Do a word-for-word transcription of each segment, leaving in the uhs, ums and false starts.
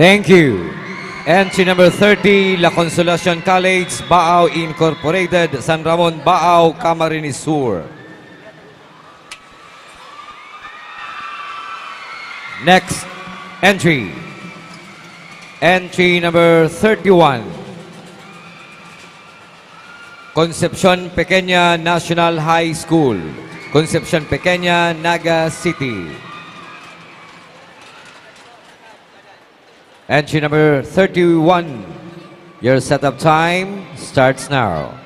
Thank you. Entry number thirty, La Consolacion College, Baao Incorporated, San Ramon, Baao, Camarines Sur. Next entry. Entry number thirty-one. Concepcion Pequeña National High School, Concepcion Pequeña, Naga City. Entry number thirty-one. Your setup time starts now.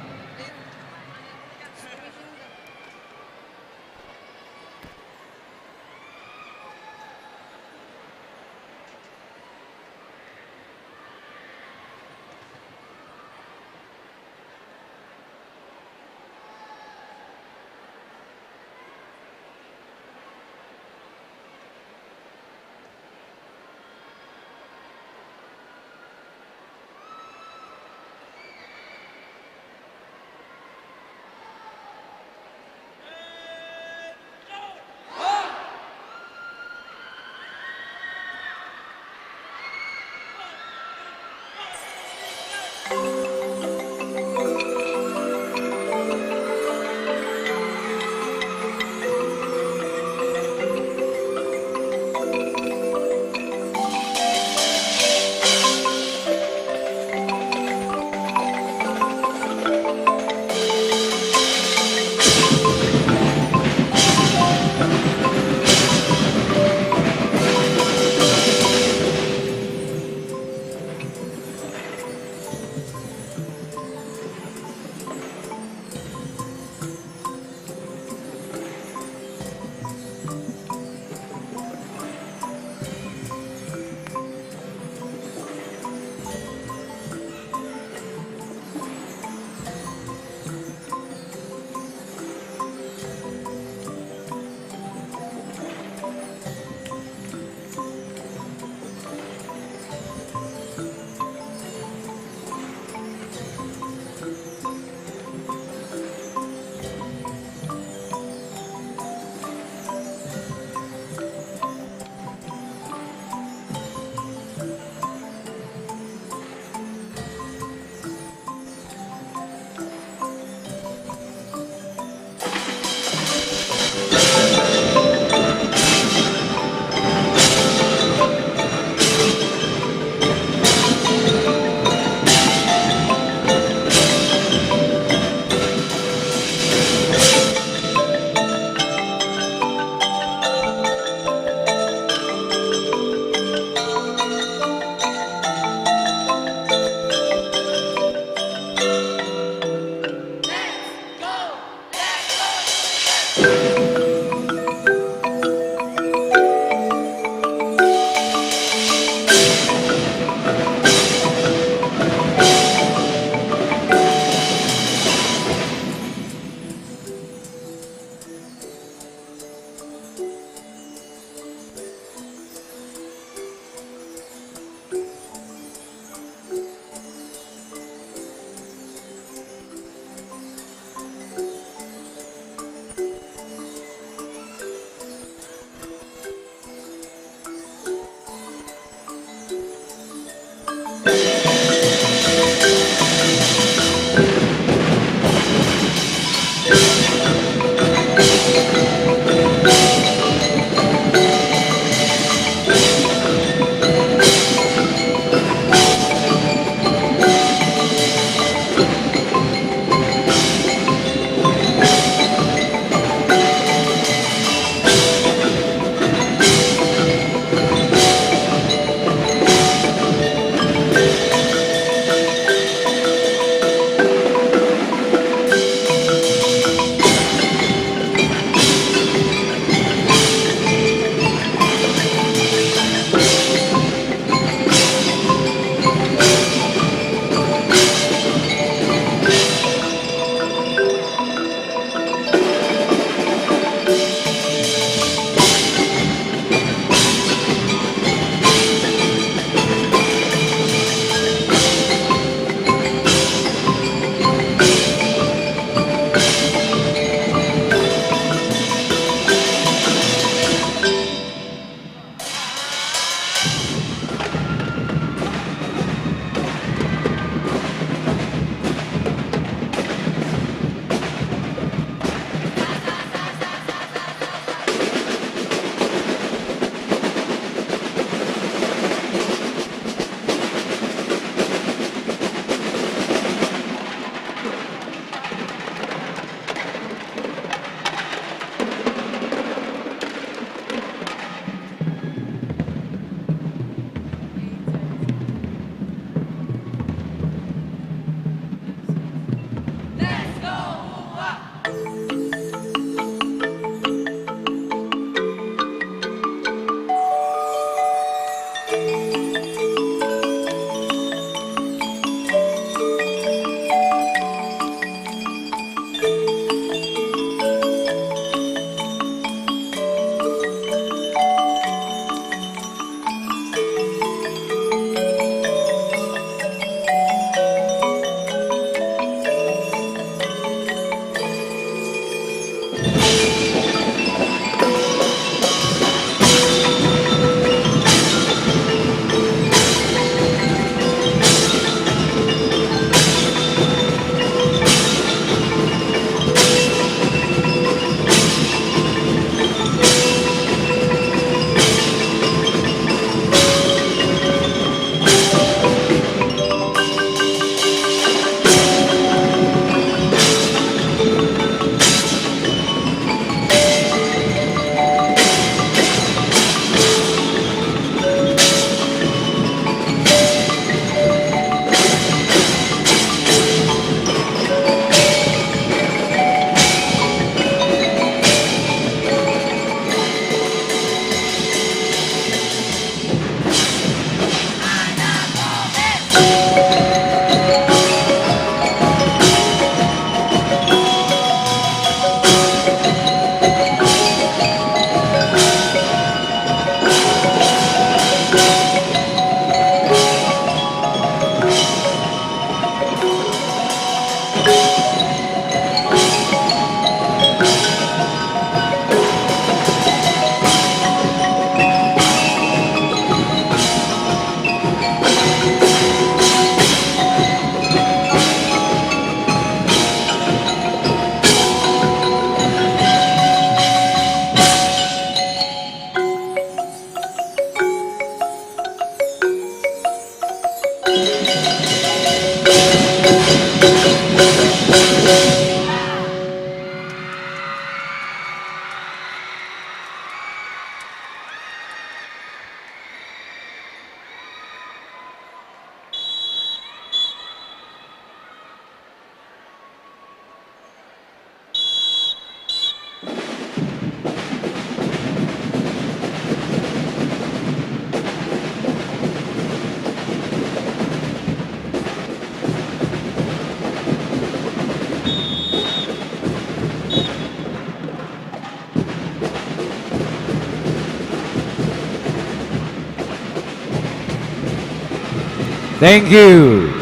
Thank you.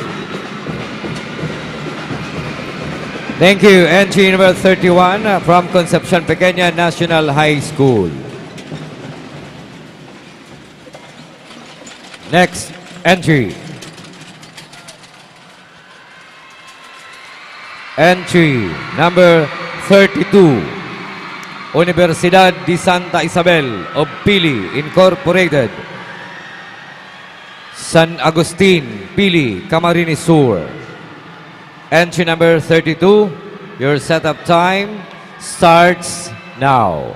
Thank you. Entry number thirty-one, uh, from Concepcion Pequeña National High School. Next entry. Entry number thirty-two, Universidad de Santa Isabel of Pili Incorporated, San Agustin, Pili, Camarines Sur. Entry number thirty-two, your setup time starts now.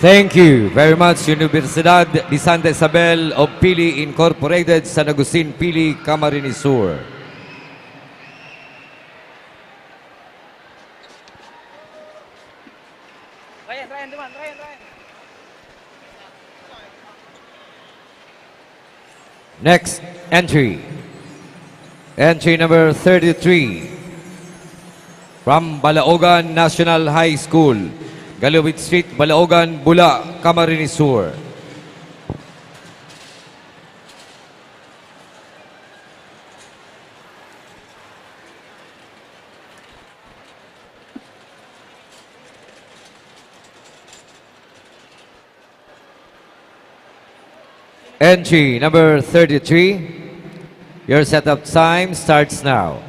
Thank you very much, Universidad de Santa Isabel of Pili Incorporated, San Agustin, Pili, Camarines Sur. Next entry. Entry number thirty-three. From Balaogan National High School, Galawid Street, Balaogan, Bula, Camarines Sur. Entry number thirty-three. Your setup time starts now.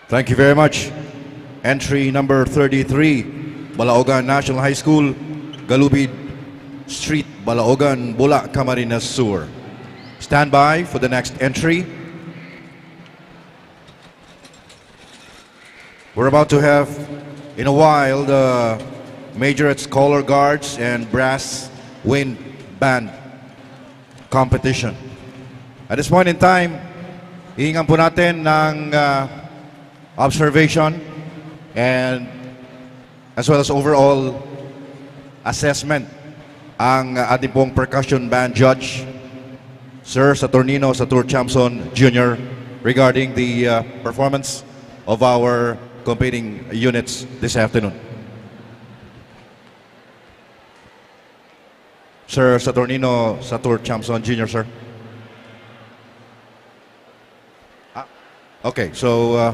Thank you very much. Entry number thirty-three, Balaogan National High School, Galubid Street, Balaogan, Bula, Camarines Sur. Stand by for the next entry. We're about to have, in a while, the Majorettes Color Guards and Brass Wind Band competition. At this point in time, hihingan po natin ng, ah, observation and as well as overall assessment ang ating pong percussion band judge, Sir Saturnino Satur Chamson Junior, regarding the, uh, performance of our competing units this afternoon. Sir Saturnino Satur Chamson Junior, sir. Ah, okay, so, uh,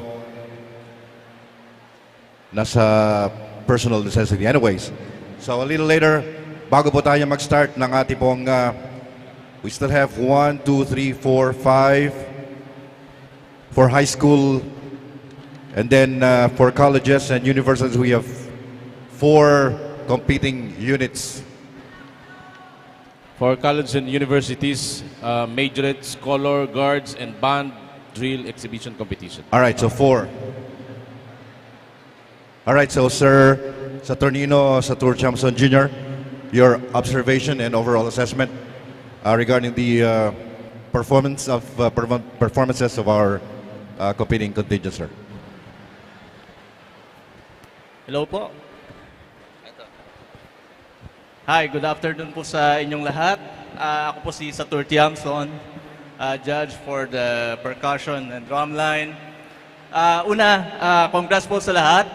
nasa personal necessity. Anyways, so a little later, bago po tayo mag-start ng ating pong, uh, we still have one, two, three, four, five for high school, and then, uh, for colleges and universities, we have four competing units. For colleges and universities, uh, majorettes, color guards, and band drill exhibition competition. All right, so four. All right, so Sir Saturnino Satur Chamson Junior, your observation and overall assessment, uh, regarding the, uh, performance of, uh, perform- performances of our, uh, competing contingent, sir. Hello po. Hi, good afternoon po sa inyong lahat. Ah, ako po si Satur Tiamson, ah, judge for the percussion and drumline. Ah, una, ah, congrats po sa lahat,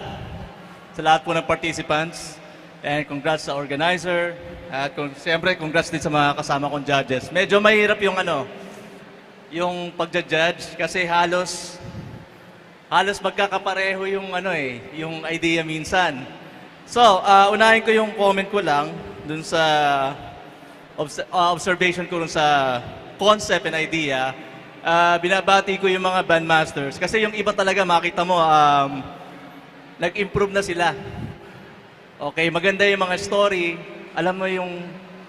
sa lahat po ng participants. And congrats sa organizer. At kung, siyempre, congrats din sa mga kasama kong judges. Medyo mahirap yung ano, yung pagja-judge kasi halos halos magkakapareho yung ano eh, yung idea minsan. So, ah, unahin ko yung comment ko lang dun sa obs- ah, observation ko dun sa concept and idea. Ah, binabati ko yung mga bandmasters kasi yung iba talaga makita mo, um, nag-improve na sila. Okay, maganda yung mga story. Alam mo yung,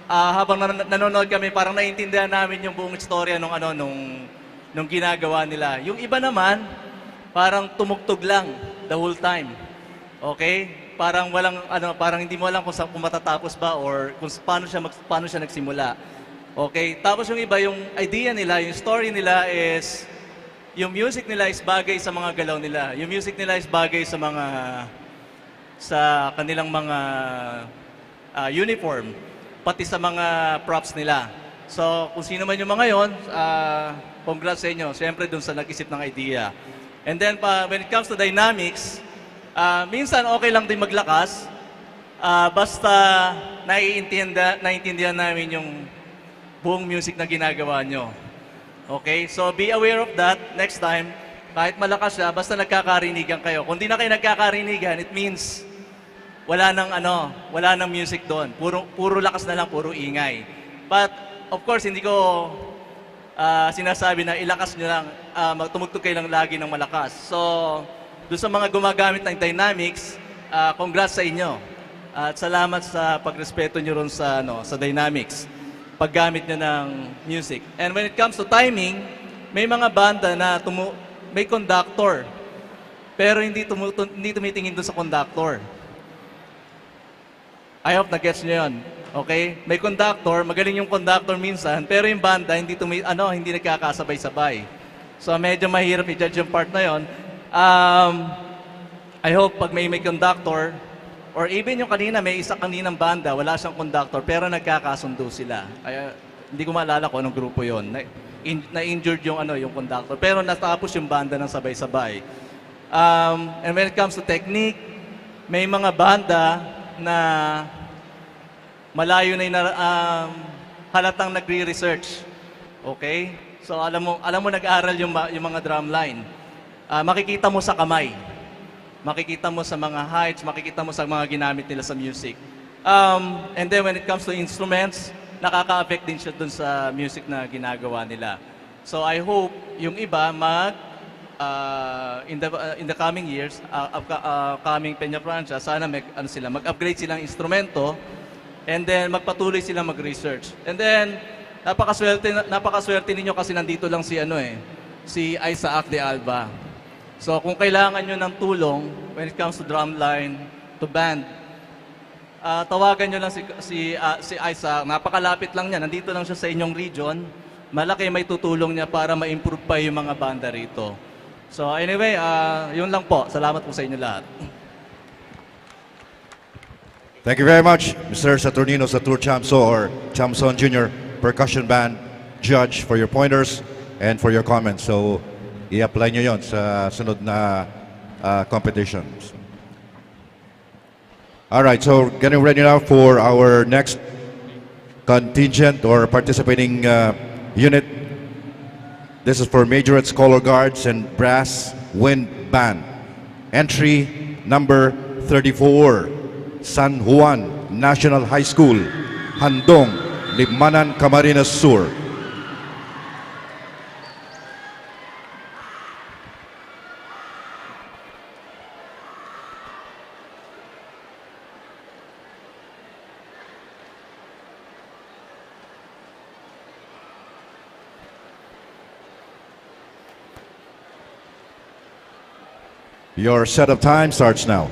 ah, habang nan- nanonood kami, parang naiintindihan namin yung buong istorya nung ano, nung, nung ginagawa nila. Yung iba naman, parang tumugtog lang the whole time. Okay? Parang walang, ano, parang hindi mo alam kung saan, kung matatapos ba or kung s- paano siya, mag, paano siya nagsimula. Okay? Tapos yung iba, yung idea nila, yung story nila is, yung music nila is bagay sa mga galaw nila. Yung music nila is bagay sa mga, sa kanilang mga, ah, uniform, pati sa mga props nila. So, kung sino man yung mga yon, ah, congrats sa inyo. Siyempre, dun sa nag-isip ng idea. And then, pa, when it comes to dynamics, ah, minsan okay lang din maglakas. Ah, basta naiintindihan, naiintindihan namin yung buong music na ginagawa nyo. Okay? So, be aware of that next time. Kahit malakas siya, basta nagkakarinigan kayo. Kung di na kayo nagkakarinigan, it means wala nang ano, wala nang music doon. Puro, puro lakas na lang, puro ingay. But, of course, hindi ko, ah, sinasabi na ilakas nyo lang, ah, mag-, tumugtog kayo lang lagi ng malakas. So, doon sa mga gumagamit ng dynamics, ah, congrats sa inyo. At salamat sa pagrespeto nyo ron sa, ano, sa dynamics, paggamit nyo ng music. And when it comes to timing, may mga banda na tumu- may conductor, pero hindi, tumutu- hindi tumitingin doon sa conductor. I hope na-gets nyo yun. Okay? May conductor, magaling yung conductor minsan, pero yung banda, hindi, tumi- ano, hindi nagkakasabay-sabay. So, medyo mahirap i-judge yung part na yon. Um, I hope pag may, may conductor, or even yung kanina, may isa kaninang banda, wala siyang conductor, pero nagkakasundo sila. Kaya, hindi ko maalala kung anong grupo yon. Na, in, na-injured yung, ano, yung conductor, pero natapos yung banda ng sabay-sabay. Um, and when it comes to technique, may mga banda na malayo na yung nar- um, halatang nagre-research. Okay? So, alam mo, alam mo, nag-aral yung, ma- yung mga drumline. Ah, makikita mo sa kamay. Makikita mo sa mga heights, makikita mo sa mga ginamit nila sa music. Um, and then, when it comes to instruments, nakaka-affect din siya dun sa music na ginagawa nila. So, I hope yung iba mag- uh, in the uh, in the coming years, uh, upca- uh, coming Peña Francia, sana mag ano sila, mag-upgrade silang instrumento, and then magpatuloy silang mag-research. And then napakaswerte napakaswerte ninyo kasi nandito lang si ano eh, si Isaac de Alba. So kung kailangan niyo ng tulong when it comes to drumline, to band, ah, tawagan niyo lang si si ah, si Isaac. Napakalapit lang niya. Nandito lang siya sa inyong region. Malaki may tutulong niya para ma-improve pa yung mga banda rito. So anyway, ah, yun lang po. Salamat po sa inyo lahat. Thank you very much, Mister Saturnino Satur Chamso or Chamson Junior Percussion Band judge for your pointers and for your comments. So, i-apply nyo yon sa sunod na uh, competitions. All right, so getting ready now for our next contingent or participating uh, unit. This is for Majorette Color Guards and Brass Wind Band. Entry number thirty-four, San Juan National High School, Handong, Libmanan, Camarines Sur. Your setup time starts now.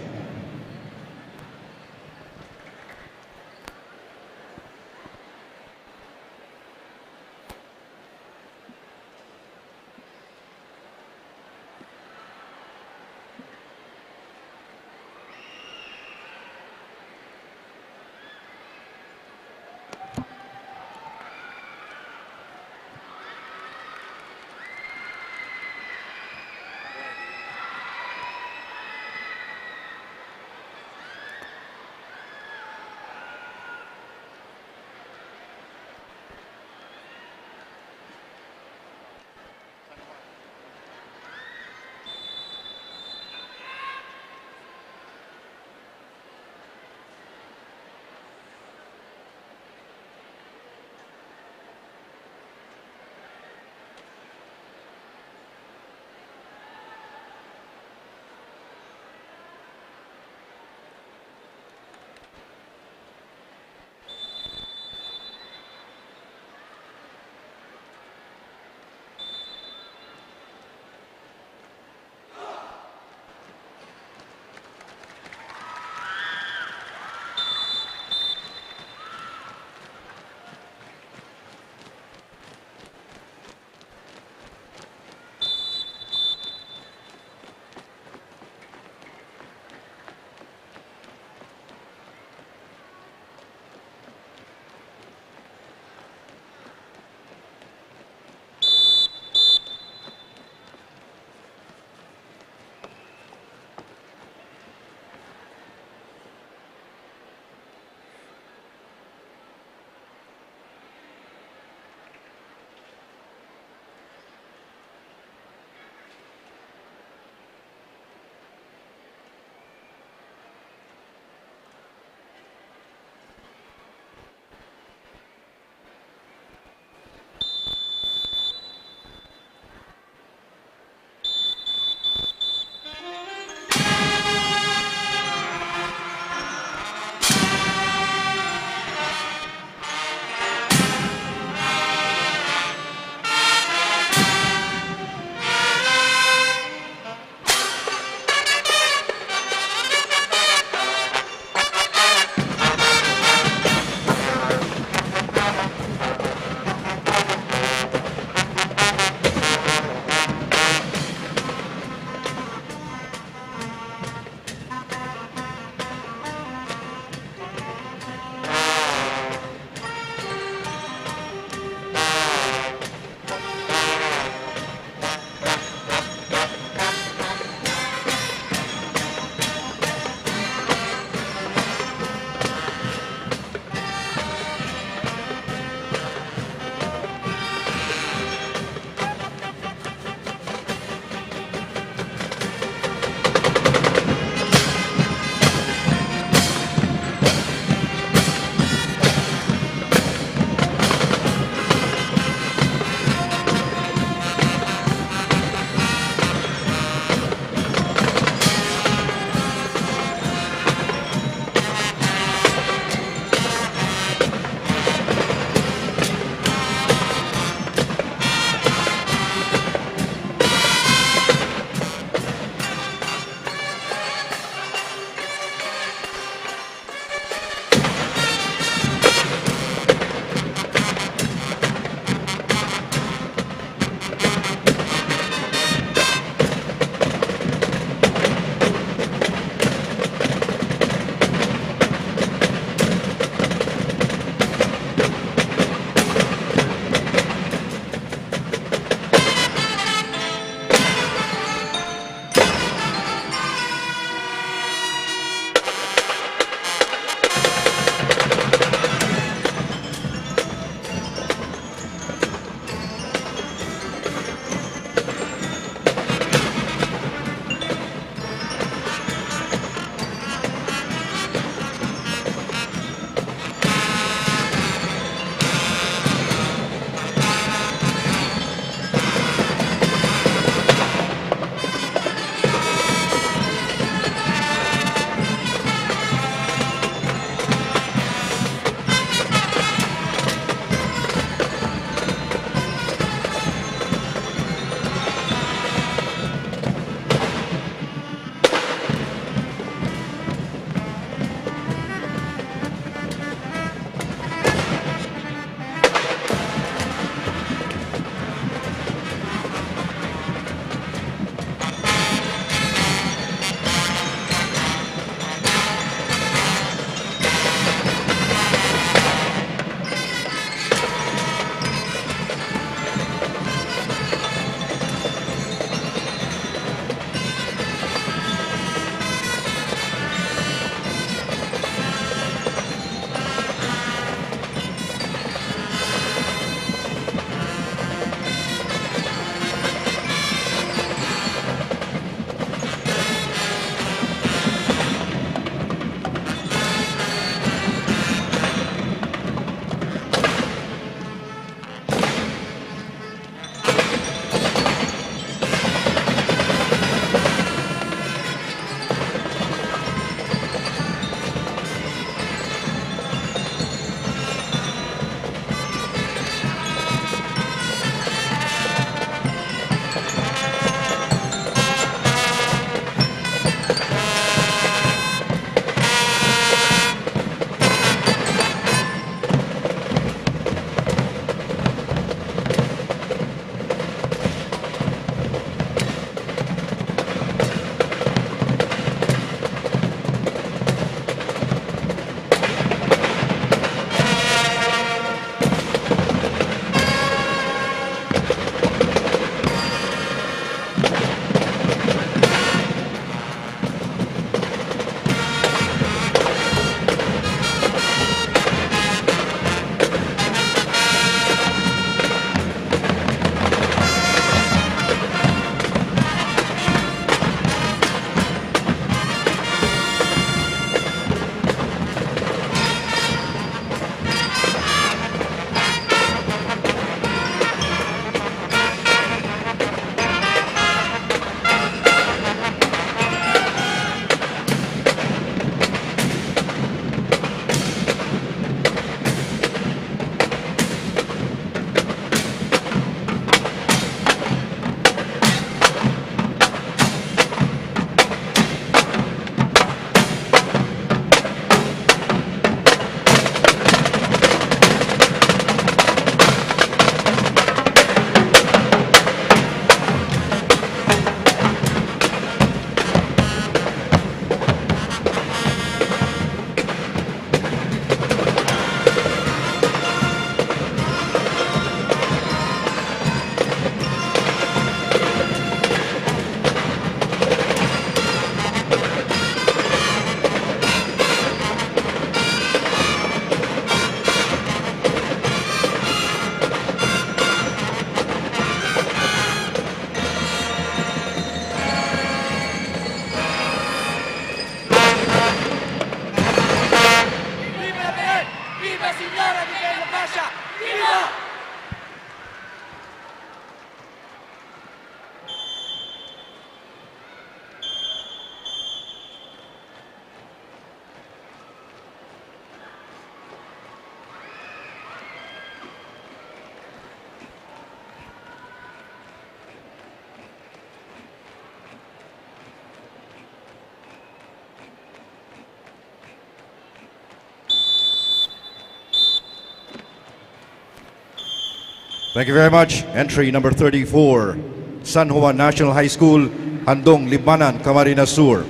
Thank you very much. Entry number thirty-four, San Juan National High School, Handong Libmanan, Camarines Sur.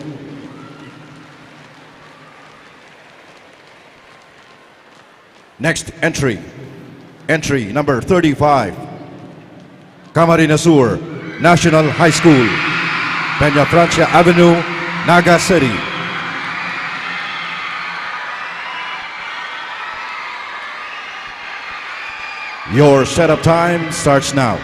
Next entry, entry number thirty-five, Camarines Sur National High School, Peña Francia Avenue, Naga City. Your setup time starts now.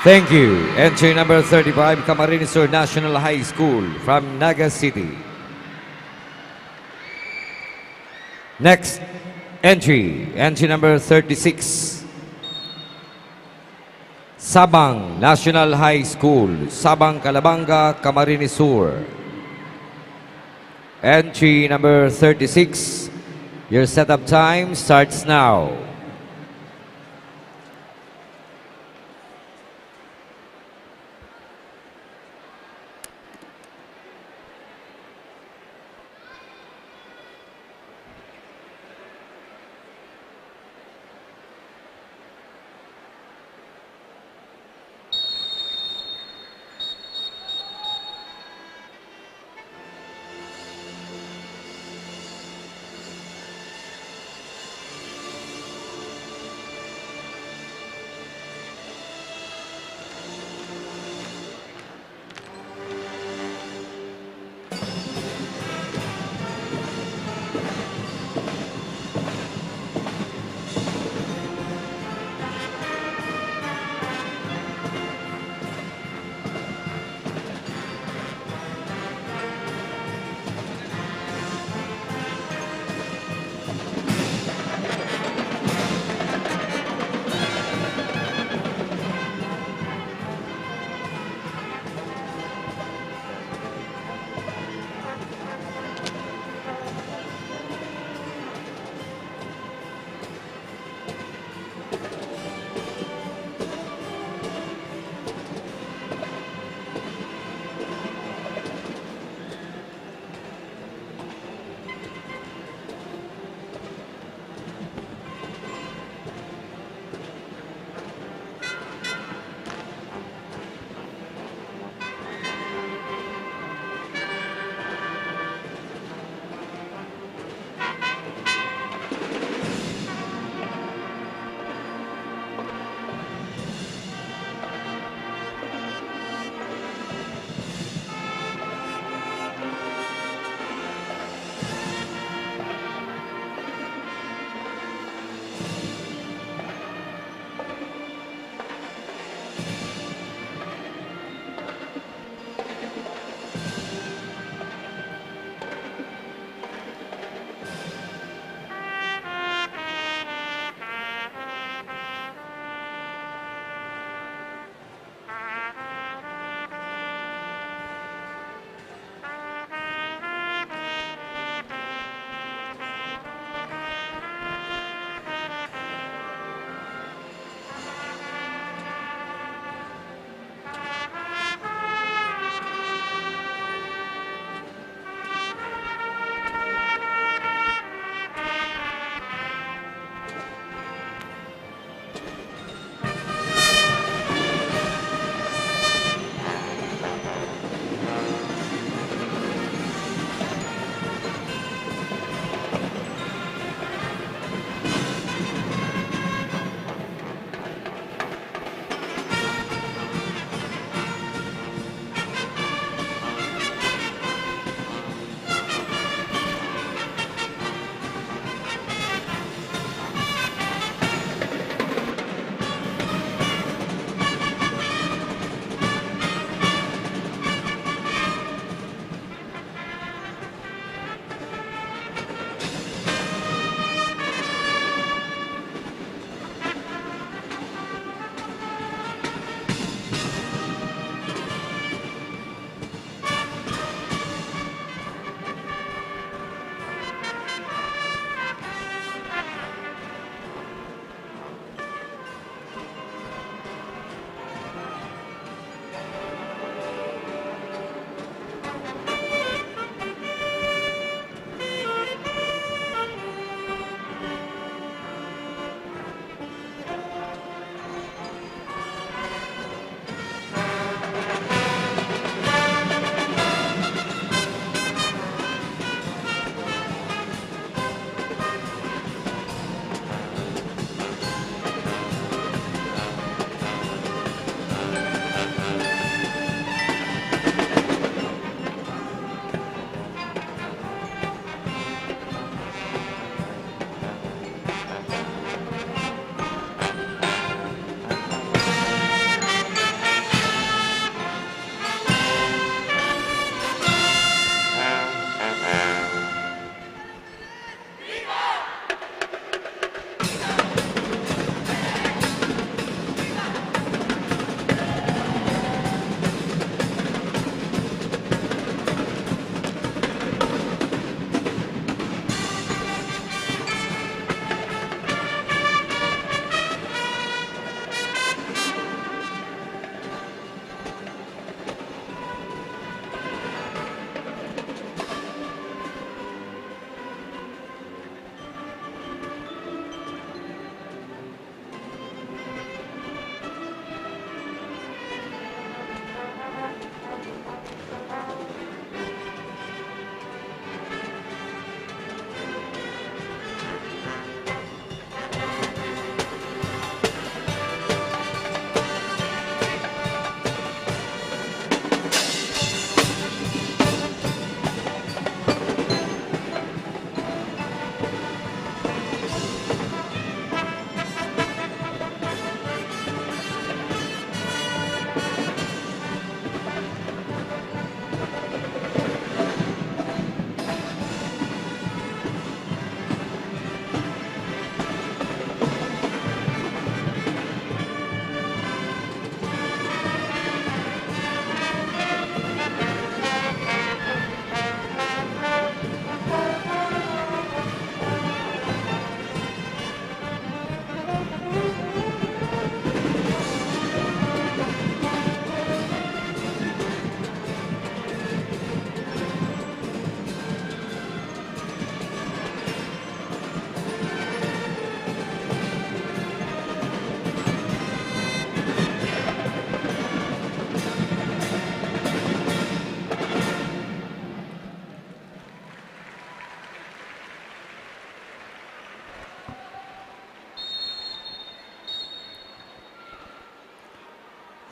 Thank you. Entry number thirty-five, Camarines Sur National High School from Naga City. Next entry, entry number thirty-six. Sabang National High School, Sabang Calabanga, Camarines Sur. Entry number thirty-six. Your setup time starts now.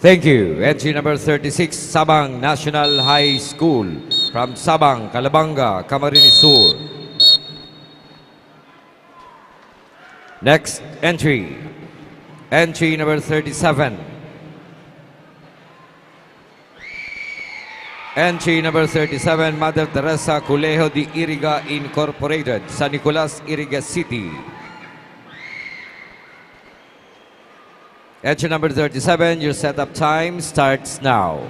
Thank you. Entry number thirty-six, Sabang National High School. From Sabang, Calabanga, Camarines Sur. Next entry. Entry number thirty-seven. Entry number thirty-seven, Mother Teresa Colegio de Iriga Incorporated, San Nicolas, Iriga City. Entry number thirty-seven, your setup time starts now.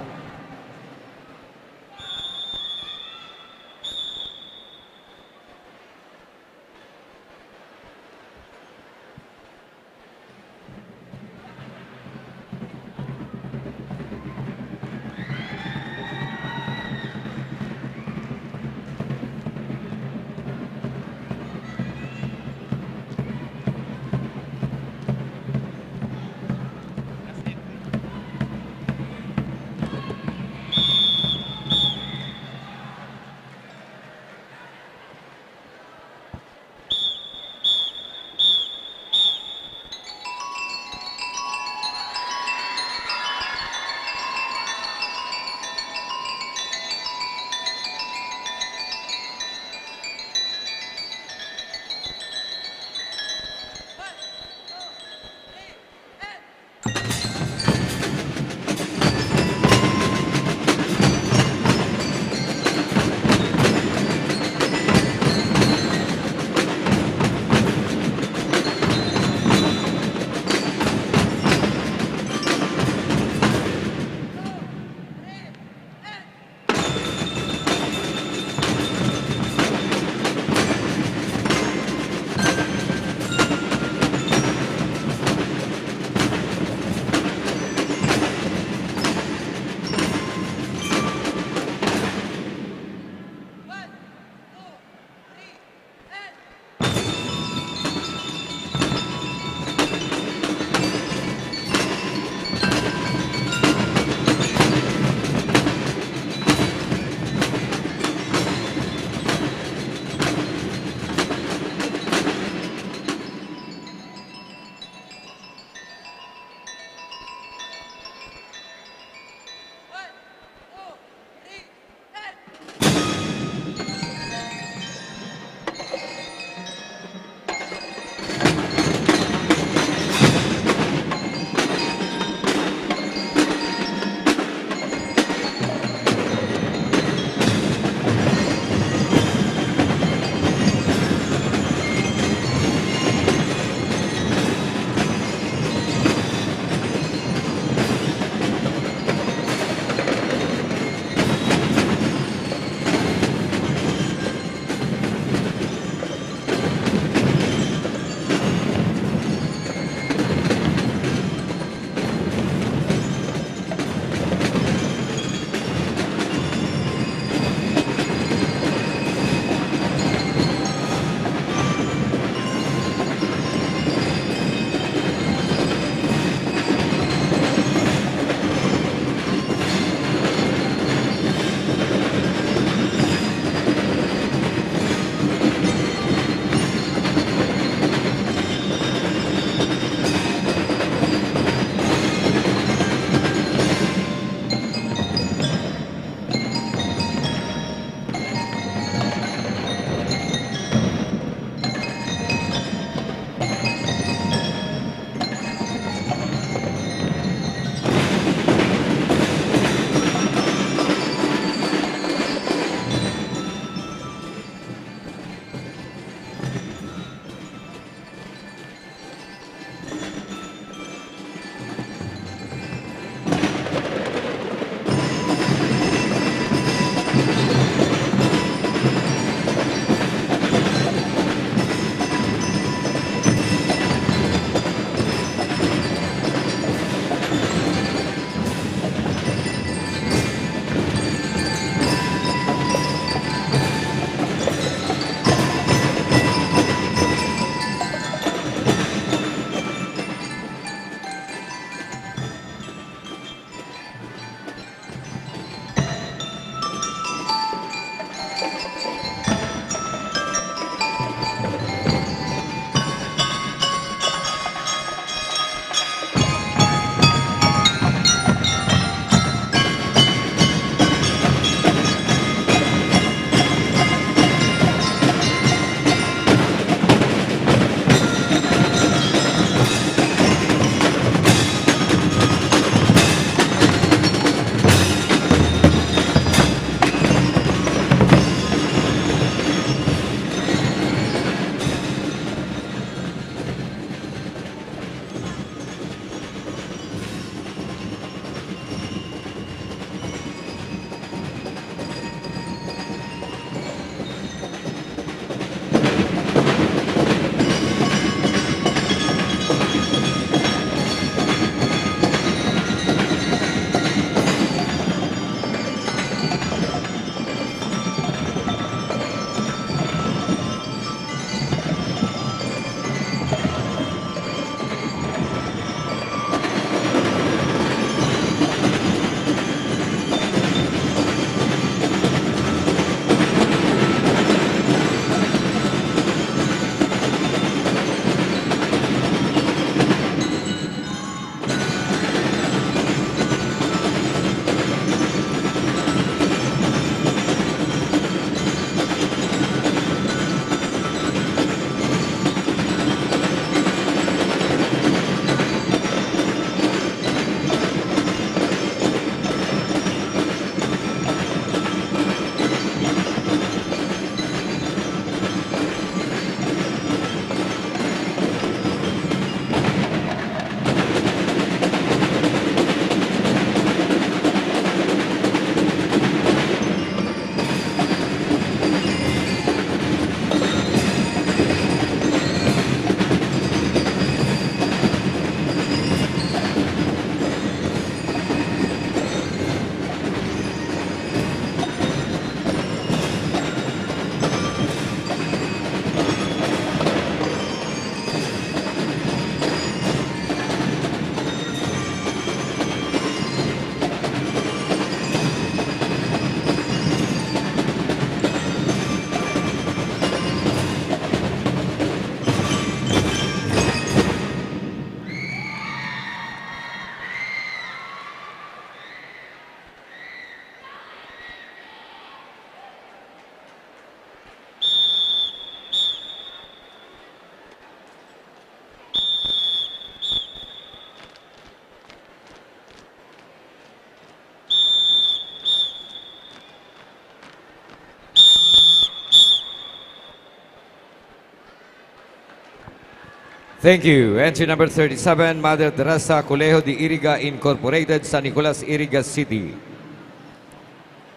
Thank you. Entry number thirty-seven, Mother Teresa Colegio de Iriga Incorporated, San Nicolas, Iriga City.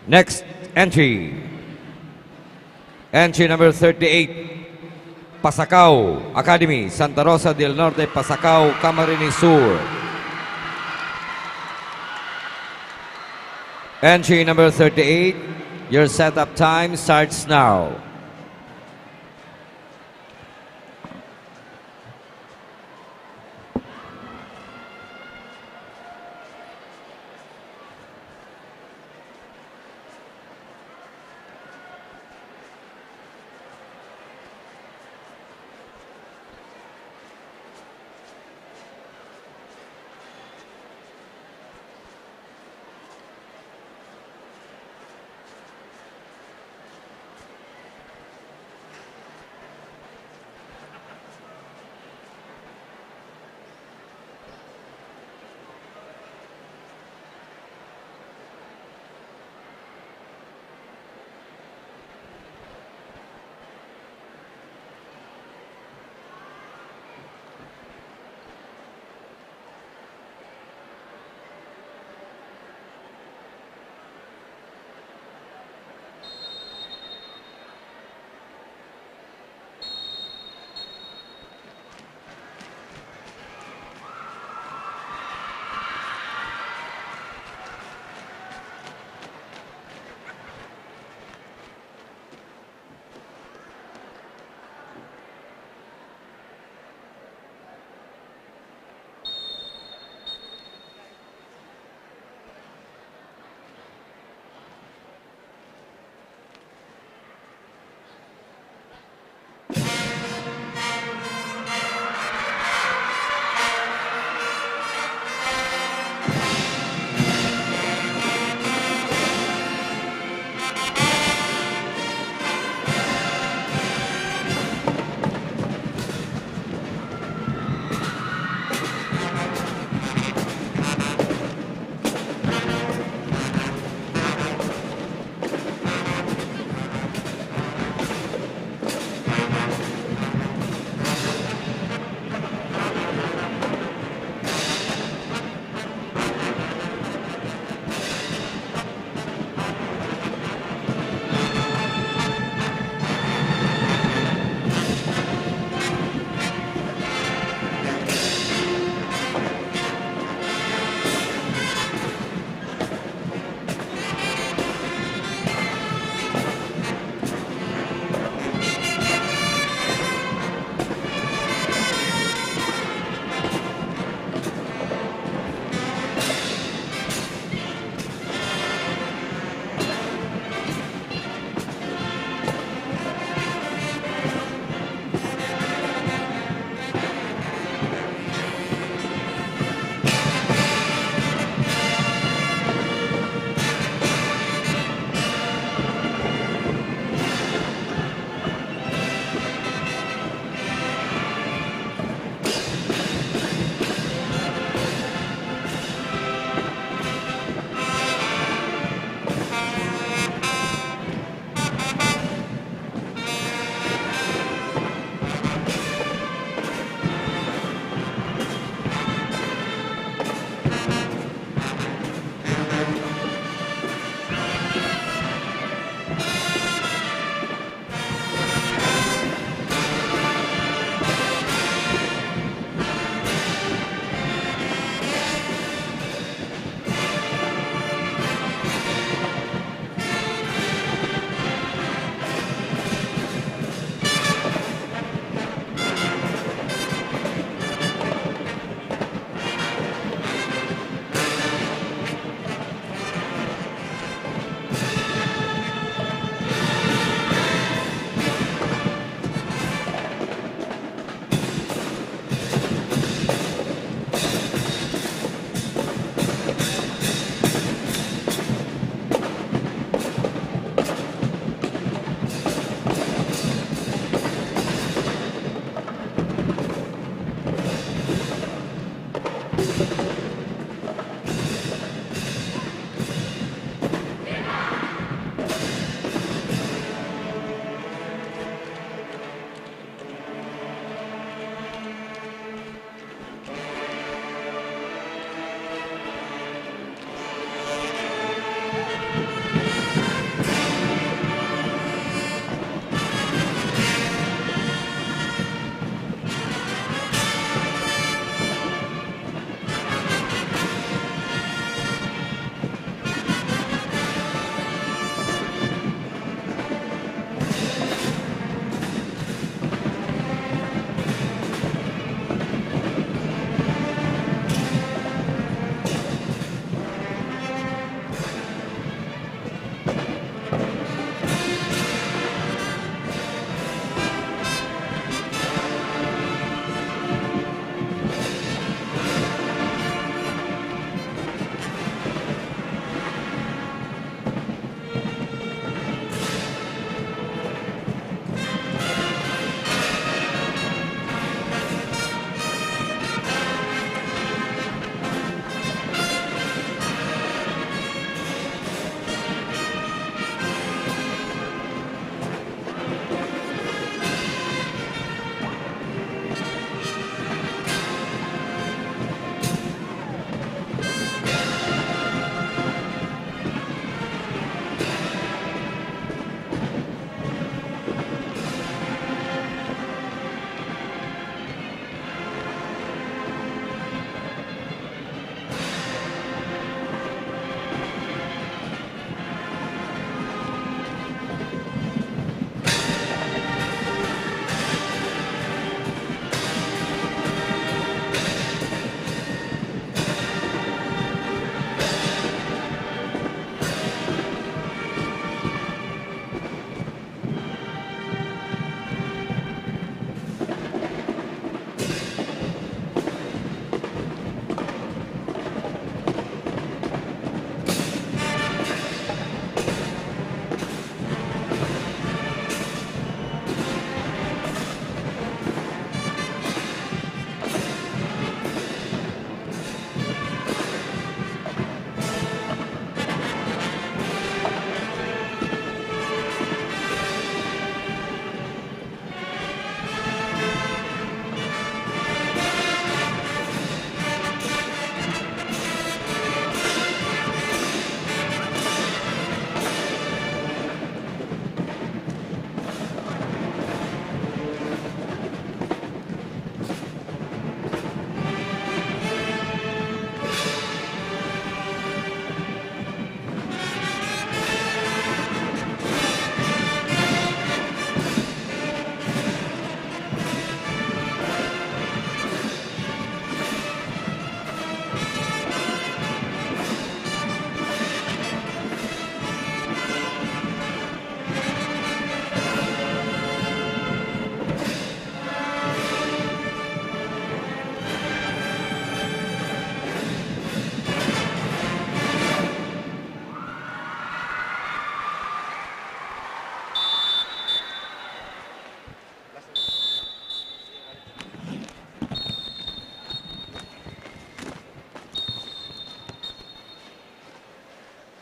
Next entry. Entry number thirty-eight, Pasacao Academy, Santa Rosa del Norte, Pasacao, Camarines Sur. Entry number thirty-eight, your setup time starts now.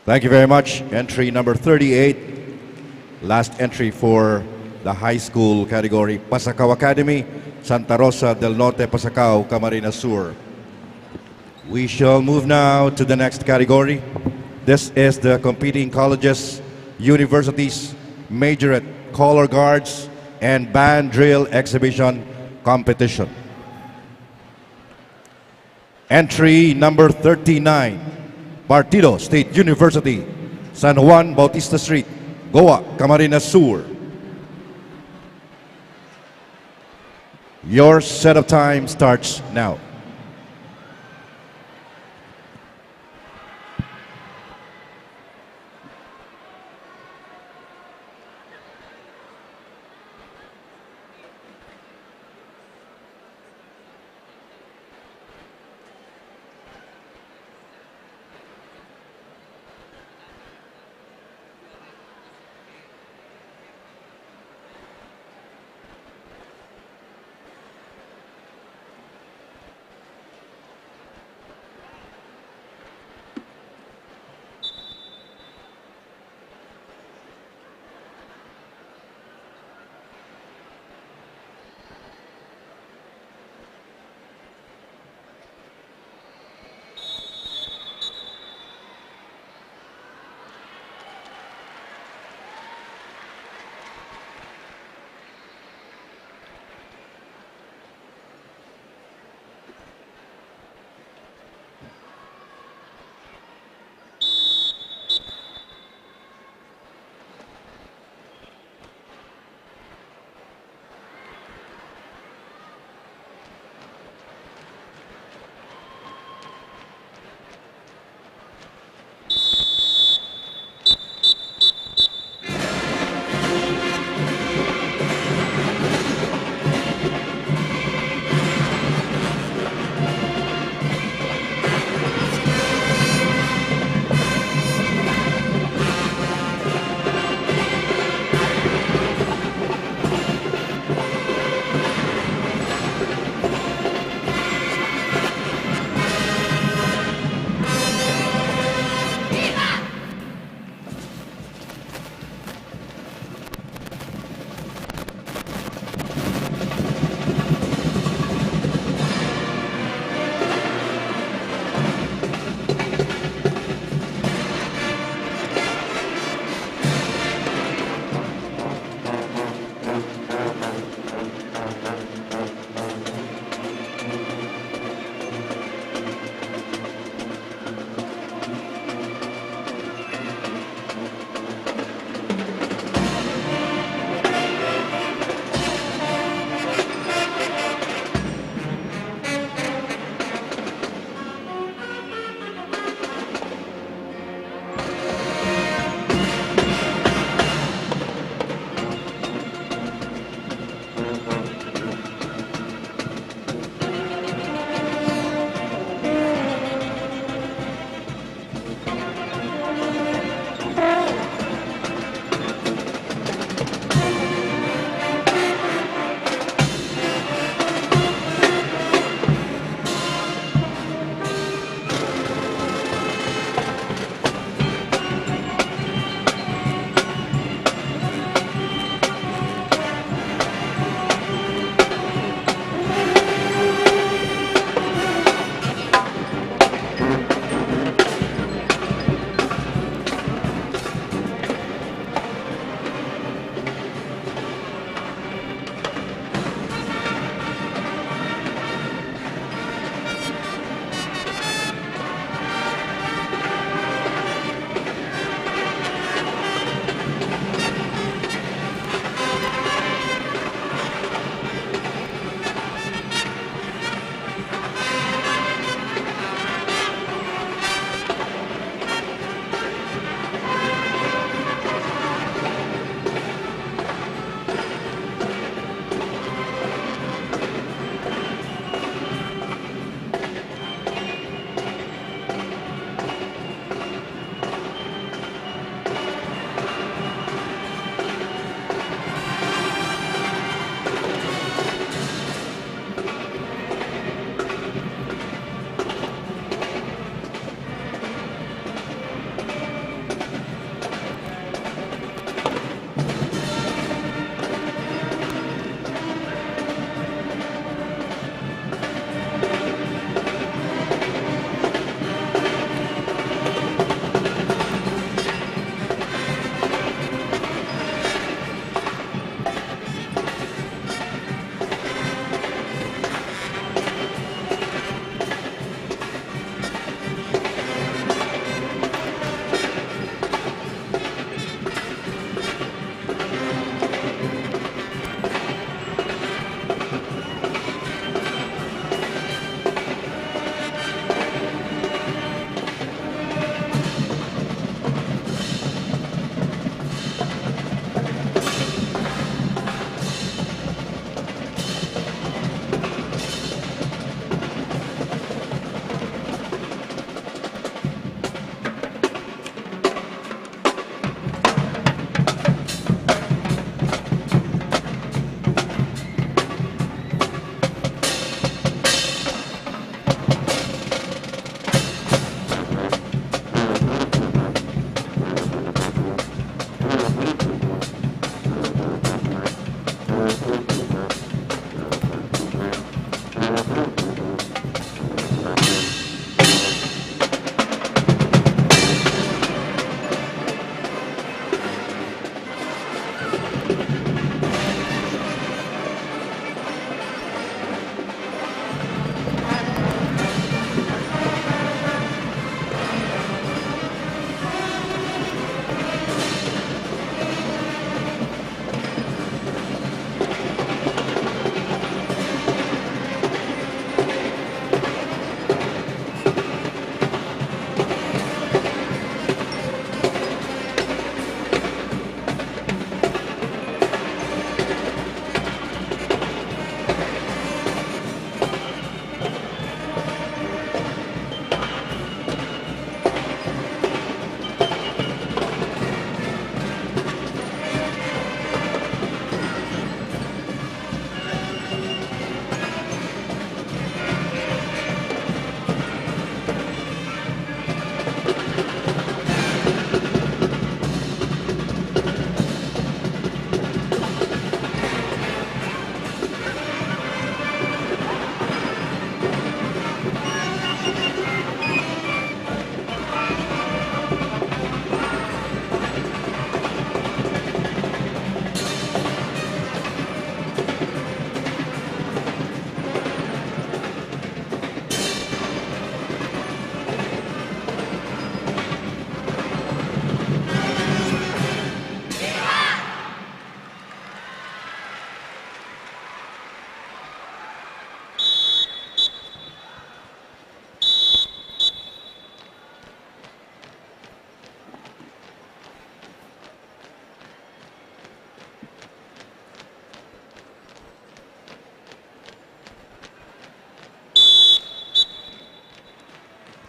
Thank you very much. Entry number thirty-eight. Last entry for the high school category. Pasacao Academy, Santa Rosa del Norte, Pasacao, Camarines Sur. We shall move now to the next category. This is the competing colleges, universities, majorette, color guards, and band drill exhibition competition. Entry number thirty-nine, Partido State University, San Juan Bautista Street, Goa, Camarines Sur. Your set of time starts now.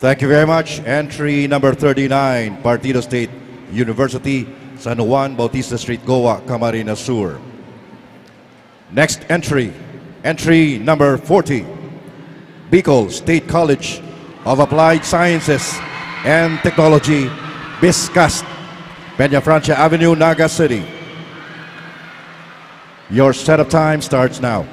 Thank you very much. Entry number thirty-nine, Partido State University, San Juan Bautista Street, Goa, Camarines Sur. Next entry, entry number forty, Bicol State College of Applied Sciences and Technology, BISCAST, Peñafrancia Avenue, Naga City. Your setup time starts now.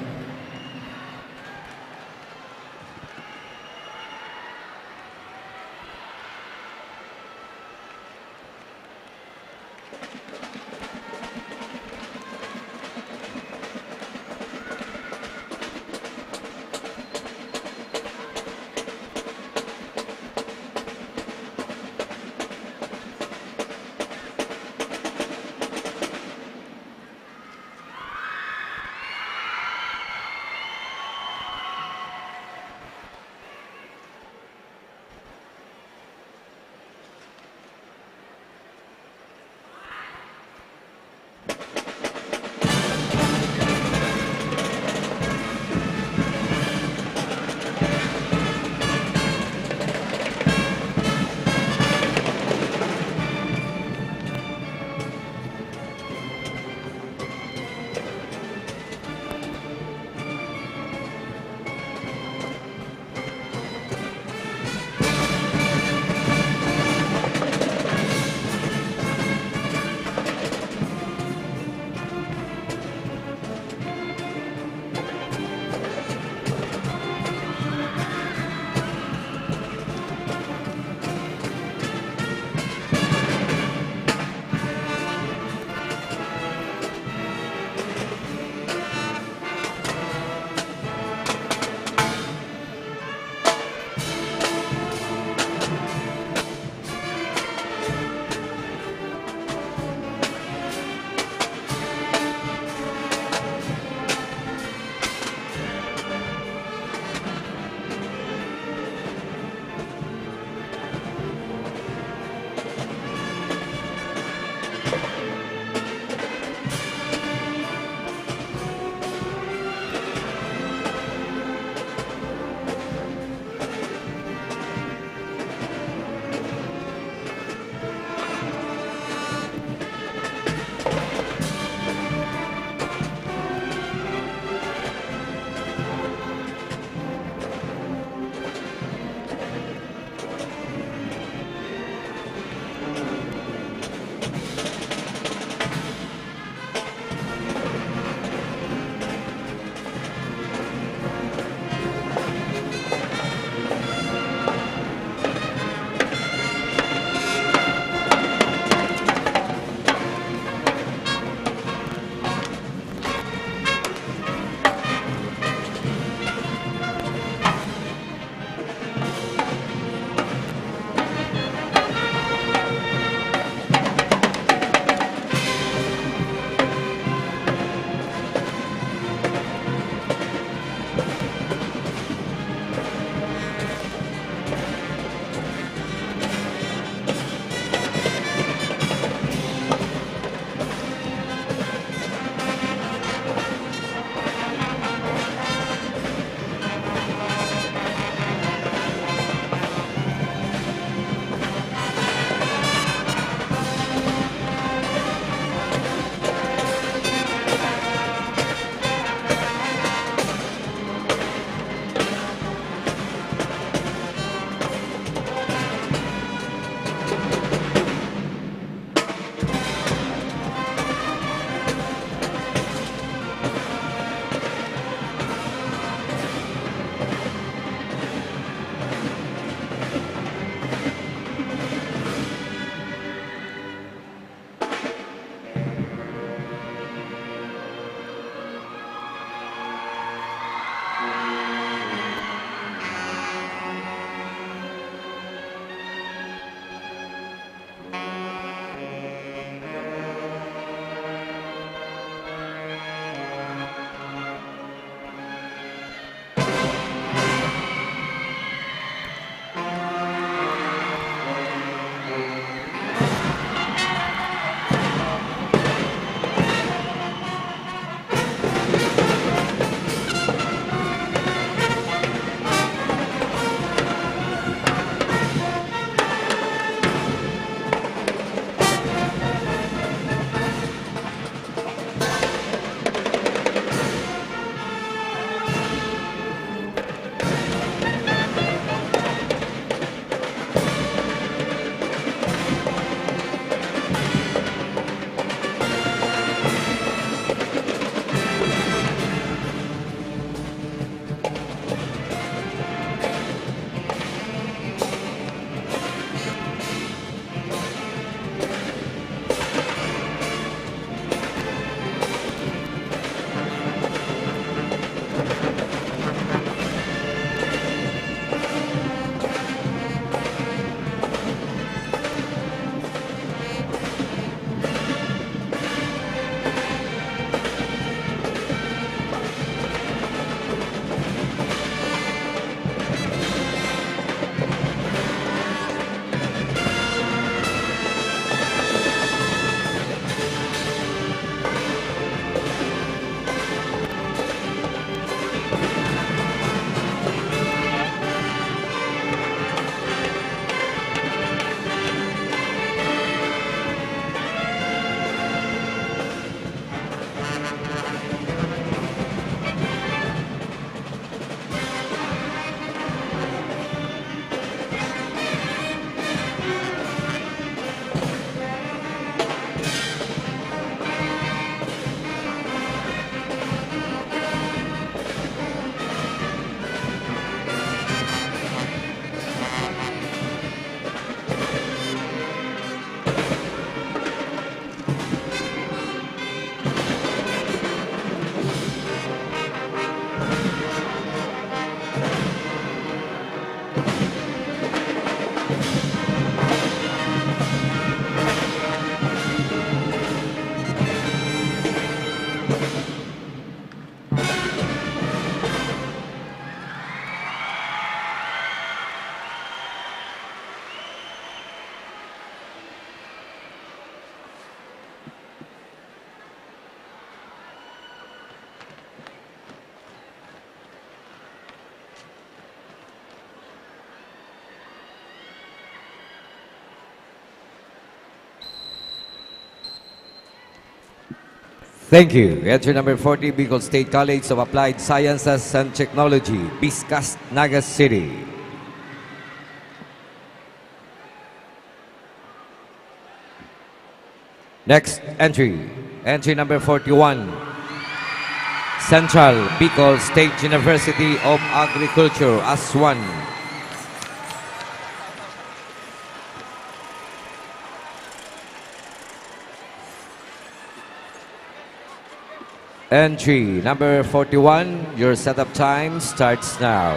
Thank you. Entry number forty, Bicol State College of Applied Sciences and Technology, Biscas, Naga City. Next entry, entry number forty-one, Central Bicol State University of Agriculture, Aswan. Entry number forty-one, your setup time starts now.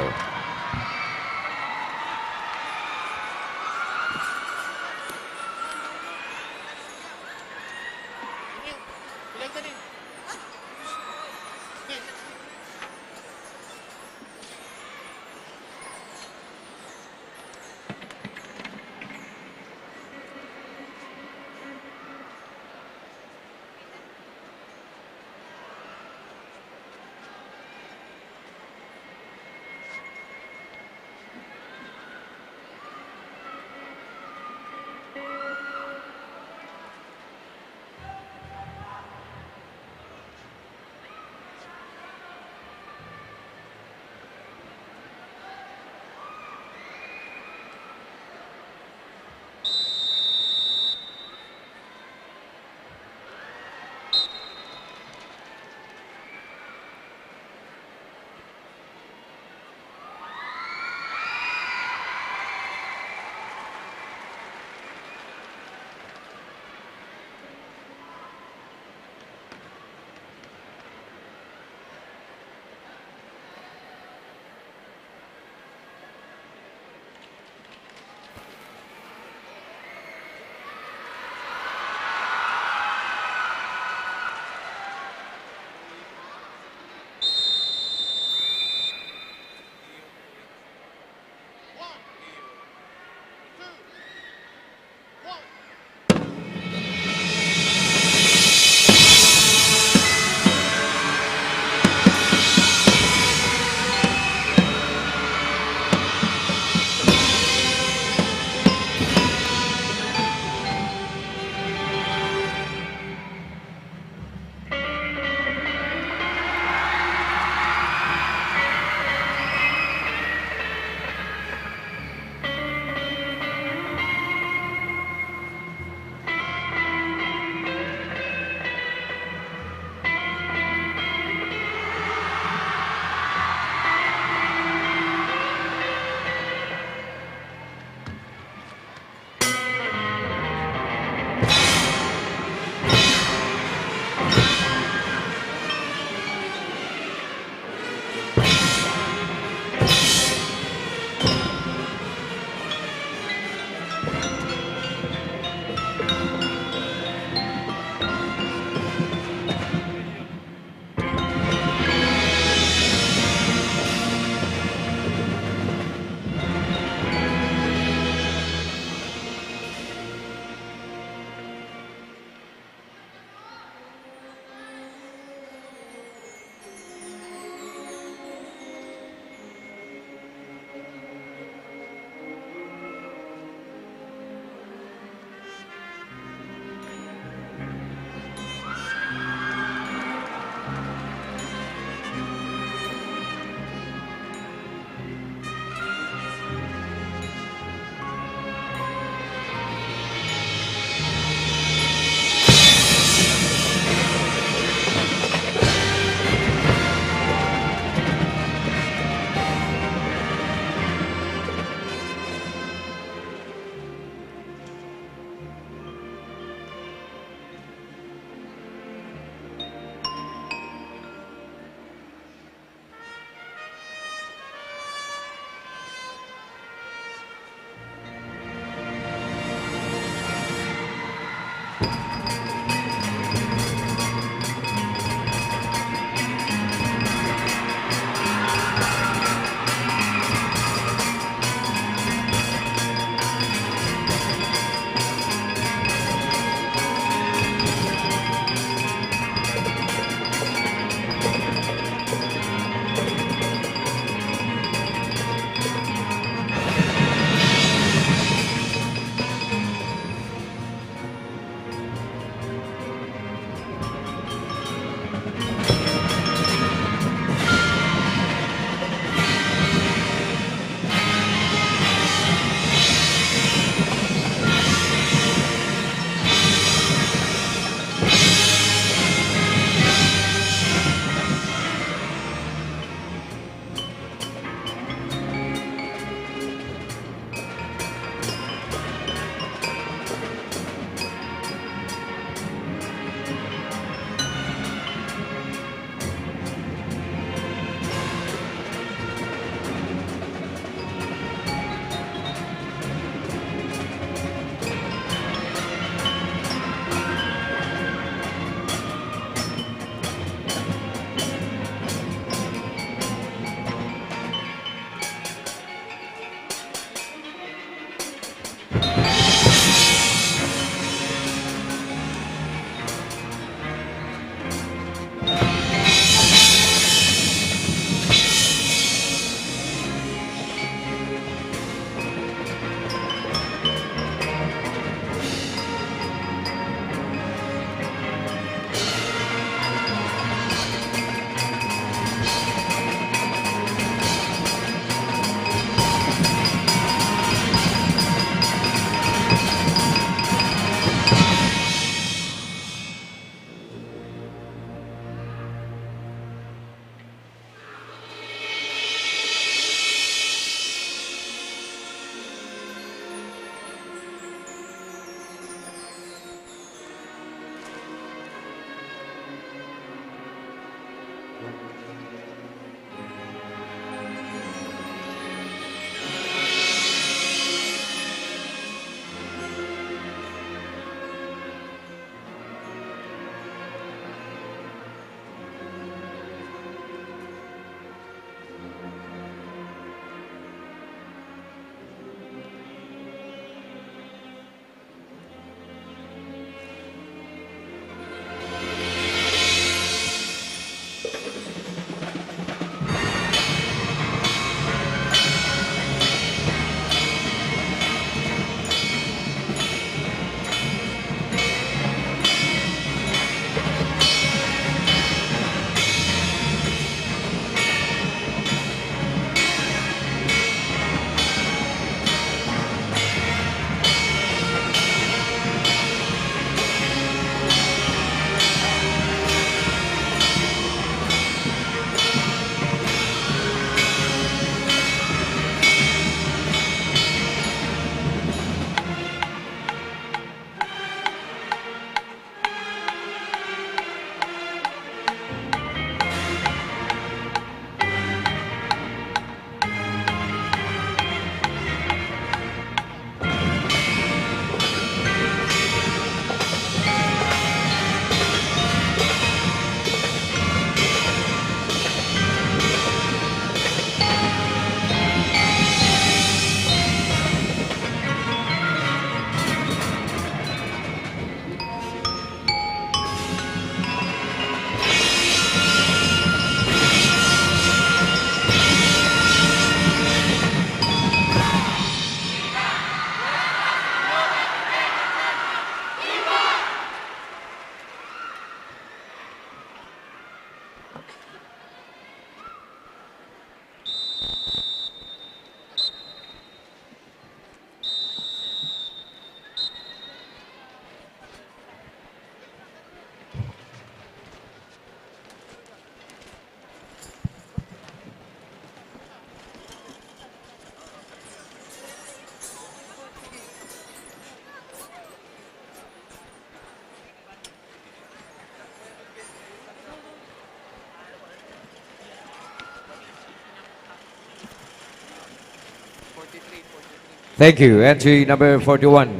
Thank you. Entry number forty-one.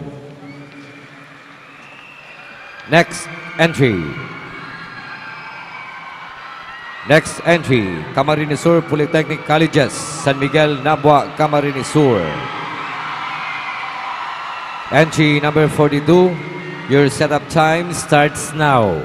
Next entry. Next entry, Camarines Sur Polytechnic Colleges, San Miguel, Nabua, Camarines Sur. Entry number forty-two, your setup time starts now.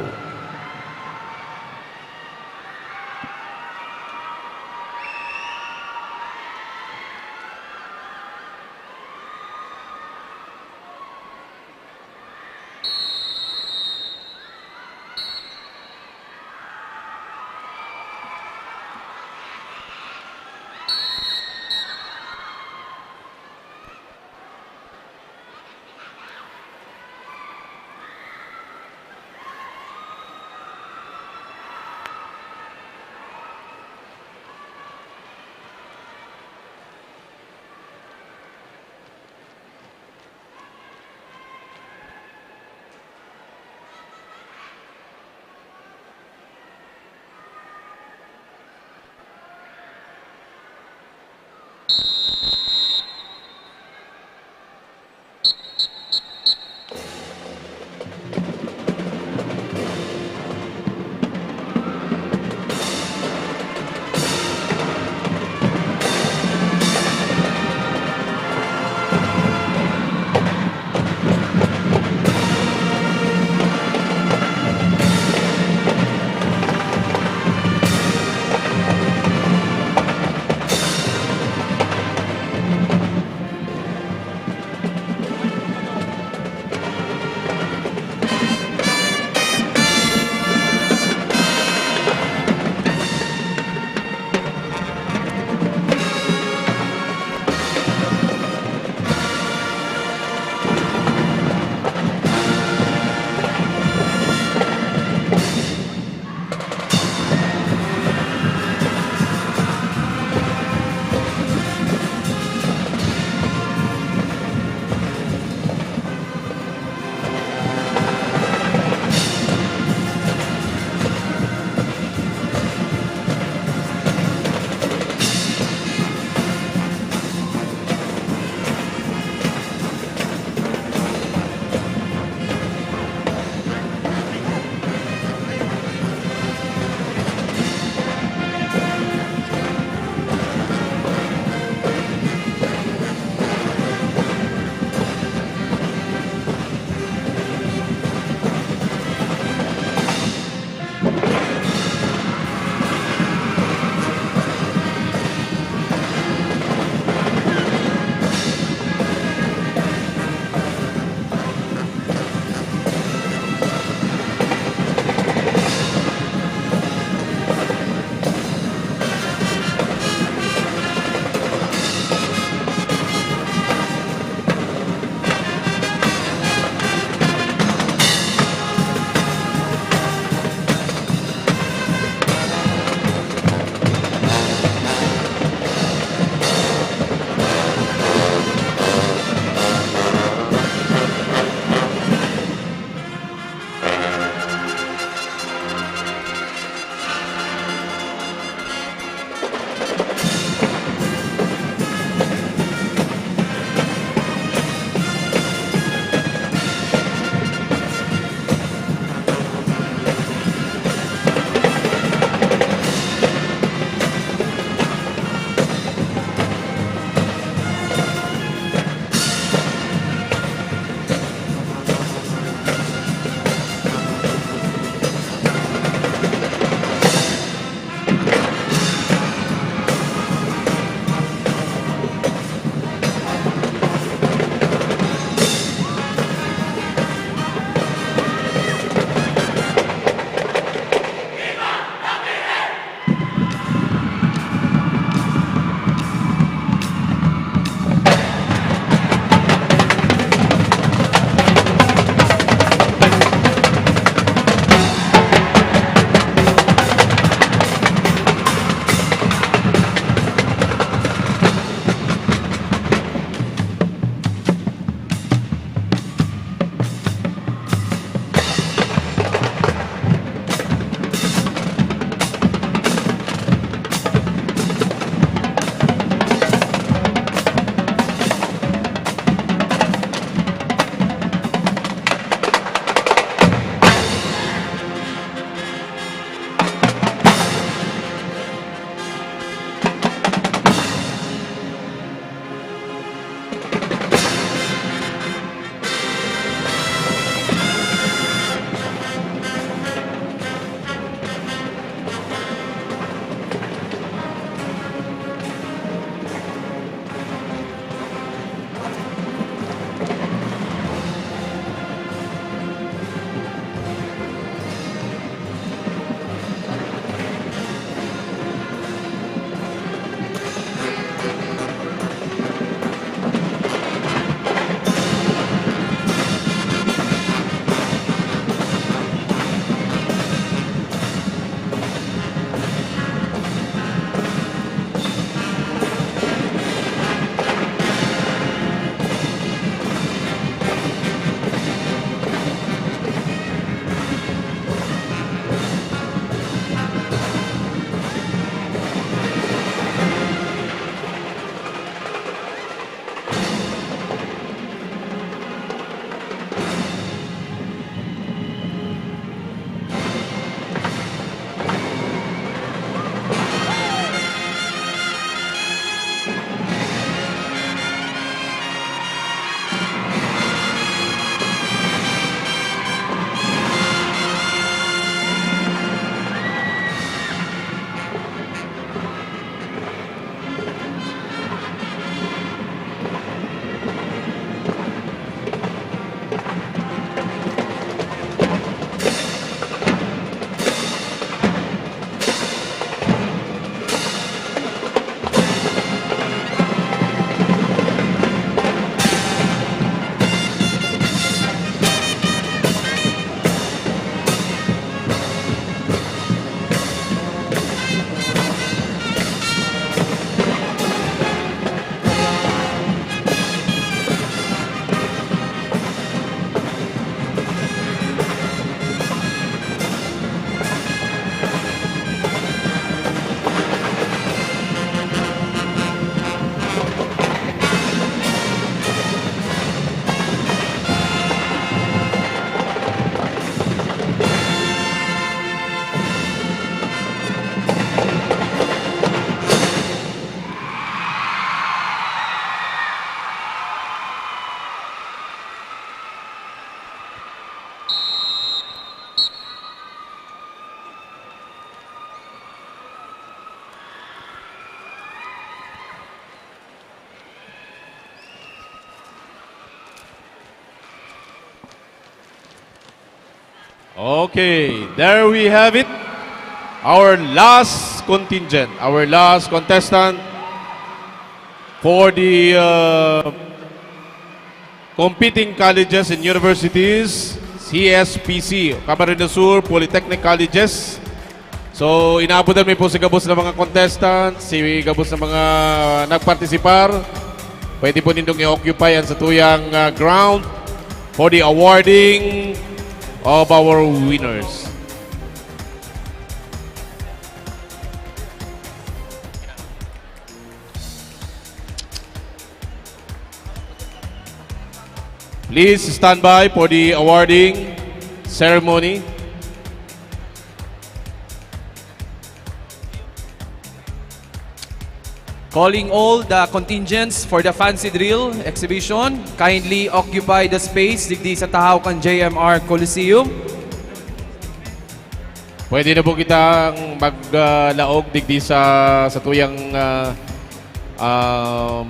Okay, there we have it. Our last contingent, our last contestant for the uh, competing colleges and universities, C S P C, Camarines Sur Polytechnic Colleges. So, inaabutan mi po si gabos na mga contestant, si gabos na mga nagpartisipar. Pwede po nindong i-occupy ang satuyang uh, ground for the awarding of our winners. Please stand by for the awarding ceremony. Calling all the contingents for the Fancy Drill exhibition, kindly occupy the space digdi sa tahaw kan J M R Coliseum. Pwede na po kitang maglaog digdi sa satuyang ah, um,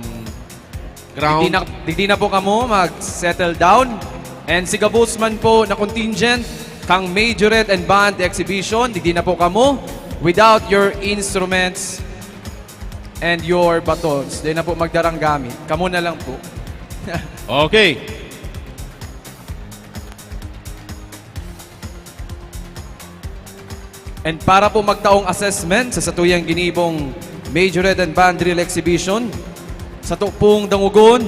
ground. Digdi na, digdi na po kamo mag-settle down. And si gabos man po na contingent kang Majorette and Band Exhibition, digdi na po kamo without your instruments and your batons. Di na po magdarang gamit. Kamo na lang po. Okay. And para po magtaong assessment sa satuyang ginibong Majorette and Band Drill Exhibition, sato pong dangogon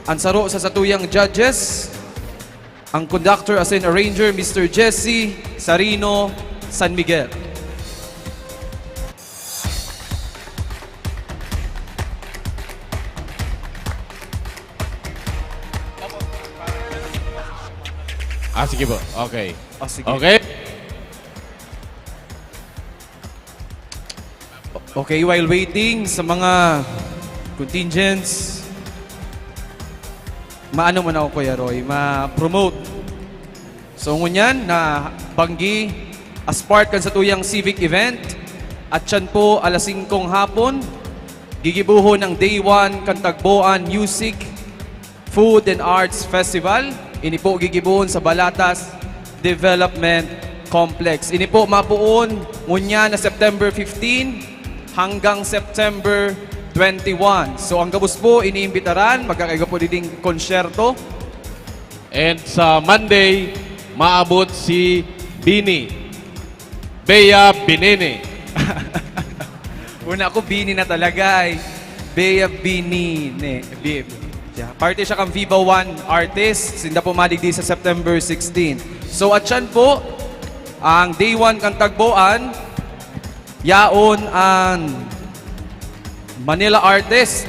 an saro sa satuyang judges, ang conductor asin arranger, Mister Jesse Sarino San Miguel. Ah, sige po. Okay. Ah, sige. Okay. Okay, while waiting sa mga contingents, maano man ako, Kuya Roy, ma-promote. So, ngunyan na banggi as part kan satuyang civic event, at siyan po alas singkong hapon, gigibuhon ang day one kan Tagboan Music Food and Arts Festival. Ini po gigibohon sa Balatas Development Complex. Ini po mapoon ngunyan na September fifteen hanggang September twenty-one. So, ang gabos po, iniimbitaran, magkakaiga po diding konsyerto. And sa Monday, maabot si Bini. Bea Binini. Una ko, Bini na talaga eh. Bea Binini. Bi- yeah. Parte siya kang Viva One Artist. Sinda po madigdi sa September sixteen. So, at siyan po, ang day one kan Tagboan, yaon ang Manila Artist.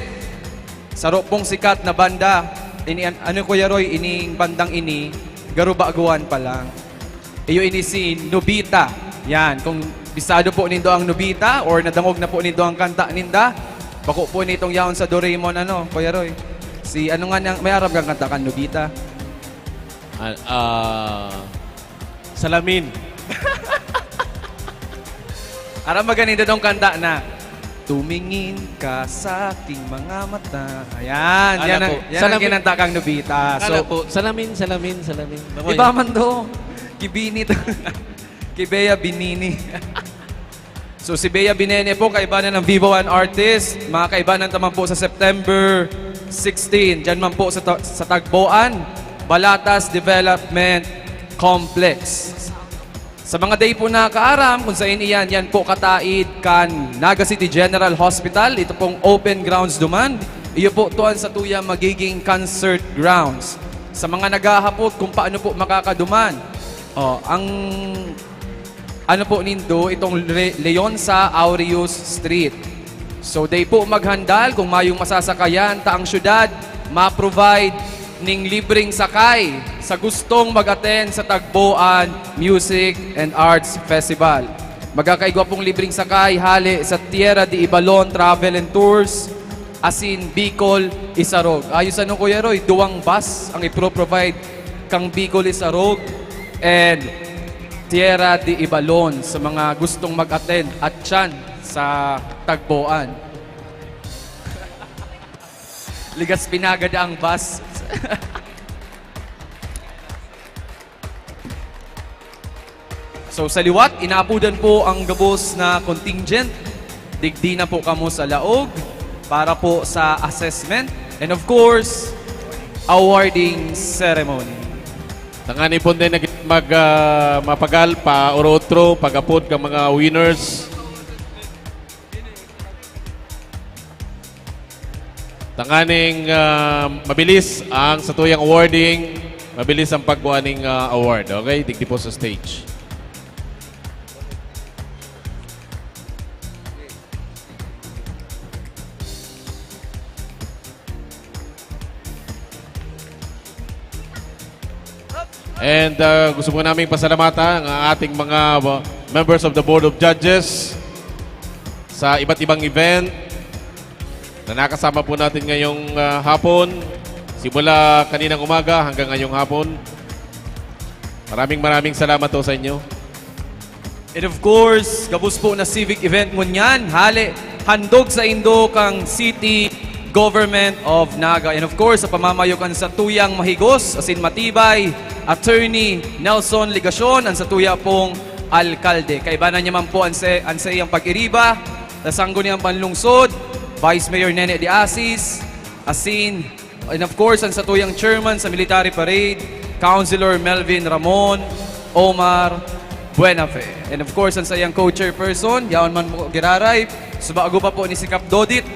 Saro pong sikat na banda. Ini, an-, ano, Kuya Roy, ining bandang ini, garo baguhan pa lang. Iyo ini si Nobita. Yan, kung bisado po nindo ang Nobita or nadangog na po nindo ang kanta ninda, bako po nitong yaon sa Doraemon, ano, Kuya Roy. Si ano nga niyang, may aram kang kanta kan Nobita? Ah, ah, salamin. Aram ba ganin datong kanta na, "Tumingin ka sa aking mga mata." Ayan, Ala yan ang, po. Yan ang Salamin. Kinanta kang Nobita. Ala So, po. Salamin, salamin, salamin. Iba man to. Kibini to. Kay Bea Binini. So, si Bea Binene po, kaibanan ng Viva One Artist. Mga kaibanan taman po sa September sixteen. Diyan man po sa, ta- sa Tagboan, Balatas Development Complex. Sa mga day po na kaaram kung saan iyan, yan po kataid kan Naga City General Hospital. Ito pong open grounds duman. Iyo po tuan sa tuya magiging concert grounds. Sa mga naghahapot kung paano po makakaduman, oh, ang ano po nindo, itong Re- Leonza Aureus Street. So, day po maghandal kung mayong masasakayan ta ang syudad, ma-provide ning libreng sakay sa gustong mag-attend sa Tagboan Music and Arts Festival. Magkakaigwa pong libreng sakay hale sa Tierra de Ibalon Travel and Tours, asin Bicol Isarog. Ayos ano, Kuya Roy, duwang bus ang ipro-provide kang Bicol Isarog and Tierra de Ibalon sa mga gustong mag-attend at tiyan sa Tagboan. Ligas pinagad ang bus. So, sa liwat, inaapodan po ang gabos na contingent. Digdi na po kamo sa laog para po sa assessment. And of course, awarding ceremony. Tanganing po din nag-, mag, ah, mapagal pa oro-otro, pag-apod ka mga winners. Tanganing ah, mabilis ang satuyang awarding, mabilis ang pagkuha ning ah, award. Okay, digdi po sa stage. And uh, gusto po naming pasalamatan ang ating mga uh, members of the Board of Judges sa iba't ibang event na nakasama po natin ngayong uh, hapon, simula kaninang umaga hanggang ngayong hapon. Maraming maraming salamat po sa inyo. And of course, gabos po na civic event ngunyan, hale, handog sa indo kang City Government of Naga. And of course, sa pamamayo kan satuyang mahigos, asin matibay, Attorney Nelson Legacion, ang satuya pong alkalde. Kaibanan niya man po ang, se, ang saiyang pag-iriba, sa sangguniang panlungsod, Vice Mayor Nene de Asis, asin And of course, ang satuyang chairman sa military parade, Councilor Melvin Ramon Omar Buenafe. And of course, ang saiyang co-chairperson, yaon man po giraray, subago pa po ni si Kap Dodit,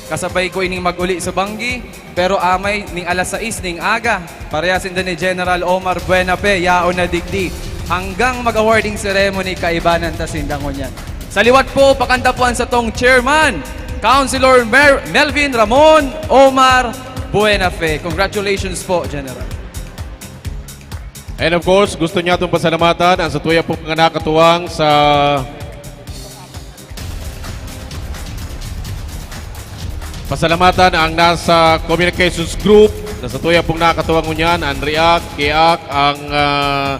kasabay ko ining mag-uli sa banggi, pero amay ning alas sais ning aga, parehas sinda ni General Omar Buenafe, yaon na digdi. Hanggang mag-awarding ceremony, kaibanan ta sinda ngunyan. Sa liwat po, pakanta po ang satong chairman, Councilor Mer- Melvin Ramon Omar Buenafe. Congratulations po, General. And of course, gusto niya itong pasalamatan ang satuya pong mga nakatuwang sa pasalamatan ang nasa communications group na satuya pong nakatuwang ngunyan, ang REACT, KEACT, ang ah,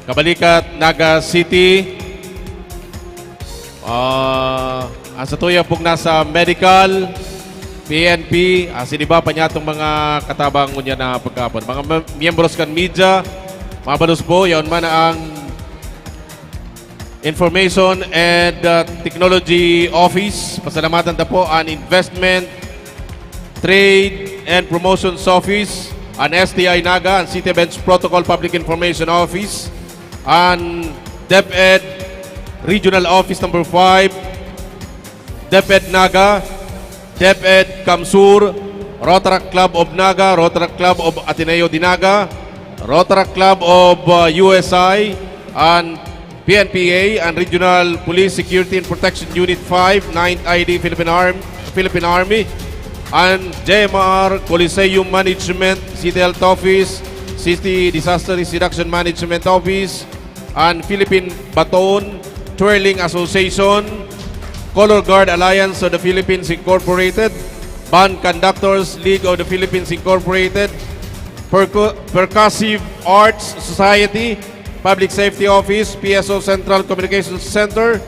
Kabalikat, Naga City. Ah, ang satuya pong nasa medical, P N P, asin iba pa niya itong mga katabang ngunyan na pagkapon. Mga mem- miyembros kan media, mabalos po, yaon man ang Information and uh, Technology Office. Pasalamatan ta po an Investment, Trade and Promotions Office, an S T I Naga, an City Events Protocol Public Information Office, an DepEd Regional Office Number five, DepEd Naga, DepEd CamSur, Rotaract Club of Naga, Rotaract Club of Ateneo de Naga, Rotaract Club of uh, U S I, and P N P A, and Regional Police Security and Protection Unit five, Ninth I D Philippine, Arm, Philippine Army, and J M R Coliseum Management, City Health Office, City Disaster Risk Reduction Management Office, and Philippine Baton Twirling Association, Color Guard Alliance of the Philippines Incorporated, Band Conductors League of the Philippines Incorporated, Percu- Percussive Arts Society, Public Safety Office, P S O Central Communications Center,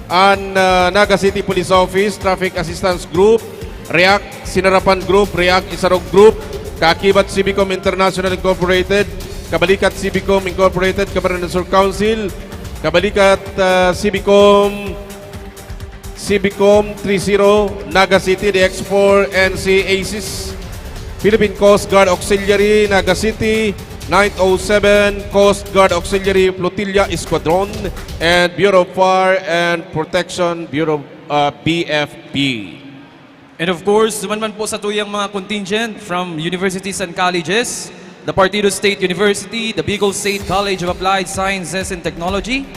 an uh, Naga City Police Office, Traffic Assistance Group, REACT, Sinarapan Group, REACT, Isarog Group, Kaakibat Civicom International Incorporated, Kabalikat Civicom Incorporated, Camarines Sur Council, Kabalikat uh, Civicom, Civicom three zero, Naga City, the X four N C ASIS, Philippine Coast Guard Auxiliary, Naga City, nine oh seven Coast Guard Auxiliary Flotilla Squadron, and Bureau of Fire and Protection, Bureau uh, B F P. And of course, duman man po sa tuyang mga contingent from universities and colleges, the Partido State University, the Bicol State College of Applied Sciences and Technology,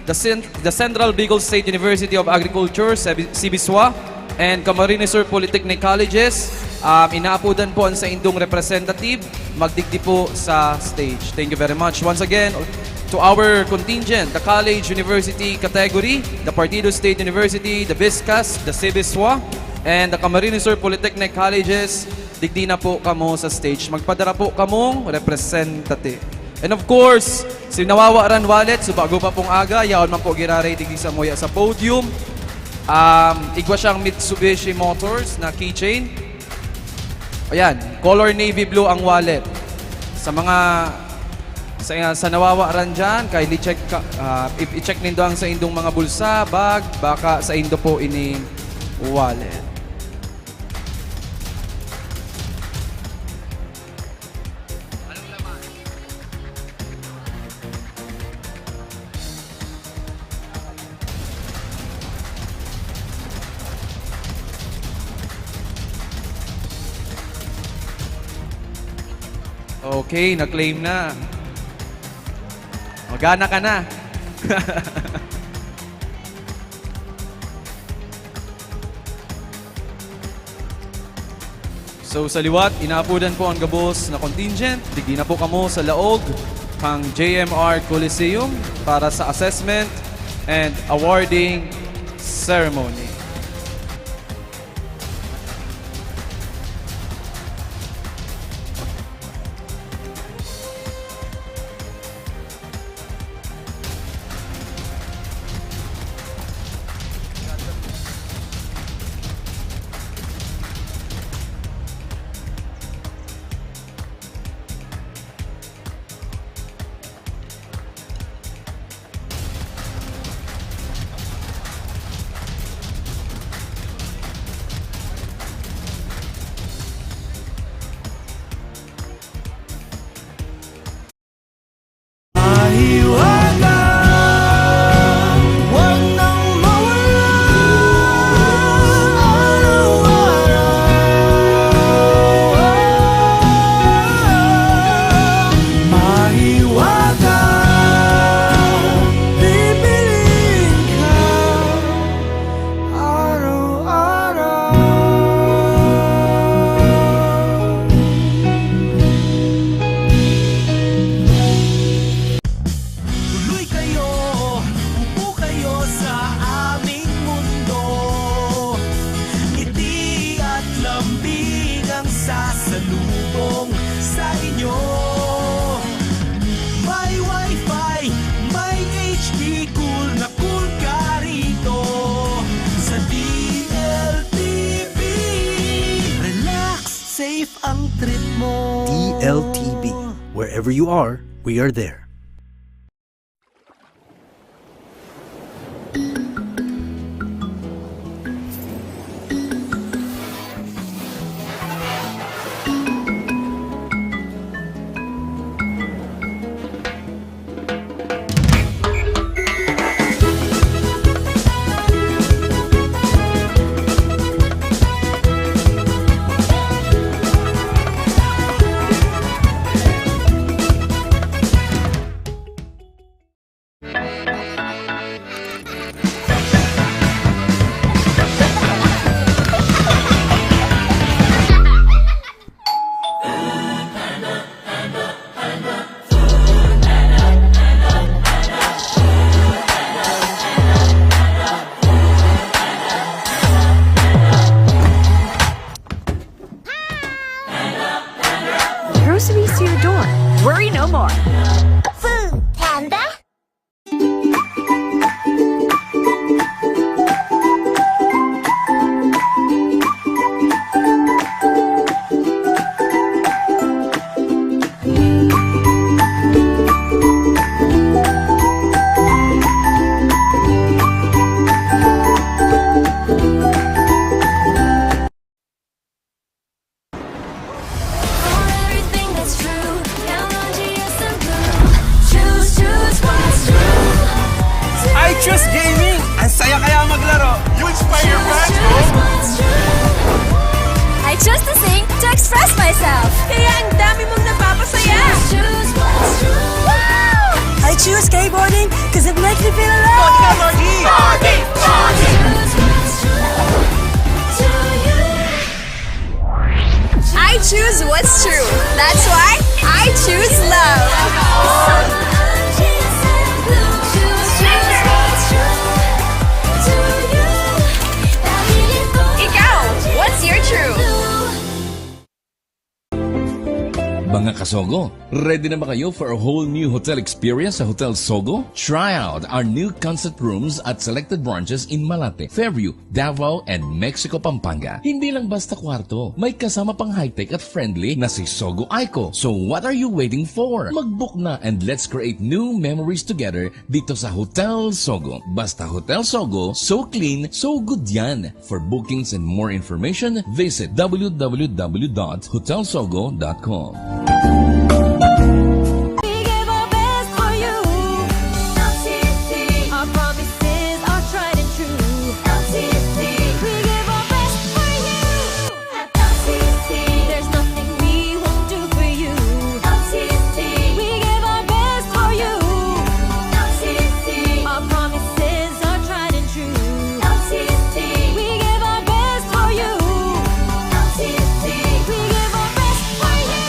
the, Cent- the Central Bicol State University of Agriculture, Sebi- Sibiswa, and Camarines Sur Polytechnic Colleges. Um, inaapodan po ang saindong representative magdigdi po sa stage. Thank you very much. Once again, to our contingent, the college university category, the Partido State University, the BISCAS, the Sibiswa, and the Camarines Sur Polytechnic Colleges, digdi na po kamo sa stage. Magpadara po kamong representative. And of course, si nawawaran wallet, so bago pa pong aga, yaon man po giraray digdi sa muya sa podium. Um, igwa siyang Mitsubishi Motors na keychain. Ayan, color navy blue ang wallet. Sa mga Sa, sa nawawaran dyan, kindly check ka, ah, i-, i-check nindo ang saindong mga bulsa, bag, baka saindo po ining wallet. Okay, na-claim na. Magana ka na. So, sa liwat, inaapodan po ang gabos na contingent. Digdi na po kamo sa laog kan J M R Coliseum para sa assessment and awarding ceremony. Mahiwaga, wag nang mawala. Araw-araw, mahiwaga, pipiliin ka. Araw-araw. Tuloy kayo, upo kayo sa aming mundo. Ngiti at lambing ang sasalubong sa inyo. May wifi, may H D, cool na cool ka rito sa D L T V. Relax, safe ang trip mo. D L T V. Wherever you are, we are there. Groceries to your door. Worry no more. Food Panda. I choose gaming! Ang saya kaya maglaro! You inspire your fans, bro! I choose to sing to express myself! Kaya ang dami mong napapasaya! Wow! I choose skateboarding 'cause it makes me feel alive! I choose what's true. That's why I choose love. Ikaw, what's your true? Mga Sogo, ready na ba kayo for a whole new hotel experience sa Hotel Sogo? Try out our new concept rooms at selected branches in Malate, Fairview, Davao, and Mexico, Pampanga. Hindi lang basta kwarto, may kasama pang high-tech at friendly na si Sogo Aiko. So what are you waiting for? Mag-book na and let's create new memories together dito sa Hotel Sogo. Basta Hotel Sogo, so clean, so good yan. For bookings and more information, visit w w w dot hotel sogo dot com. We give our best for you. L C C. Our promises are tried and true. L C C. We give our best for you. At L C C, there's nothing we won't do for you. L C C, we give our best for you. L C C, our promises are tried and true. L C C, we give our best for you. L C C, we give our best for you.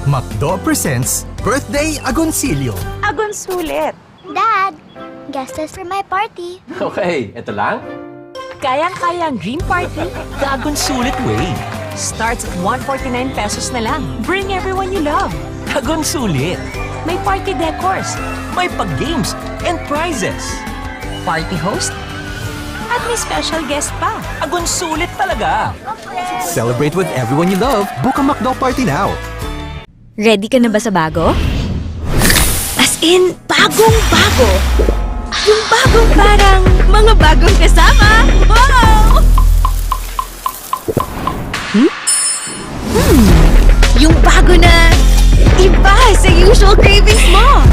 McDo presents Birthday Agoncillo. Agonsulit! Dad, guest list for my party. Okay, eto lang? Kayang-kaya ang dream party the Agonsulit way. Starts at one forty-nine pesos na lang. Bring everyone you love. Agonsulit! May party decors, may pag-games, and prizes. Party host? At may special guest pa. Agonsulit talaga! Celebrate with everyone you love. Book a McDo party now. Ready ka na ba sa bago? As in, bagong-bago. Yung bagong parang mga bagong kasama. Wow! Hmm? Hmm. Yung bago na iba sa usual cravings mo.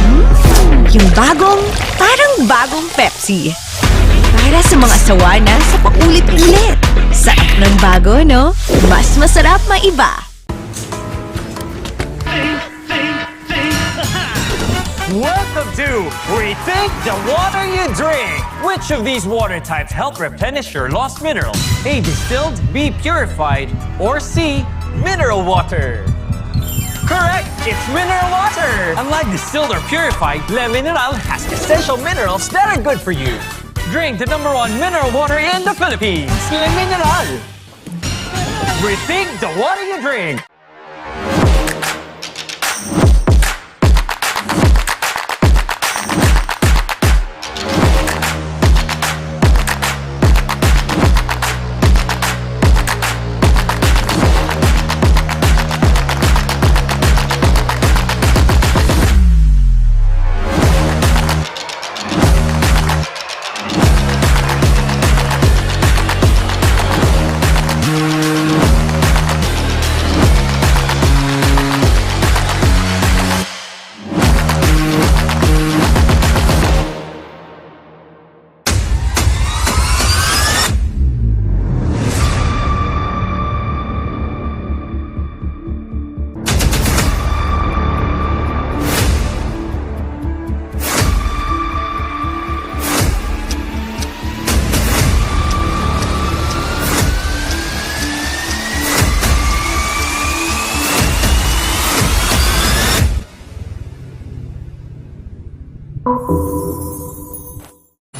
Hmm. Yung bagong, parang bagong Pepsi. Para sa mga sawa na sa paulit-ulit. Sarap ng bago, no? Mas masarap maiba. Welcome to Rethink the Water You Drink. Which of these water types help replenish your lost minerals? A, distilled, B, purified, or C, mineral water? Correct! It's mineral water! Unlike distilled or purified, Le Mineral has essential minerals that are good for you. Drink the number one mineral water in the Philippines, Le Mineral. Rethink the water you drink.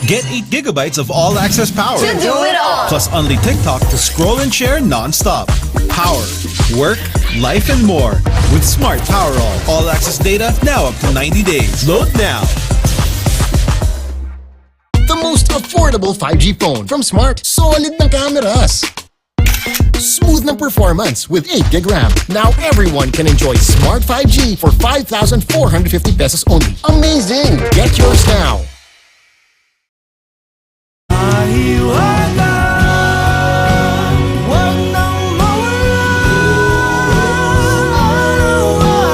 Get eight gigabytes of all-access power. To do it all. Plus only TikTok to scroll and share non-stop. Power, work, life, and more. With Smart Power All. All-access data now up to ninety days. Load now. The most affordable five G phone from Smart. Solid ng cameras. Smooth ng performance with eight gig RAM. Now everyone can enjoy Smart five G for five thousand four hundred fifty pesos only. Amazing! Get yours now. Mahiwaga, wag nang mawala. Araw-araw,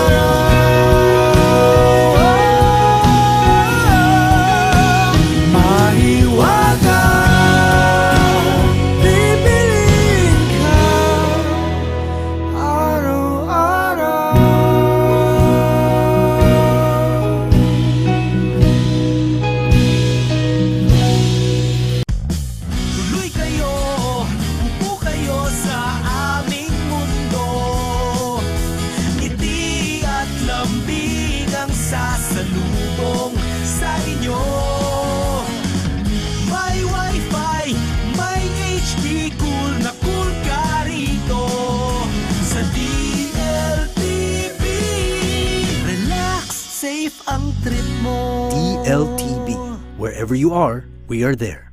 mahiwaga, pipiliin ka. Araw-araw. T V. Wherever you are, we are there.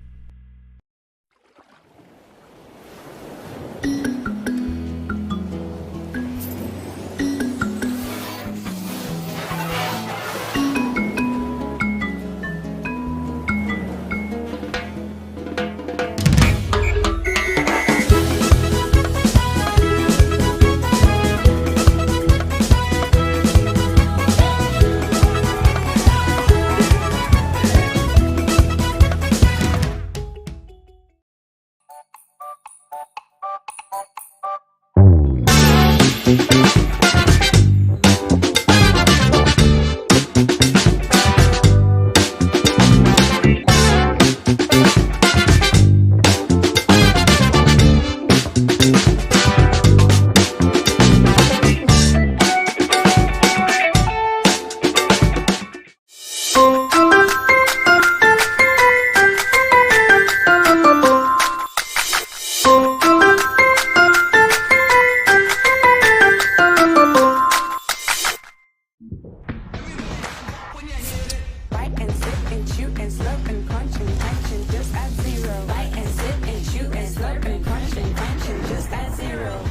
Bite and sip and chew and slurp and crunch and crunch and just add zero. Bite and sip and chew and slurp and crunch and crunch and just add zero.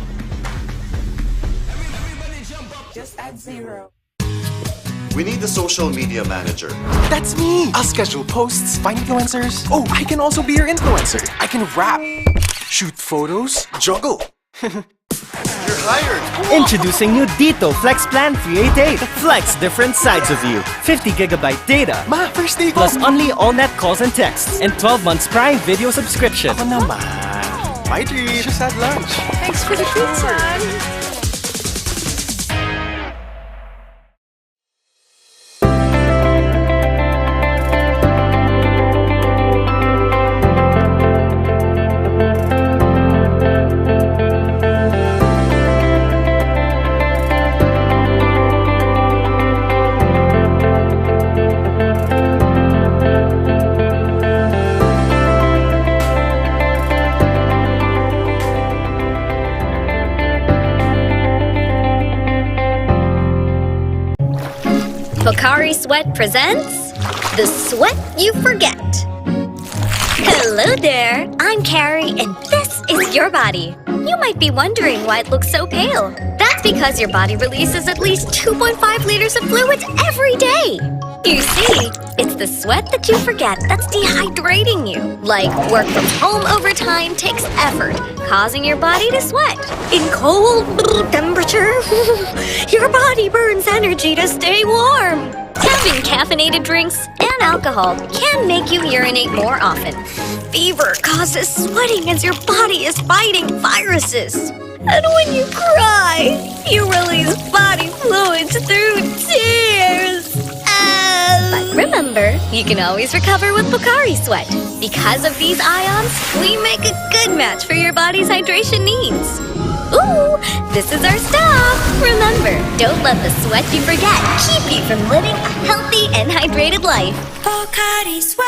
Just add zero. We need a social media manager. That's me! I'll schedule posts, find influencers. Oh, I can also be your influencer. I can rap, shoot photos, juggle. You're hired! Introducing new Dito Flex Plan three eight eight. Flex different sides of you. Fifty gigabyte data. Ma, first day ko! Plus only all net calls and texts. And twelve months Prime Video subscription. Ako naman. My treat. Just had lunch. Thanks for the pizza. Pocari Sweat presents The Sweat You Forget. Hello there, I'm Carrie, and this is your body. You might be wondering why it looks so pale. That's because your body releases at least two point five liters of fluids every day. You see, it's the sweat that you forget that's dehydrating you. Like, work from home overtime takes effort, causing your body to sweat. In cold temperature, your body burns energy to stay warm. Having caffeinated drinks and alcohol can make you urinate more often. Fever causes sweating as your body is fighting viruses. And when you cry, you release body fluids through tears. Ah. But remember, you can always recover with Pocari Sweat. Because of these ions, we make a good match for your body's hydration needs. Ooh, this is our stop! Remember, don't let the sweat you forget keep you from living a healthy and hydrated life. Pocari Sweat.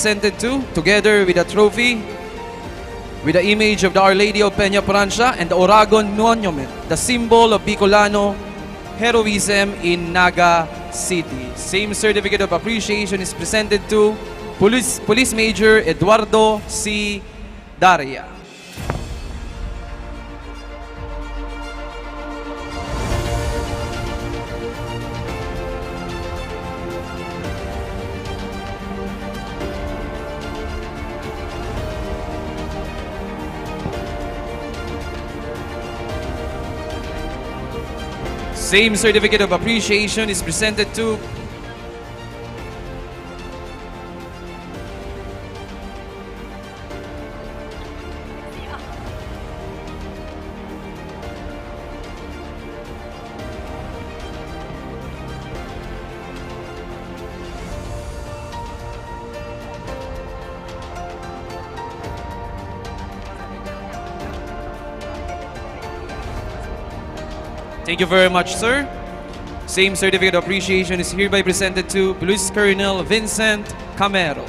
Presented to, together with a trophy, with the image of the Our Lady of Peña Francia and the Oragon Monument, the symbol of Bicolano heroism in Naga City. Same certificate of appreciation is presented to Police, Police Major Eduardo C. Daria. Same certificate of appreciation is presented to Thank you very much, sir. Same certificate of appreciation is hereby presented to Police Colonel Vincent Camero.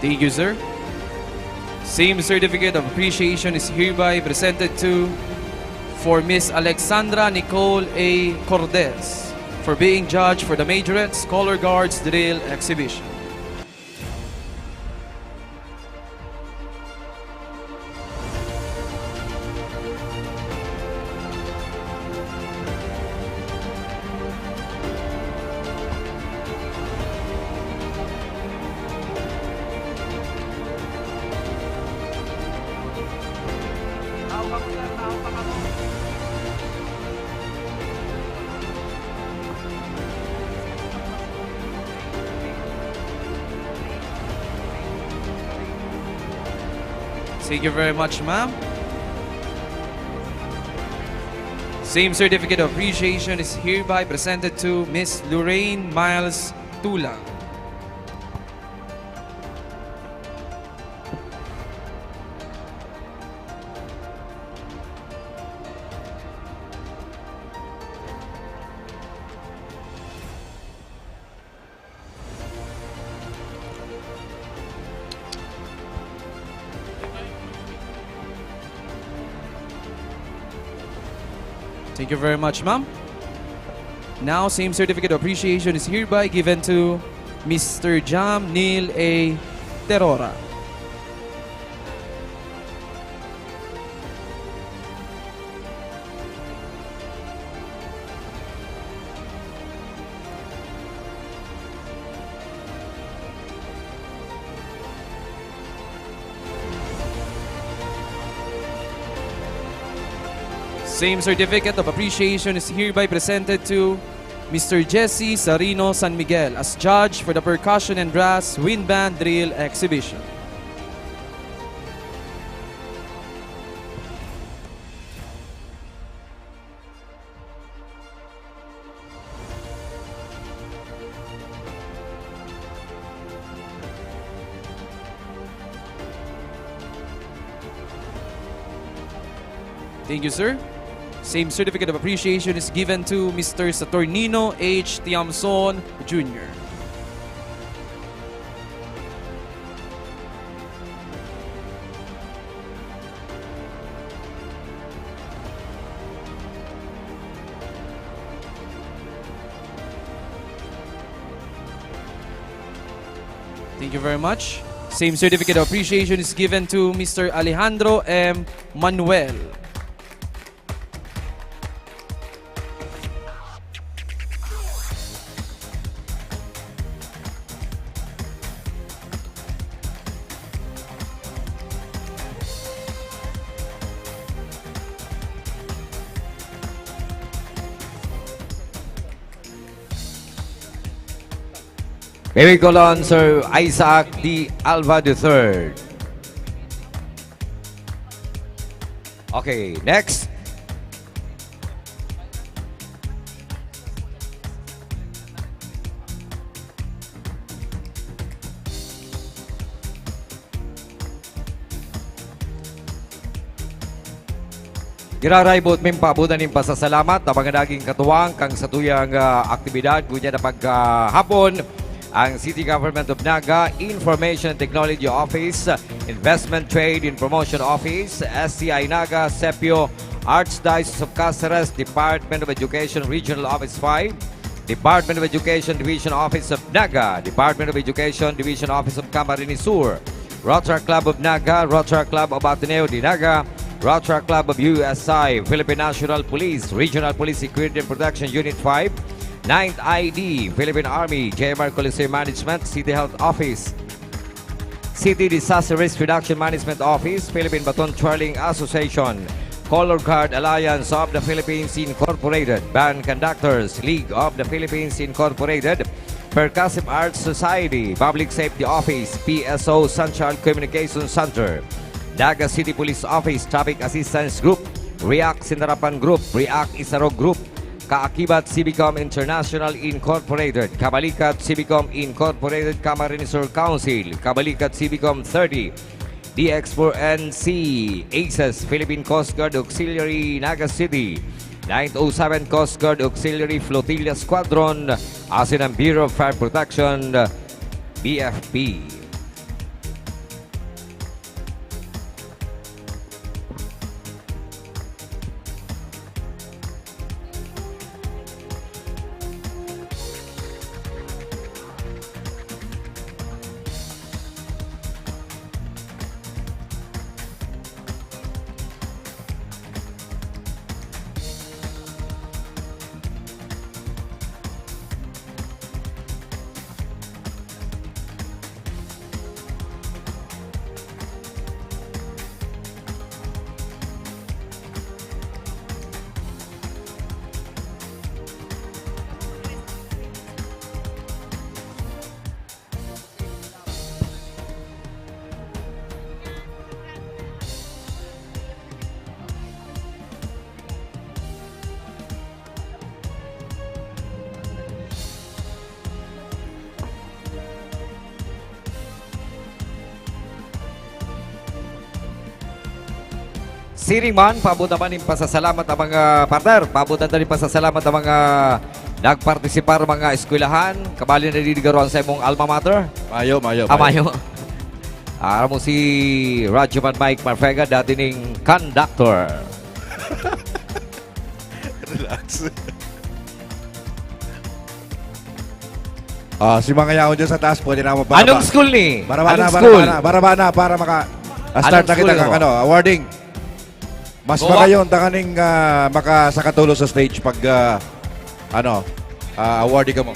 Thank you, sir. Same certificate of appreciation is hereby presented to for Miss Alexandra Nicole A. Cordes for being judge for the Majorettes Color Guards Drill Exhibition. Thank you very much, ma'am. Same certificate of appreciation is hereby presented to Miss Lorraine Miles Tulang. Thank you very much, ma'am. Now, same certificate of appreciation is hereby given to Mister Jam Neil A. Terora. Same certificate of appreciation is hereby presented to Mister Jesse Sarino San Miguel as judge for the Percussion and Brass Wind Band Drill Exhibition. Thank you, sir. Same certificate of appreciation is given to Mister Saturnino H. Tiamson Junior. Thank you very much. Same certificate of appreciation is given to Mister Alejandro M. Manuel. May we call on Sir Isaac D. Alva the third. Okay, next. Giraray boot ming paabotan nin pasasalamat na mga naging katuwang kan satuyang, ah, aktibidad ngunyan na pagkahapon. Ang City Government of Naga, Information and Technology Office, Investment, Trade and Promotion Office, S C I Naga, Sepio, Archdiocese of Caceres, Department of Education, Regional Office five, Department of Education, Division Office of Naga, Department of Education, Division Office of Camarines Sur, Rotary Club of Naga, Rotary Club of Ateneo de Naga, Rotary Club of U S I, Philippine National Police, Regional Police Security and Protection Unit five, Ninth I D, Philippine Army, J M R Coliseum Management, City Health Office, City Disaster Risk Reduction Management Office, Philippine Baton Twirling Association, Color Guard Alliance of the Philippines Incorporated, Band Conductors, League of the Philippines Incorporated, Percussive Arts Society, Public Safety Office, P S O Central Communication Center, Naga City Police Office, Traffic Assistance Group, React Sinarapan Group, React Isarog Group, Kaakibat Civicom International Incorporated, Kabalikat Civicom Incorporated, Camarines Sur Council, Kabalikat Civicom thirty, D X four N C, ACES, Philippine Coast Guard Auxiliary Naga City, nine oh seven Coast Guard Auxiliary Flotilla Squadron, asin ang Bureau of Fire Protection, B F P. Siring man, paabot naman nin pasasalamat ang mga partner. Paabot naman nin pasasalamat ang mga nagpartisipar, mga eskwelahan. Kabali na digdi garo ang sa imong alma mater? Mayo, mayo, Ah, mayo. mayo. Aram mo si Radyo Man Mike Marfega, dati ning conductor. Relax. Ah, si mga yaon dyan sa taas, pwede na mababa. Anong school ni? Baraba Anong na, school? baraba na, baraba na para maka-, ah, start Anong na kita school kang mo? ano, awarding. Mas Go magayon, tanganing, ah, makasakatulo sa stage pag, ah, ano, ah, awarding ka mo.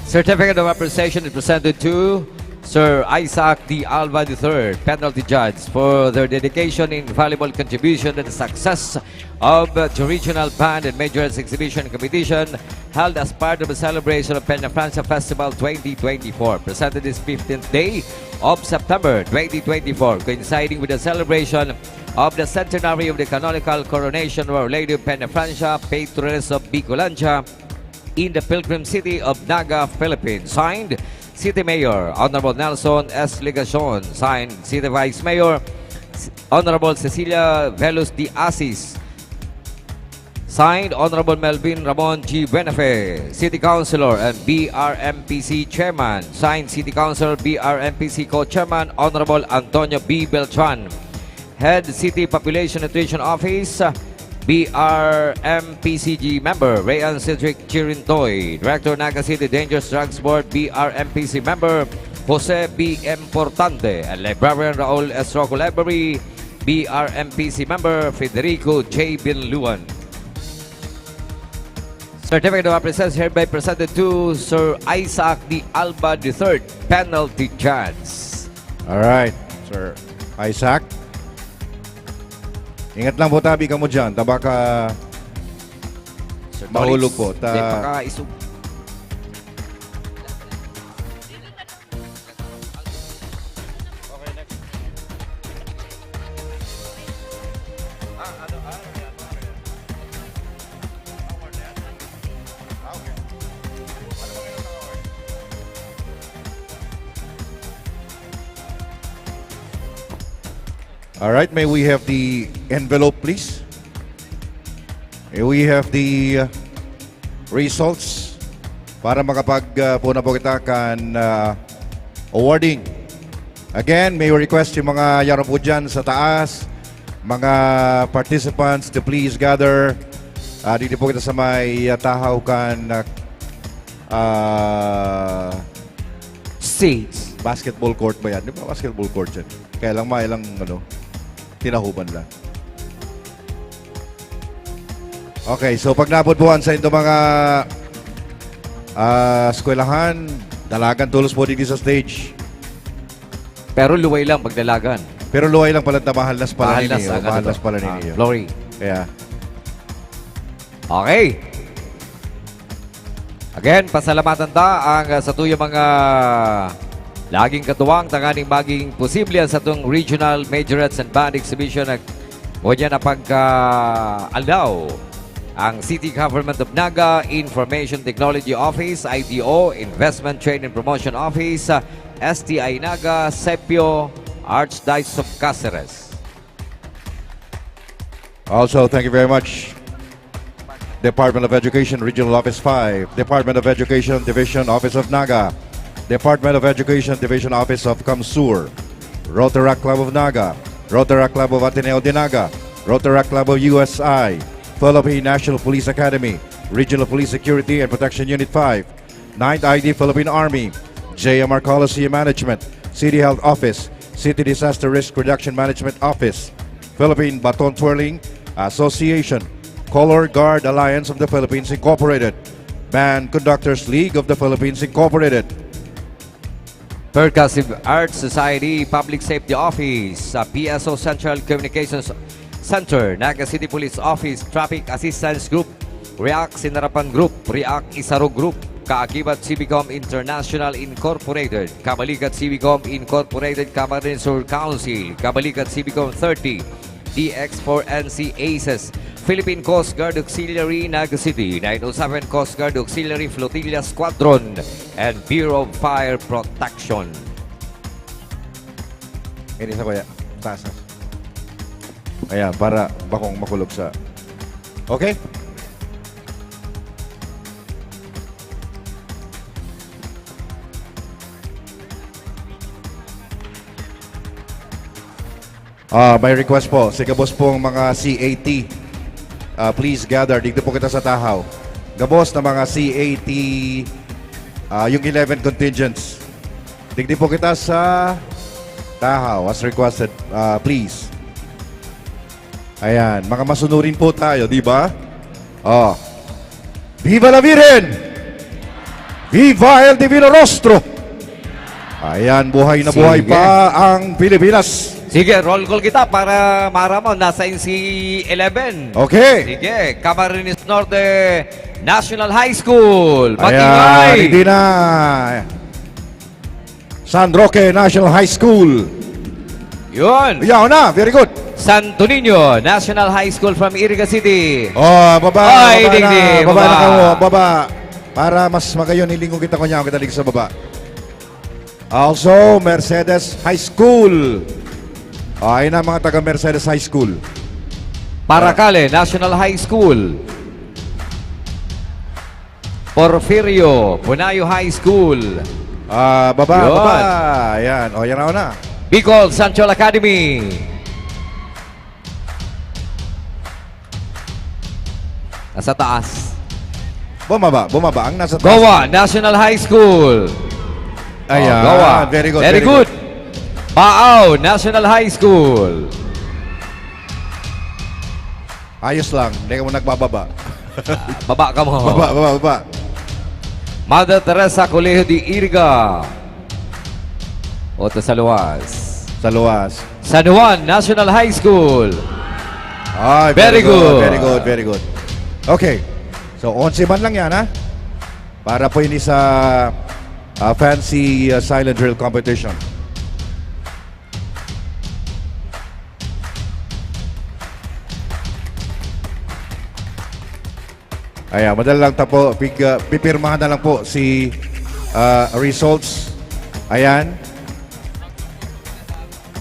Certificate of appreciation is presented to Sir Isaac D. Alba the third, penalty judge, for their dedication and valuable contribution to the success of the Regional Band and Major Arts Exhibition Competition held as part of the celebration of Peñafrancia Festival twenty twenty-four, presented this fifteenth day of September twenty twenty-four, coinciding with the celebration of the centenary of the canonical coronation of Our Lady of Peñafrancia, Patroness of Bicolandia, in the Pilgrim City of Naga, Philippines. Signed, City Mayor Honorable Nelson S. Legacion. Signed, City Vice Mayor Honorable Cecilia Velos de Asis. Signed, Honorable Melvin Ramon G. Buenafe, City Councilor and B R M P C Chairman. Signed, City Councilor, B R M P C Co-Chairman, Honorable Antonio B. Beltran. Head City Population Nutrition Office, B R M P C G member Rayan Cedric Chirintoy, Director Naga City Dangerous Drugs Board, B R M P C member Jose B. Importante, and Librarian Raul S. Rocco Library, B R M P C member Federico J. Binluan. Certificate of appreciation hereby presented to Sir Isaac D. Alba the third, penalty judge. Alright, Sir Isaac. Ingat lang po tabi kamo dyan. Tabaka Sir Tolix, mahulog po. Ta- may pakaisog. All right, may we have the envelope, please? May we have the uh, results para makapag uh, po na po kita kan uh, awarding. Again, may request yung mga yaro po dyan sa taas, mga participants, to please gather. Uh, dito po kita sa may uh, tahaw kan uh, uh, Seats. Basketball court ba yan? Di ba basketball court yan? Kaya lang may lang ano, tinahuban lang. Okay, so pag naabot po sa indo mga uh, eskwelahan, dalagan tulos po dito sa stage. Pero luway lang pagdalagan. Pero luway lang pala, mahal nas pala Mahal nas ninyo. ang ano Mahal to. nas pala Ah, ninyo. Glory. Kaya, Okay. Again, pasalamatan ta ang uh, sa tuyang mga laging katuwang tanganing maging posible ang satong regional majorettes and band exhibition na ngunyan na pagka-aldaw ang City Government of Naga Information Technology Office, I T O, Investment Trade and Promotion Office, uh, S T I Naga, Sepio, Archdiocese of Caceres. Also, thank you very much. Department of Education, Regional Office five, Department of Education, Division Office of Naga, Department of Education, Division Office of CamSur, Rotaract Club of Naga, Rotaract Club of Ateneo de Naga, Rotaract Club of U S I, Philippine National Police Academy, Regional Police Security and Protection Unit five, Ninth I D Philippine Army, J M R Coliseum Management, City Health Office, City Disaster Risk Reduction Management Office, Philippine Baton Twirling Association, Color Guard Alliance of the Philippines Incorporated, Band Conductors League of the Philippines Incorporated, Percussive Arts Society, Public Safety Office, sa P S O Central Communications Center, Naga City Police Office, Traffic Assistance Group, React Sinarapan Group, React Isaro Group, Kaakibat Civicom International Incorporated, Kabalikat Civicom Incorporated, Camarines Sur Council, Kabalikat Civicom thirty, D X four N C Aces, Philippine Coast Guard Auxiliary Naga City, nine oh seven Coast Guard Auxiliary Flotilla Squadron, and Bureau of Fire Protection. Ini sa kuya. Taas na. Ayan, para bakong makulog sa... Okay? Ah, may request po. Si gabos pong mga C A T, ah, please gather. Dito po kita sa Tahaw. Gabos na mga C A T, ah, yung eleven contingents. Digdi po kita sa Tahaw, as requested. Ah, please. Ayan, mga masunurin po tayo, di ba? Oh. Viva la Virgen! Viva el Divino Rostro! Ayan, buhay na buhay Sige. pa ang Pilipinas. Sige, roll call kita para maaraman nasa si eleven. Okay. Sige, Camarines Norte National High School. Ayan, Matingay. Hindi na. San Roque National High School. Yun. Yaw na, very good. Santo Niño National High School from Iriga City. Oh, baba, Ay, baba digdi, na, baba na baba. kamo, baba. Para mas magayon, hilingon kita ko niya, kita sa baba. Also, Mercedes High School. Oh, ayun na mga taga Mercedes High School. Paracale National High School. Porfirio Punayo High School. Ah, baba, Yun. baba. Ayan, o yan na. Bicol Central Academy. Nasa taas. Bumaba, bumaba. Ang nasa taas. Goa National High School. Ayan, Oh, Goa. very good, Very, very good. Baao National High School. Ayos lang, hindi ka mo nagbababa. Baba ka mo. Baba, baba, baba. Mother Teresa Colegio de Iriga. Oto sa luwas. Sa luwas. San Juan National High School. Ay, Very good. Very good, very good. Okay. So, onse man lang yan, ha? Para po ini sa ah, Fancy ah, Silent Drill Competition. Ayan, madali lang ta po. Pig, ah, pipirmahan na lang po si ah, results. Ayan.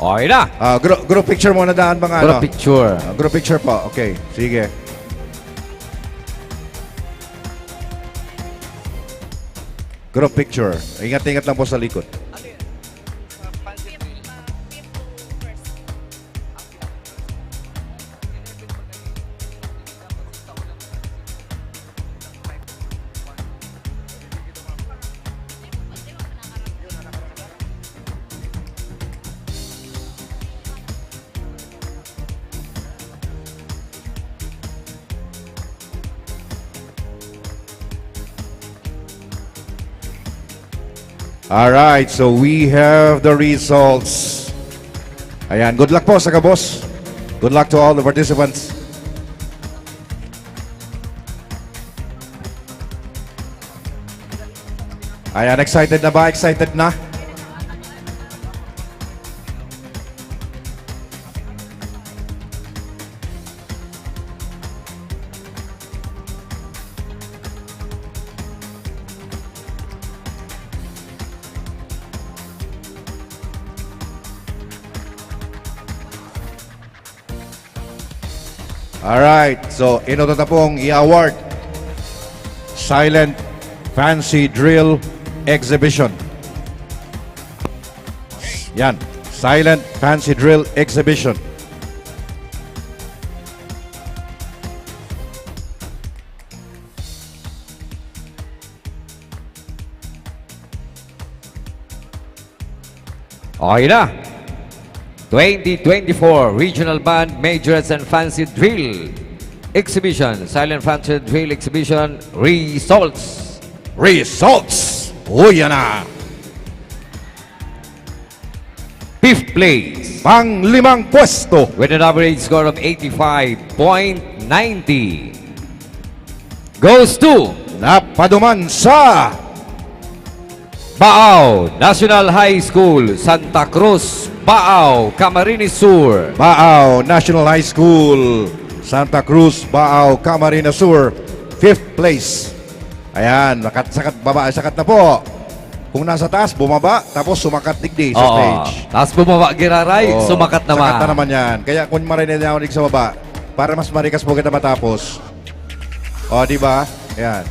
Okay na. Ah, group, group picture muna daan, mga Group ano. picture. Ah, group picture po. Okay, sige. Group picture. Ingat-ingat lang po sa likod. Alright, so we have the results. Ayan, good luck po sa gabos. Good luck to all the participants. Ayan, excited na ba? Excited na? Alright, so eno ta pong i-award. Silent Fancy Drill Exhibition. Yan, Silent Fancy Drill Exhibition. Okay na. Twenty twenty-four Regional Band Majorettes and Fancy Drill Exhibition, Silent Fancy Drill Exhibition results. Results! O, yan na. Fifth place. Panglimang pwesto. With an average score of eighty-five point ninety. Goes to Napaduman sa Baao National High School, Santa Cruz, Baao, Camarines Sur. Baao National High School, Santa Cruz, Baao, Camarines Sur. Fifth place. Ayan, nakat-, sakat, baba, sakat na po. Kung nasa taas, bumaba, tapos sumakat digdi sa Oo. stage. Taas bumaba, giraray, Oo, sumakat naman. Sakat na naman yan. Kaya kung maray na ako sa baba, para mas marikas po kita matapos. O, di ba? Ayan.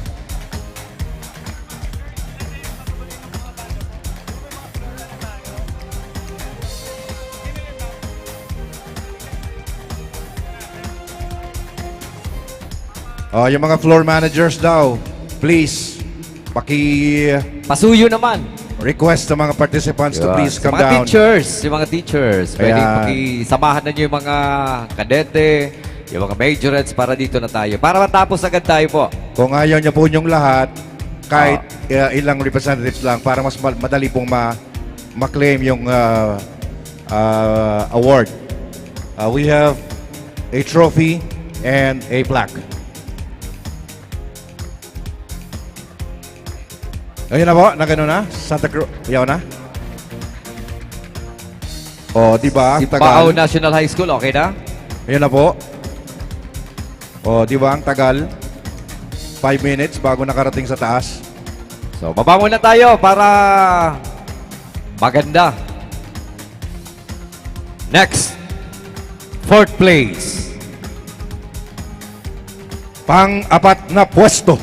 Oh, yung mga floor managers daw, please, paki- Pasuyo naman. request sa mga participants to Yun. please Sa come mga down. teachers, yung mga teachers, pwede Ayan. pakisamahan na niyo yung mga kadete, yung mga majorettes para dito na tayo. Para matapos agad tayo po. Kung ayaw niyo po yung lahat, kahit, Ah. uh, ilang representatives lang para mas ma-, madali pong ma-, ma-claim yung, uh, uh, award. Uh, we have a trophy and a plaque. Ayun na po, nagano na? Santa Cruz, yaw na? Oh, di ba? Ang Si tagal. Baao National High School, okay na? Ayun na po. Oh, di ba? Ang tagal. Five minutes bago nakarating sa taas. So, baba muna tayo para maganda. Next, fourth place. Pang-apat na pwesto.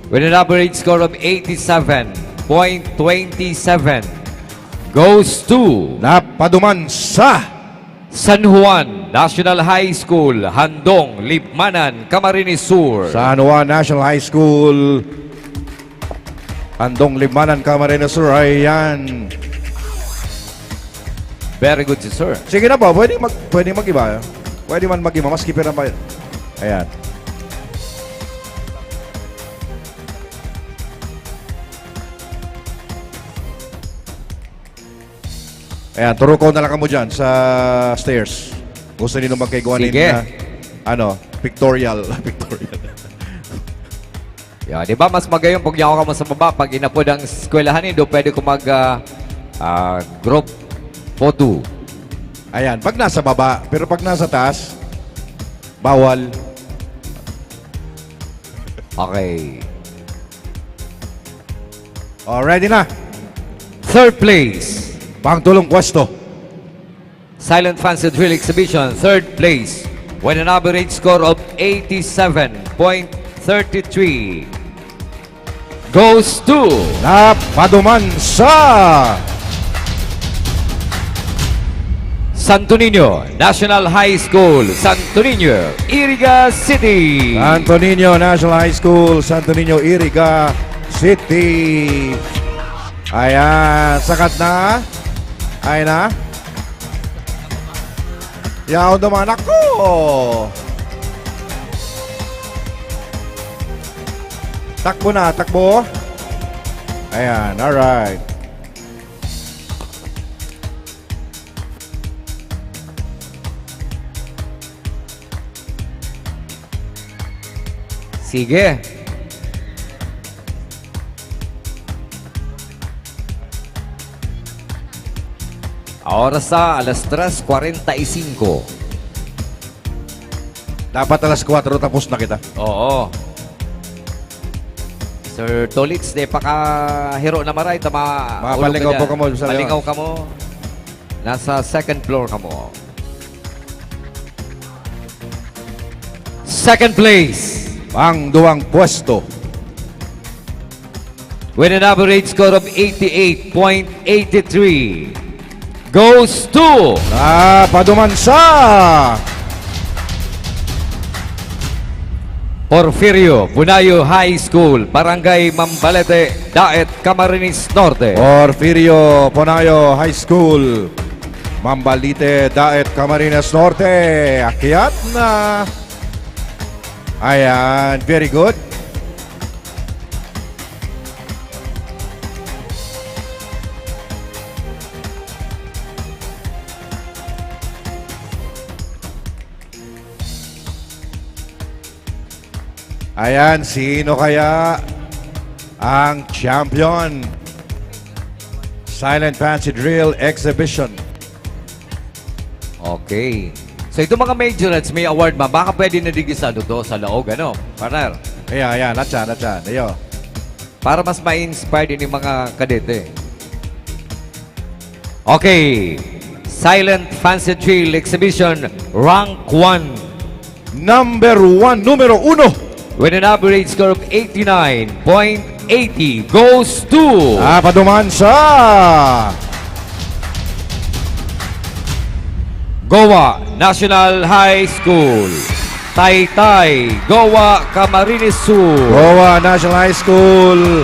With an average score of eighty-seven point twenty-seven goes to Napaduman sa San Juan National High School, Handong, Libmanan, Camarines Sur. San Juan National High School, Handong, Libmanan, Camarines Sur. Ayan. Very good si sir. Sige na po, pwede mag-, pwede mag-iba. Pwede man mag-iba, maski pera pa yun. Ayan. Ayan, turukaw na lang kamo dyan sa stairs. Gusto nino magkaigwa nin, Sige. ah, ano, pictorial. Pictorial. Ya, di ba mas magayon pag yawa ka mo sa baba, pag inapod ang eskwelahan, eh, do pwede ko mag, ah, ah, group photo. Ayan, pag nasa baba, pero pag nasa taas, bawal. Okay. Oh, ready na. Third place. Pangtulong pwesto. Silent Fancy Drill Exhibition, third place, with an average score of eighty-seven point thirty-three, goes to Napaduman sa Santo Niño National High School, Santo Niño, Iriga City. Santo Niño National High School, Santo Niño, Iriga City. Ayan, sakat na. Ayan na. Yaon naman ako. Takbo na, takbo. Ayan, alright. Sige. Oras sa alas tres kwarenta y cinco. Dapat alas kwatro tapos na kita. Oo. Sir Tolits, di pa ka hiro na maray, tama, Mapalingaw ulo ka po dyan. Kamo, Sir Malingaw Leon. Kamo. Nasa second floor kamo. Second place. Ang duwang pwesto. With an average score of eighty-eight point eight three, goes to Napaduman sa Porfirio Bunayo High School, Barangay Mambalete, Daet, Camarines Norte. Porfirio Bunayo High School, Mambalete, Daet, Camarines Norte. Akyat na. Ayan, very good. Ayan, sino kaya ang champion? Silent Fancy Drill Exhibition. Okay. So, itong mga majorettes, may award ba? Baka pwede na digdi sa ano to, sa laog, ano? Partner? Ayan, ayan. Natsa, natsa. Ayo. Para mas ma-inspire din yung mga kadete. Okay. Silent Fancy Drill Exhibition, Rank one. Number one, numero uno. With an average score of eighty-nine point eighty, goes to Napaduman sa Goa National High School, Taytay, Goa, Camarines Sur. Goa National High School,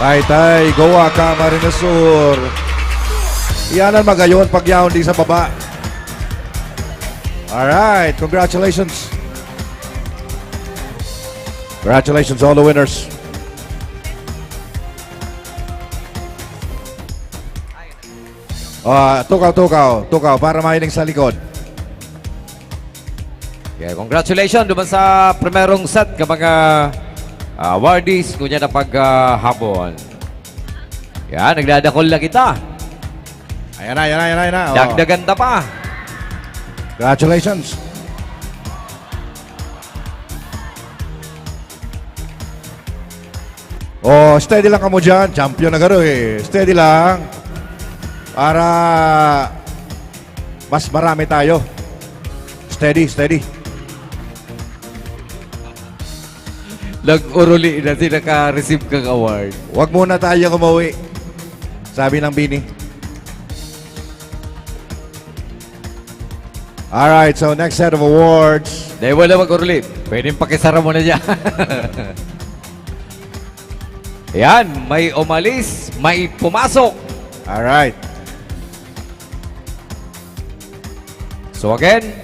Taytay, Goa, Camarines Sur. Iyan ang magayon pag yaon di sa baba. Alright, congratulations. Congratulations all the winners. Ah, tukaw, tukaw, tukaw para mahiling sa likod. Okay, congratulations naman sa primerong set ka mga, ah, awardees. Ngunyan na pag, ah, hapon. Yan, nagdadakol na kita. Ayan na, ayan na, ayan na, ayan na. Oh. Dagdagan ta pa. Congratulations. Oh, steady lang kamo dyan. Champion na garo eh. Steady lang. Para mas marami tayo. Steady, steady. Nag-uruli na si naka-receive kang award. Wag muna tayo umuwi. Sabi ng bini. Alright, so next set of awards. Dahil wala mag-uruli, pwedeng pakisara mo na dyan. Yan, may umalis, may pumasok. Alright. So again,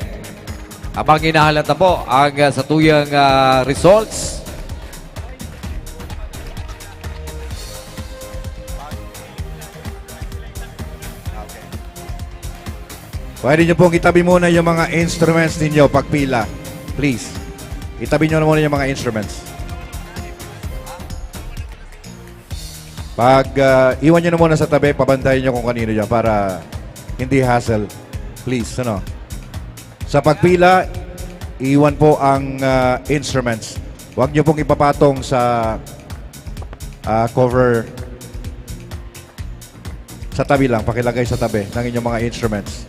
habang hinahalat na po ang, ah, satuyang, ah, results. Pwede nyo pong itabi muna yung mga instruments ninyo pagpila. Please. Itabi nyo muna yung mga instruments. Pag, ah, iwan nyo na muna sa tabi, pabantayan nyo kung kanino yan para hindi hassle. Please, ano? Sa pagpila, iwan po ang, ah, instruments. Huwag nyo pong ipapatong sa, ah, cover. Sa tabi lang, pakilagay sa tabi ng inyong mga instruments.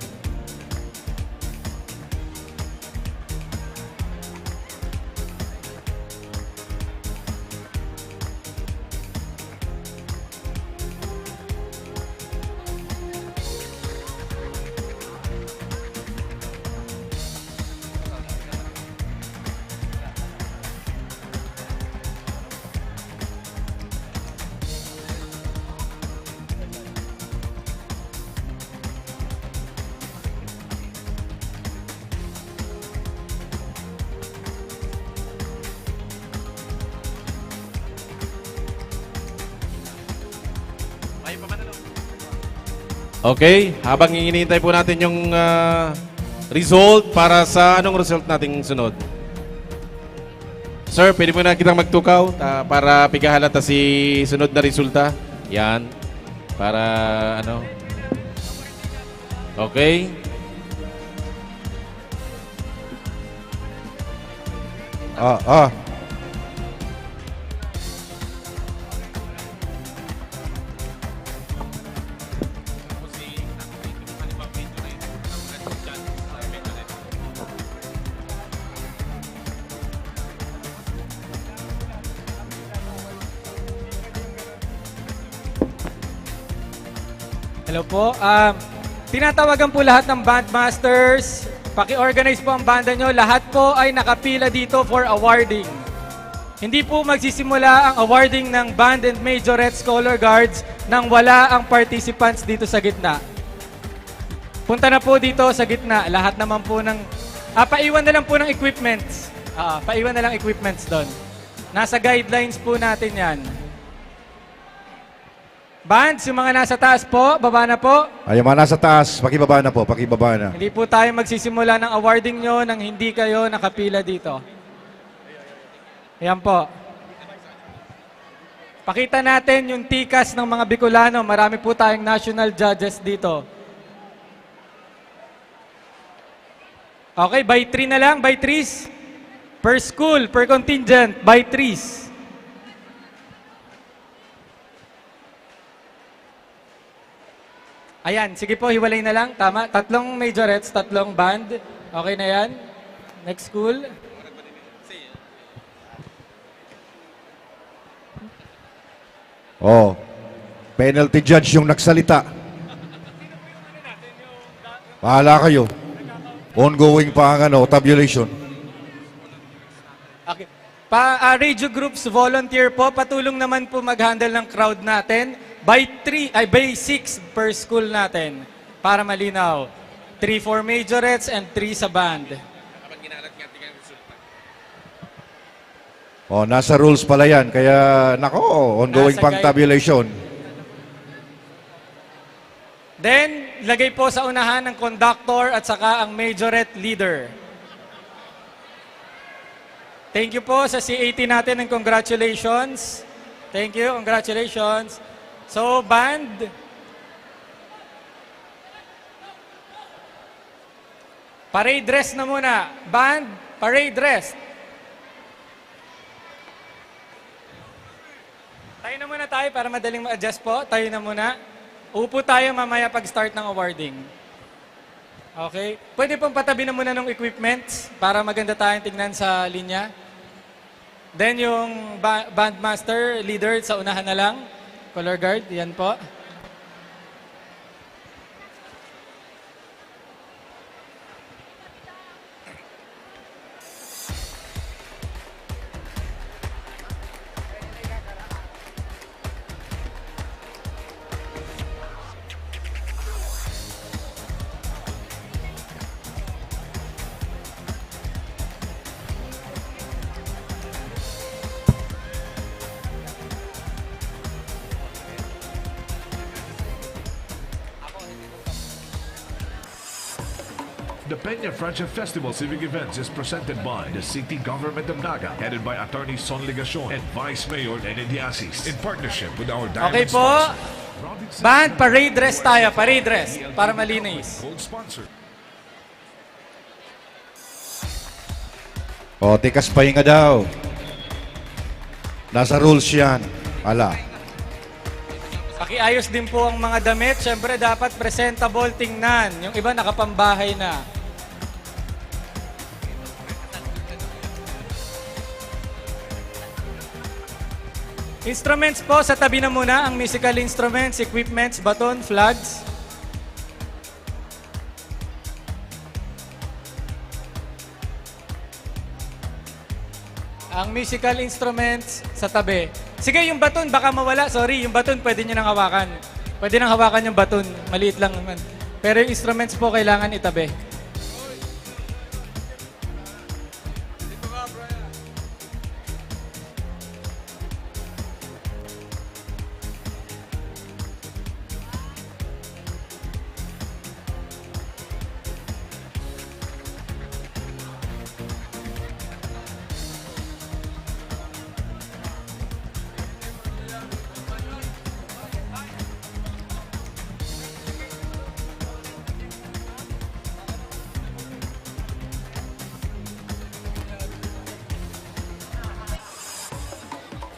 Okay, habang hinihintay po natin yung ah, result para sa anong result nating sunod? Sir, pwede mo na kitang magtukaw ah, para pigahalata si sunod na resulta. Yan. Para ano? Okay. Ah, ah. Hello po. Ah, tinatawagan po lahat ng bandmasters. Paki-organize po ang banda nyo. Lahat po ay nakapila dito for awarding. Hindi po magsisimula ang awarding ng band and majorettes color guards nang wala ang participants dito sa gitna. Punta na po dito sa gitna. Lahat naman po ng... Ah, paiwan na lang po ng equipments. Ah, paiwan na lang equipments doon. Nasa guidelines po natin yan. Bands, yung mga nasa taas po, baba na po. Ay, yung mga nasa taas, pakibaba na po, pakibaba na. Hindi po tayo magsisimula ng awarding nyo nang hindi kayo nakapila dito. Ayan po. Pakita natin yung tikas ng mga Bicolano. Marami po tayong national judges dito. Okay, by three na lang, by threes. Per school, per contingent, by threes. Ayan, sige po, hiwalay na lang. Tama, tatlong majorettes, tatlong band. Okay na yan. Next school. Oh, penalty judge yung nagsalita. Bahala kayo. Ongoing pa ang ano, tabulation. Okay. Pa, ah, radio groups volunteer po, patulong naman po mag-handle ng crowd natin. By three, ay by six per school natin. Para malinaw. Three for majorettes and three sa band. Oh, nasa rules pala yan. Kaya, nako, ongoing Nasa pang guide. tabulation. Then, lagay po sa unahan ang conductor at saka ang majorette leader. Thank you po sa C A T natin and congratulations. Thank you, congratulations. So, band, parade rest na muna. Band, parade rest. Tayo na muna tayo para madaling ma-adjust po. Tayo na muna. Upo tayo mamaya pag-start ng awarding. Okay. Pwede pong patabi na muna ng equipments para maganda tayong tingnan sa linya. Then yung ba- bandmaster, leader, sa unahan na lang. Color guard, yan po. The Peña Francia Festival Civic Events is presented by the City Government of Naga, headed by Attorney Son Legacion and Vice Mayor Nene Diasis, in partnership with our Okay diamond po. sponsor, Robinson Band, parade rest tayo, parade rest, para malinis. Gold sponsor. O, tikas pahinga daw. Nasa rules yan. Ala. Pakiayos din po ang mga damit. Siyempre, dapat presentable tingnan. Yung iba nakapambahay na. Instruments po, sa tabi na muna ang musical instruments, equipments, baton, flags. Ang musical instruments sa tabi. Sige, yung baton, baka mawala. Sorry, yung baton, pwede nyo nang hawakan. Pwede nang hawakan yung baton. Maliit lang naman. Pero yung instruments po, kailangan itabi.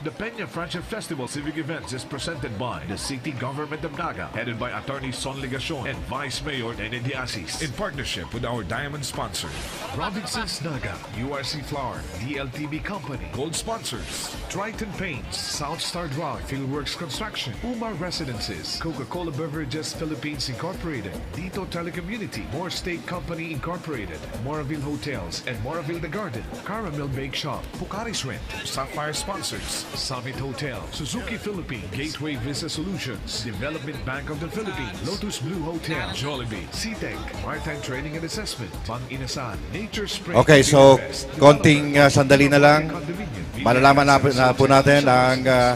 The Peña Francia Festival Civic Events is presented by the City Government of Naga, headed by Attorney Son Legacion and Vice Mayor Nene Diasis, in partnership with our diamond sponsors, Robinsons Naga, U R C Flour, D L T B Company, gold sponsors, Triton Paints, South Star Drive, Fieldworks Construction, Umar Residences, Coca-Cola Beverages Philippines Incorporated, Dito Telecommunity, More State Company Incorporated, Moraville Hotels and Moraville The Garden, Caramel Bake Shop, Pocari's Rent, Sapphire Sponsors, Summit Hotel, Suzuki Philippines, Gateway Visa Solutions, Development Bank of the Philippines, Lotus Blue Hotel, Jollibee, C tech, Maritime Training and Assessment, Bang Inasal, Nature Spring, Okay, so, Beer Fest, konting, ah, sandali na lang. Condominium, Malalaman na, na po natin ang, ah,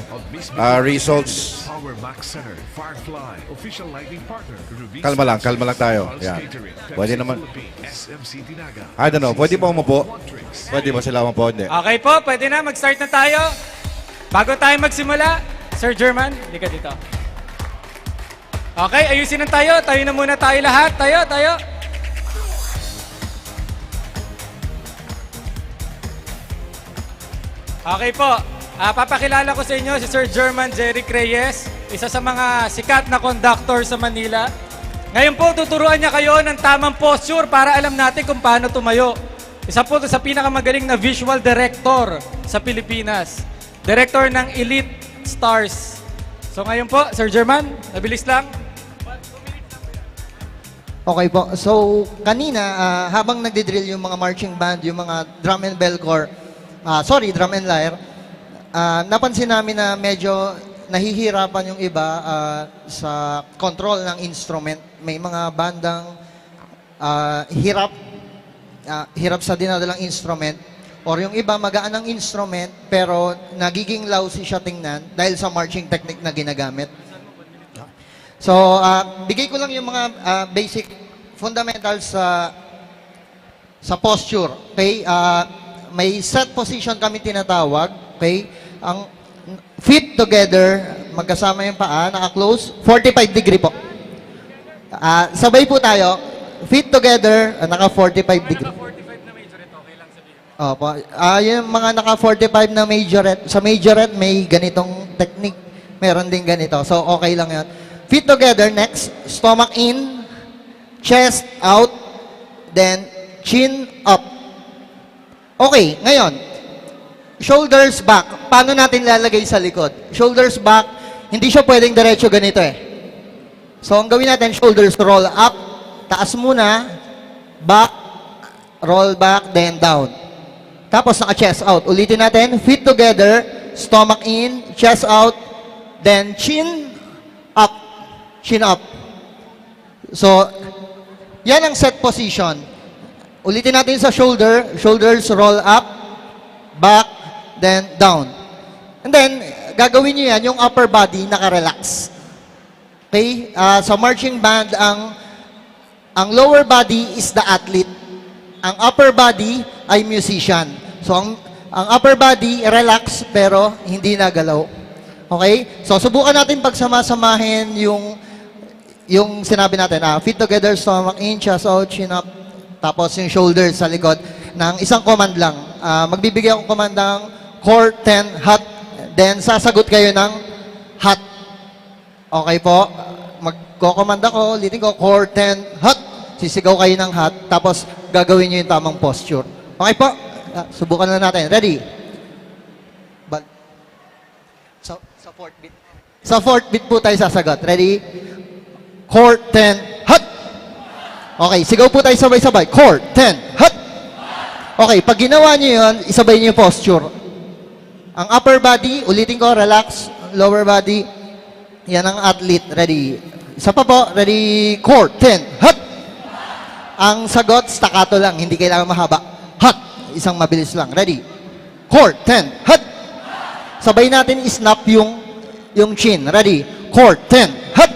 ah, results. Power Max Center, Firefly, Official Lighting Partner, Ruby Kalma lang, Sponsors, kalma lang tayo. Charles Yan. Catering, Pwede Pepsi naman. Philippines, S M C Tinaga, I don't know, pwede ba umupo? Pwede ba sila umupo? Hindi. Okay po, pwede na. Mag-start na tayo. Bago tayo magsimula, Sir German, hindi ka dito. Okay, ayusin lang tayo. Tayo na muna tayo lahat. Tayo, tayo. Okay po. Ah, papakilala ko sa inyo si Sir German Jeric Reyes, isa sa mga sikat na conductor sa Manila. Ngayon po, tuturuan niya kayo ng tamang posture para alam natin kung paano tumayo. Isa po sa pinakamagaling na visual director sa Pilipinas. Director ng Elite Stars. So ngayon po, Sir German, mabilis lang. Okay po. So, kanina, ah, habang nagdi-drill yung mga marching band, yung mga drum and bell corps, ah, sorry, drum and lyre, ah, napansin namin na medyo nahihirapan yung iba, ah, sa control ng instrument. May mga bandang, ah, hirap, ah, hirap sa dinadalang instrument. Or yung iba, magaan ang instrument, pero nagiging lousy siya tingnan dahil sa marching technique na ginagamit. So, ah, bigay ko lang yung mga, ah, basic fundamentals sa, sa posture. Okay? Ah, may set position kami tinatawag. Okay? Ang feet together, magkasama yung paa, naka-close, forty-five degree po. Ah, sabay po tayo. Feet together, ah, naka forty-five degree. Opo. Ah, yung mga naka forty-five na majorette, sa majorette may ganitong technique. Meron din ganito. So, okay lang yun. Feet together, next. Stomach in, chest out, then chin up. Okay, ngayon, shoulders back. Paano natin lalagay sa likod? Shoulders back, hindi siya pwedeng diretso ganito eh. So, ang gawin natin, shoulders roll up, taas muna, back, roll back, then down. Tapos naka-chest out. Ulitin natin, feet together, stomach in, chest out, then chin up, chin up. So, yan ang set position. Ulitin natin sa shoulder, shoulders roll up, back, then down. And then, gagawin nyo yan, yung upper body naka-relax. Okay? Ah, sa marching band, ang, ang lower body is the athlete. Ang upper body ay musician. So, ang, ang upper body, relax, pero hindi nagalaw. Okay? So, subukan natin pagsama-samahin yung, yung sinabi natin. Ah, feet together, stomach in, chest out, chin up. Tapos yung shoulders sa likod ng isang command lang. Ah, magbibigay akong command ng core ten hot. Then, sasagot kayo ng hot. Okay po. Magko-command ako, ulitin ko, core ten, hot. Sisigaw kayo ng hot, tapos gagawin nyo yung tamang posture. Okay po? Ah, subukan lang natin. Ready? Bal- sa, sa fourth beat. Sa fourth beat po tayo sasagot. Ready? Core ten, hot! Okay, sigaw po tayo sabay-sabay. Core ten, hot! Okay, pag ginawa nyo yun, isabay nyo yung posture. Ang upper body, ulitin ko, relax. Ang lower body, yan ang athlete. Ready? Isa pa po. Ready? Core ten. Hot! Ang sagot, staccato lang. Hindi kailangan mahaba. Hot! Isang mabilis lang. Ready? Core ten. Hot! Sabay natin i-snap yung, yung chin. Ready? Core ten. Hot!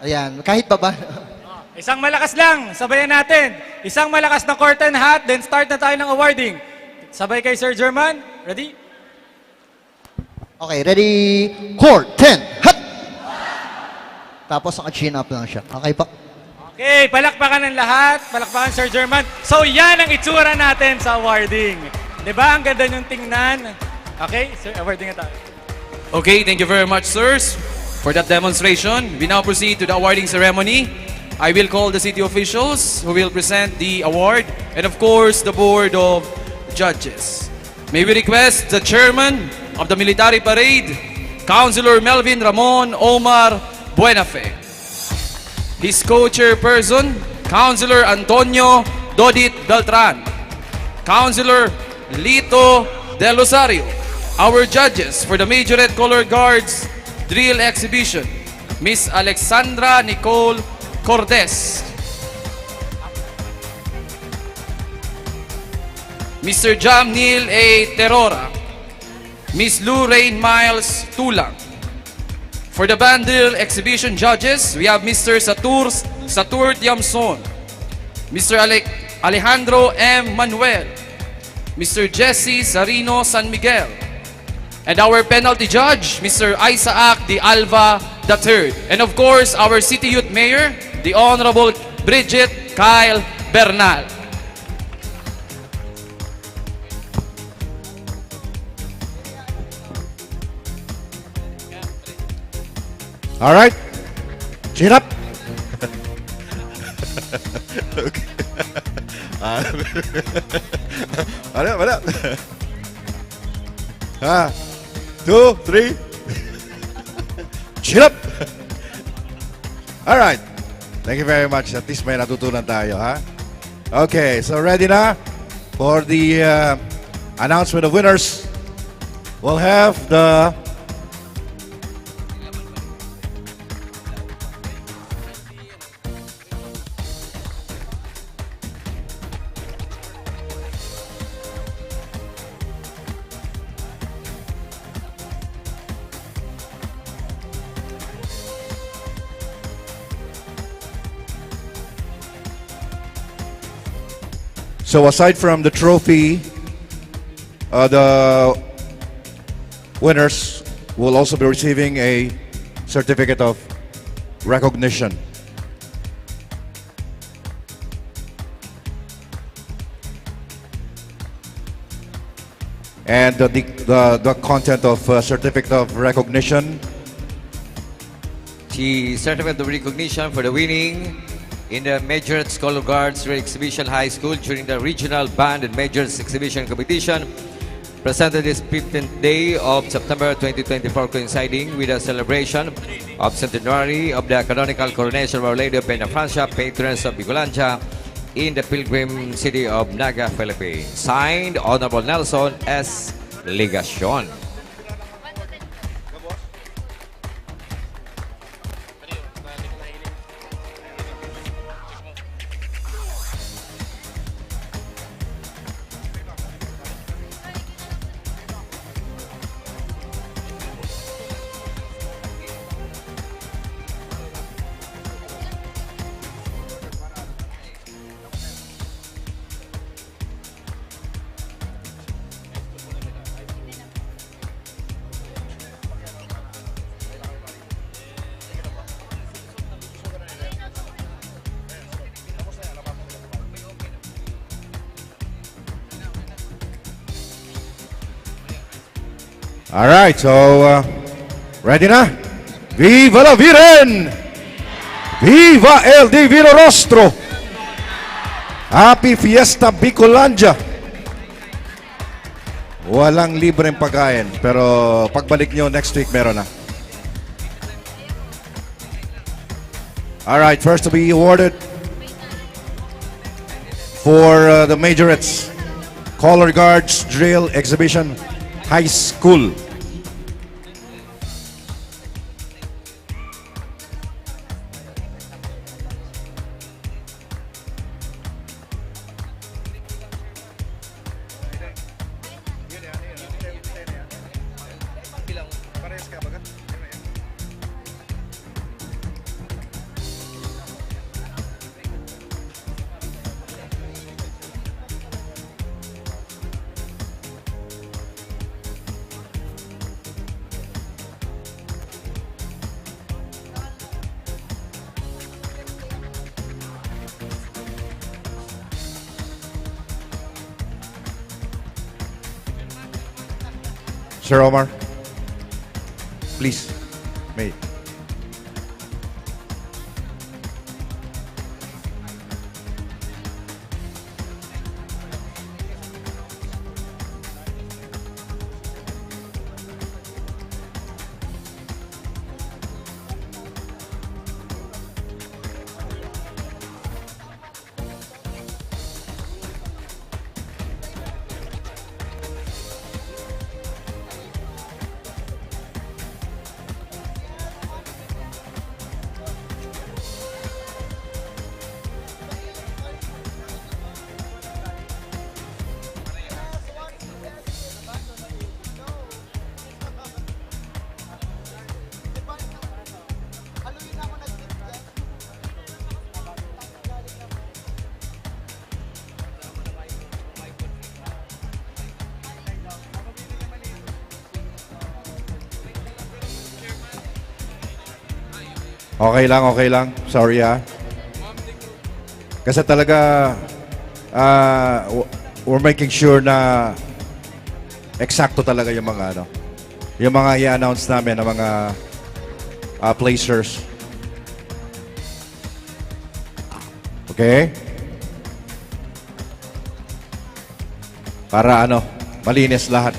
Ayan. Kahit baba. Isang malakas lang. Sabayan natin. Isang malakas na core ten hot. Then start na tayo ng awarding. Sabay kay Sir German. Ready? Okay, ready? Core ten, hot! Tapos naka-chin up lang siya. Okay po. Okay, palakpakan ng lahat. Palakpakan, Sir German. So, yan ang itsura natin sa awarding. Di ba? Ang ganda niyong tingnan. Okay, sir, awarding na tayo. Okay, thank you very much, sirs, for that demonstration. We now proceed to the awarding ceremony. I will call the city officials who will present the award and, of course, the board of judges. May we request the chairman of the military parade, Councilor Melvin Ramon Omar Buenafe. His co-chairperson, Councilor Antonio Dodit Beltran. Councilor Lito Del Rosario. Our judges for the Majorette Color Guards Drill Exhibition, Miss Alexandra Nicole Cordes, Mister Jamnil A Terora, Miss Lorraine Miles Tulang. For the band drill exhibition judges, we have Mister Satur, Satur Tiamson, Mister Ale-, Alejandro M Manuel, Mister Jesse Sarino San Miguel, and our penalty judge, Mister Isaac de Alva the third. And of course, our city youth mayor, the Honorable Bridget Kyle Bernal. Alright. Chin up. Okay. Ah, wala, wala. Ha? Two, three. Chin up. Alright. Thank you very much. At least may natutunan tayo, ha? Okay, so ready na for the uh, announcement of winners. We'll have the So aside from the trophy, uh, the winners will also be receiving a certificate of recognition. And the, the, the content of uh, certificate of recognition. The certificate of recognition for the winning in the Majorette Color Guards Drill Exhibition High School during the Regional Band and Majorette Exhibition Competition presented this fifteenth day of September twenty twenty-four, coinciding with the celebration of centenary of the canonical coronation of Our Lady of Peñafrancia, patroness of Bicolandia, in the pilgrim city of Naga, Philippines. Signed, Honorable Nelson S. Legacion. Alright, so uh, ready na? Viva la Virgen! Viva L D Vino Rostro! Happy Fiesta Bicolandia! Walang libreng pagkain, pero pagbalik nyo next week meron na. Alright, first to be awarded for uh, the Majorettes Color Guards Drill Exhibition, High School. Sir Omar, please. May. Okay lang, okay lang. Sorry, ah. Kasi talaga, ah, w-, we're making sure na eksakto talaga yung mga, ano, yung mga i-announce namin ng mga, ah, placers. Okay? Para, ano, malinis lahat.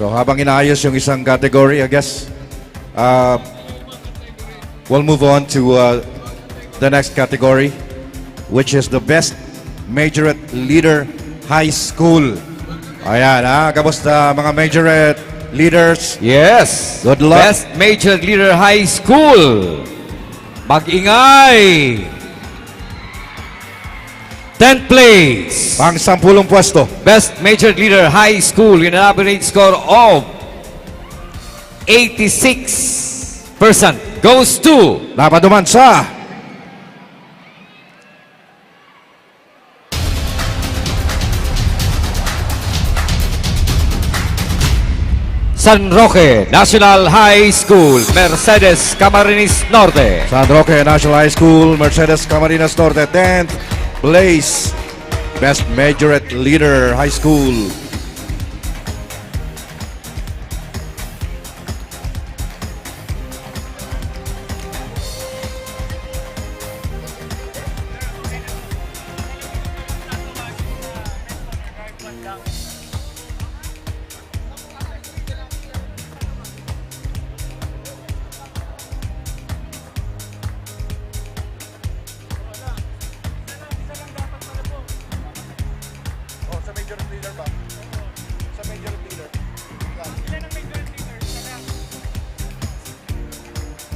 So, habang inaayos yung isang category, I guess, uh, we'll move on to, uh, the next category, which is the Best Majorette Leader High School. Ayan, ha? Kamusta, mga majorette leaders? Yes. Good luck. Best Majorette Leader High School. Mag-ingay! Tenth place. Pang sampulong pwesto. Best Majorette Leader High School with an average score of eighty-six percent goes to Napaduman sa San Roque National High School, Mercedes, Camarines Norte. San Roque National High School, Mercedes, Camarines Norte, tenth place. Best Majorette Leader High School. Oh, sa major leader ba? Sa major leader. Ilan ang major leader? Isa lang.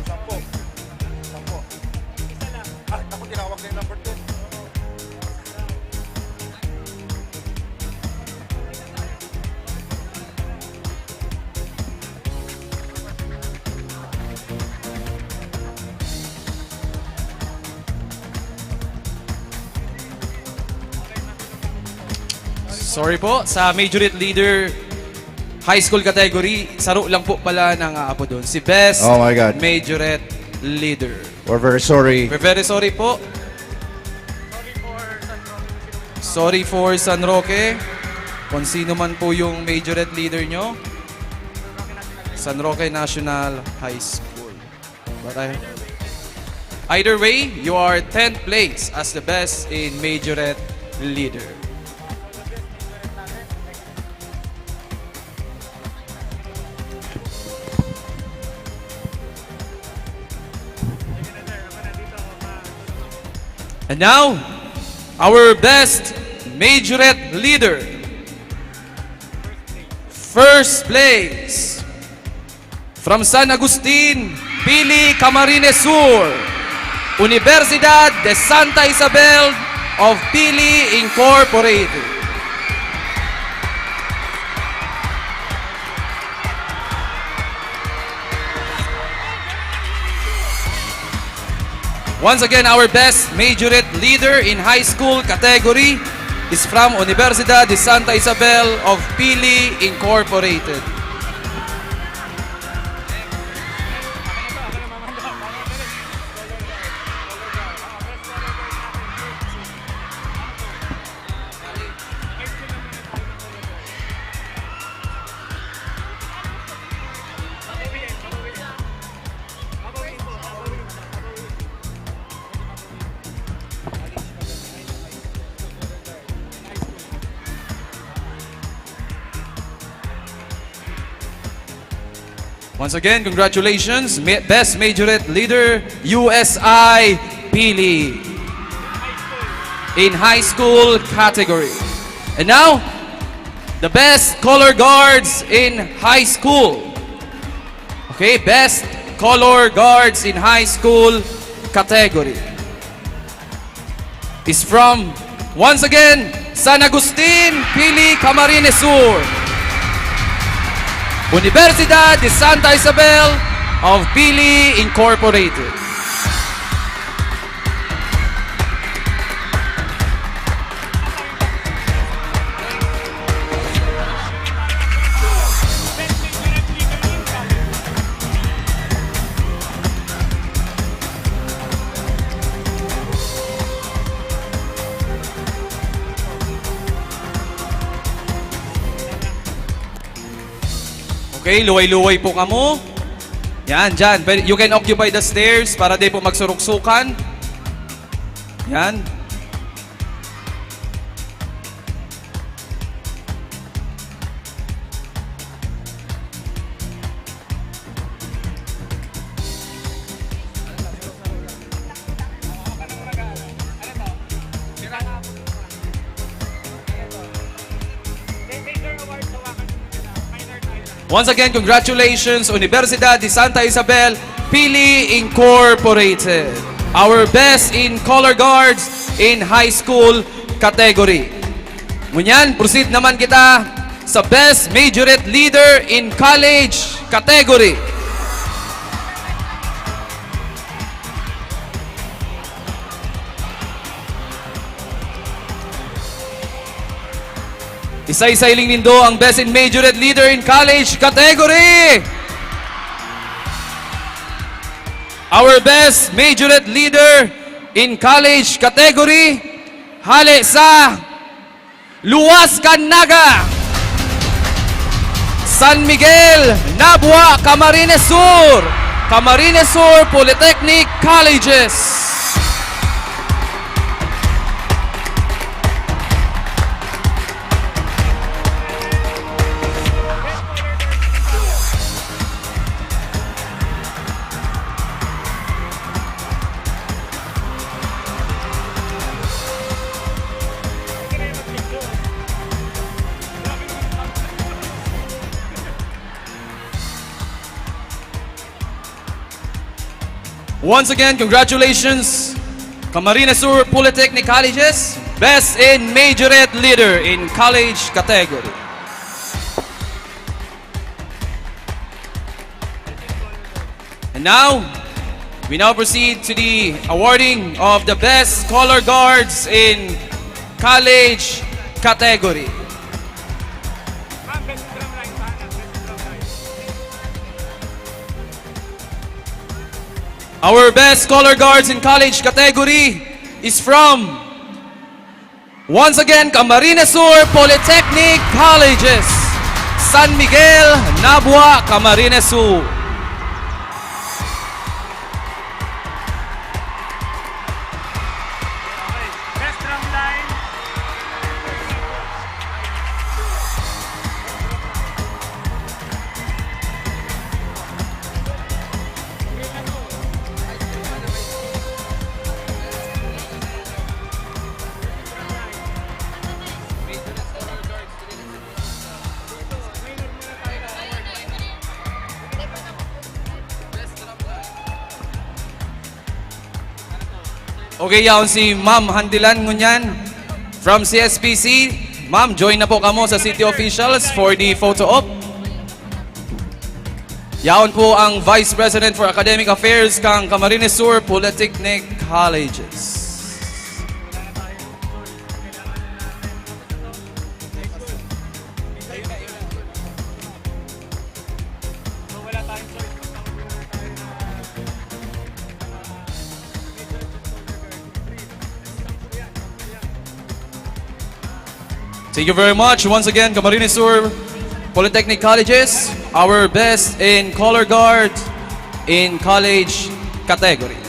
Sampo. Sampo. Isa lang. Ah, naku, tinawag na yung number two. Sorry po, sa Majorette Leader High School category, saro lang po pala nang aapodon. Si Best Oh my God. Majorette Leader. We're very sorry. We're very sorry po. Sorry for San Roque. Kung sino man po yung Majorette Leader nyo. San Roque National High School. But I, either way, you are tenth place as the best in majorette leader. And now, our best majorette leader. First place. From San Agustin, Pili, Camarines Sur, Universidad de Santa Isabel of Pili Incorporated. Once again, our best majorette leader in high school category is from Universidad de Santa Isabel of Pili Incorporated. Once again, congratulations, ma-, Best Majorette Leader, U S I Pili, in high school category. And now, the best color guards in high school. Okay, best color guards in high school category is from, once again, San Agustin, Pili, Camarines Sur. Universidad de Santa Isabel of Pili Incorporated. Okay, luway-luway po kamo. Yan, dyan. Pwede, you can occupy the stairs para di po magsuruksukan. Yan. Once again, congratulations, Universidad de Santa Isabel, Pili Incorporated. Our best in color guards in high school category. Ngunyan, proceed naman kita sa Best Majorette Leader in College category. Isa-isailing nindo ang Best in Majorette Leader in College category. Our Best Majorette Leader in College category, hale sa Luwas kan Naga, San Miguel, Nabua, Camarines Sur, Camarines Sur Polytechnic Colleges. Once again, congratulations, Camarines Sur Polytechnic Colleges, Best in Majorette Leader in College category. And now, we now proceed to the awarding of the best color guards in college category. Our best color guards in college category is from, once again, Camarines Sur Polytechnic Colleges, San Miguel, Nabua, Camarines Sur. Okay, yaon si Ma'am Handilan ngunyan from C S P C. Ma'am, join na po kamo sa city officials for the photo op. Yaon po ang Vice President for Academic Affairs kan Camarines Sur Polytechnic Colleges. Thank you very much. Once again, Camarines Sur Polytechnic Colleges, our best in color guard in college category.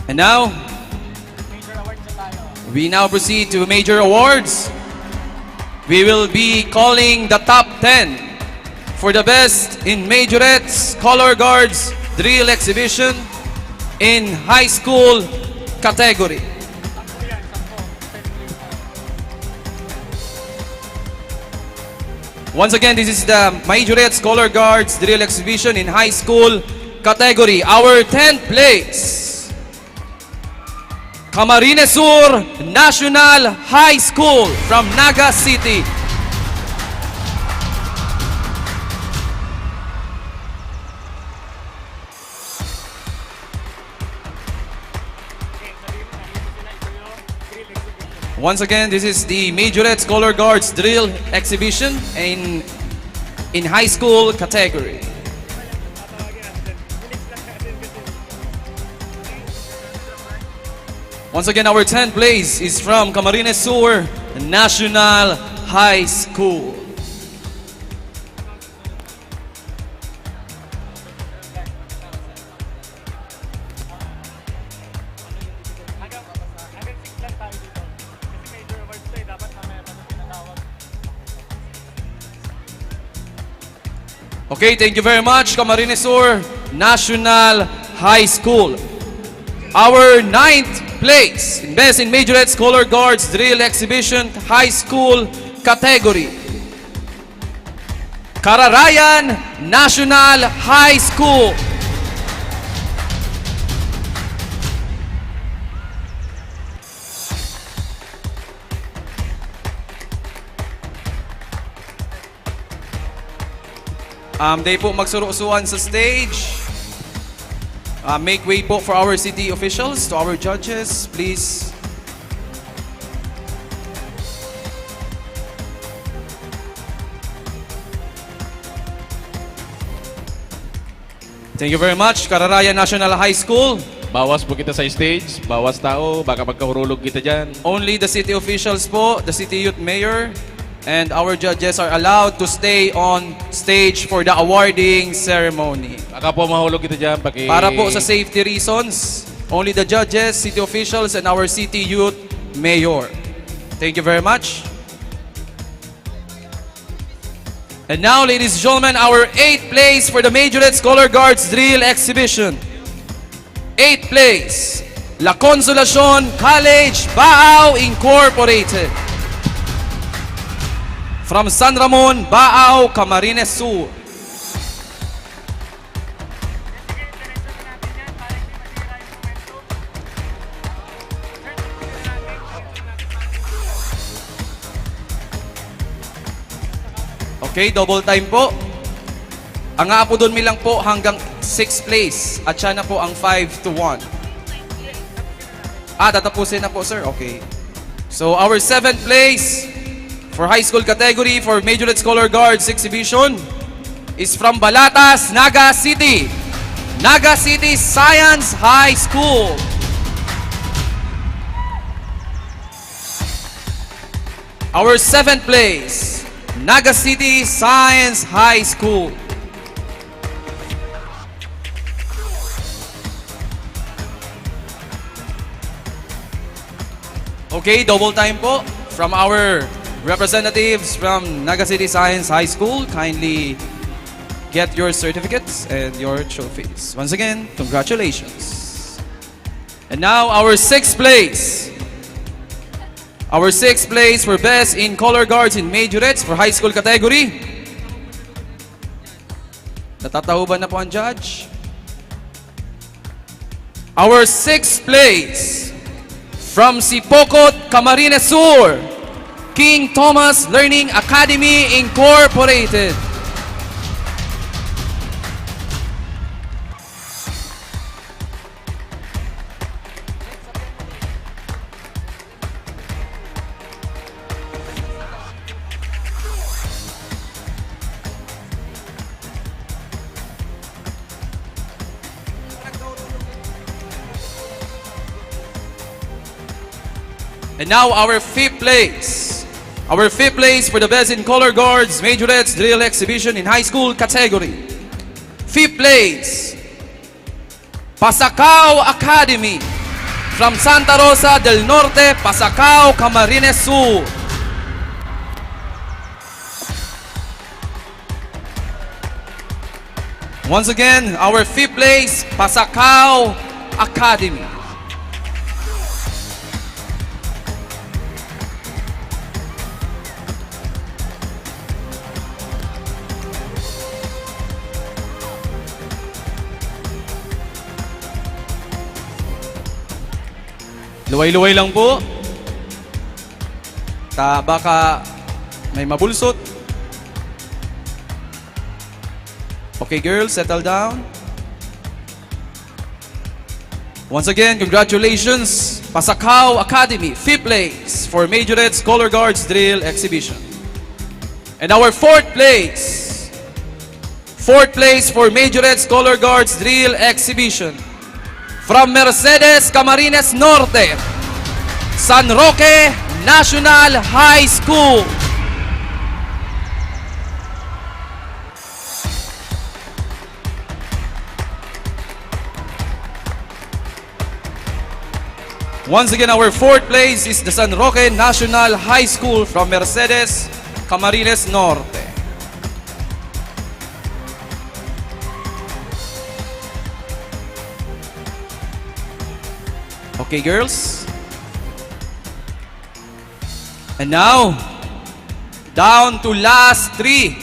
And now, we now proceed to major awards. We will be calling the top ten for the best in majorettes color guards drill exhibition in high school category. Once again, this is the Majorettes Color Guards Drill Exhibition in High School category. Our tenth place, Camarines Sur National High School from Naga City. Once again, this is the Majorettes Color Guards Drill Exhibition in, in high school category. Once again, our tenth place is from Camarines Sur National High School. Okay, thank you very much, Camarines Sur National High School. Our ninth place in Best in Majorettes Color Guards Drill Exhibition High School category. Kararayan National High School. Um, dai po magsurusuan sa stage. Uh, make way po for our city officials, to our judges, please. Thank you very much, Kararayan National High School. Bawas po kita sa stage, bawas tao, baka magkahurulog kita dyan. Only the city officials po, the city youth mayor, and our judges are allowed to stay on stage for the awarding ceremony. Baka po mahulog kita dyan, paki- Para po sa safety reasons, only the judges, city officials, and our city youth mayor. Thank you very much. And now, ladies and gentlemen, our eighth place for the Majorettes Color Guards Drill Exhibition. Eighth place, La Consolacion College, Baao Incorporated. From San Ramon, Baao, Camarines Sur. Okay, double time po. Ang aapodon mi lang po hanggang sixth place. At siya na po ang five to one. Ah, tatapusin na po, sir. Okay. So, our seventh place for high school category for Majorette Scholar Guards exhibition is from Balatas, Naga City. Naga City Science High School. Our seventh place, Naga City Science High School. Okay, double time po. From our representatives from Naga City Science High School, kindly get your certificates and your trophies. Once again, congratulations. And now, our sixth place. Our sixth place for Best in Color Guards in Majorettes for high school category. Natatahuban na po ang judge. Our sixth place, from Sipocot, Camarines Sur, King Thomas Learning Academy Incorporated. And now, our fifth place. Our fifth place for the best in color guards, majorettes, drill exhibition in high school category. Fifth place, Pasacao Academy. From Santa Rosa del Norte, Pasacao, Camarines Sur. Once again, our fifth place, Pasacao Academy. Luway-luway lang po. Ta baka may mabulsot. Okay, girls, settle down. Once again, congratulations, Pasacao Academy, fifth place for Majorettes Color Guards Drill Exhibition. And our fourth place, fourth place for Majorettes Color Guards Drill Exhibition. From Mercedes, Camarines Norte, San Roque National High School. Once again, our fourth place is the San Roque National High School from Mercedes, Camarines Norte. Okay, girls. And now, down to last three.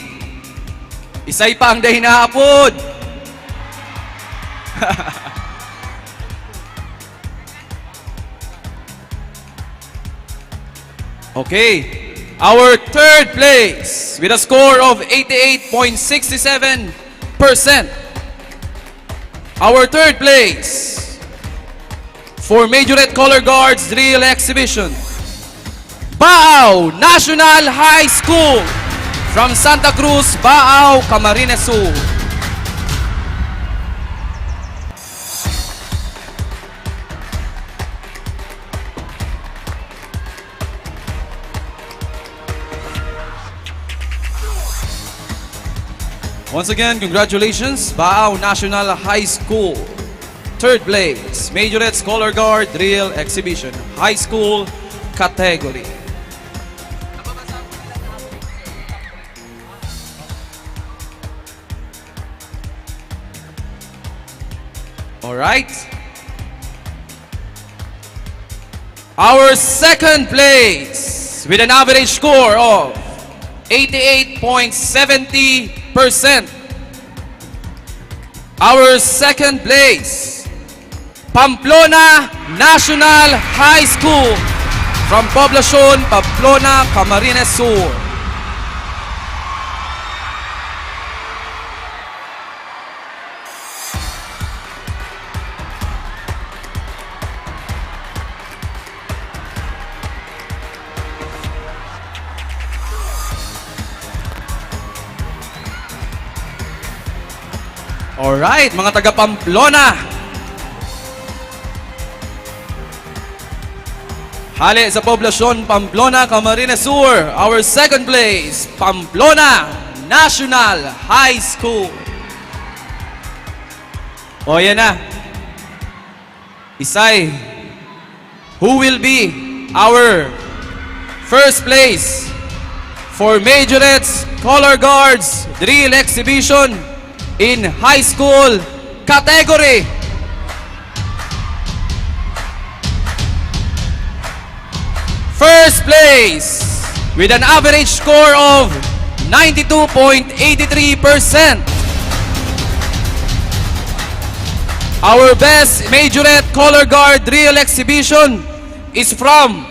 Isay pa ang dai naapod. Okay. Our third place with a score of eighty-eight point six seven percent. Our third place for Majorette Color Guards Drill Exhibition, Baao National High School from Santa Cruz, Baao, Camarines Sur. Once again, congratulations, Baao National High School. Third place, Majorettes Color Guard Drill Exhibition, High School category. All right. Our second place with an average score of eighty-eight point seventy percent. Our second place, Pamplona National High School from Poblacion, Pamplona, Camarines Sur. Alright, mga taga Pamplona. Hale sa Poblacion, Pamplona, Camarines Sur, our second place, Pamplona National High School. O, yan na. Isay, who will be our first place for Majorettes Color Guards Drill Exhibition in High School category? First place with an average score of ninety-two point eight three percent. Our best majorette color guard reel exhibition is from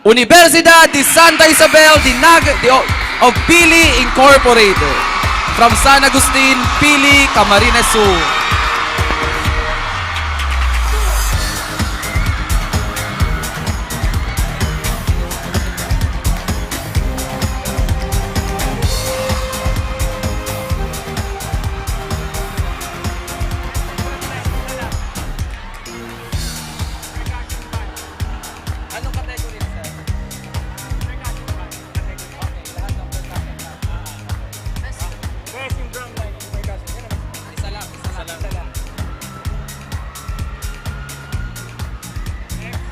Universidad de Santa Isabel de Nag-, de O-, of Pili Incorporated. From San Agustin, Pili, Camarines Sur. Anong category, sir? Percussion band. Okay, lahat ng percussion band. Ah, okay. Best yung drum line, yung percussion. Yan naman. Isa lang, isa lang. Isa lang. Next.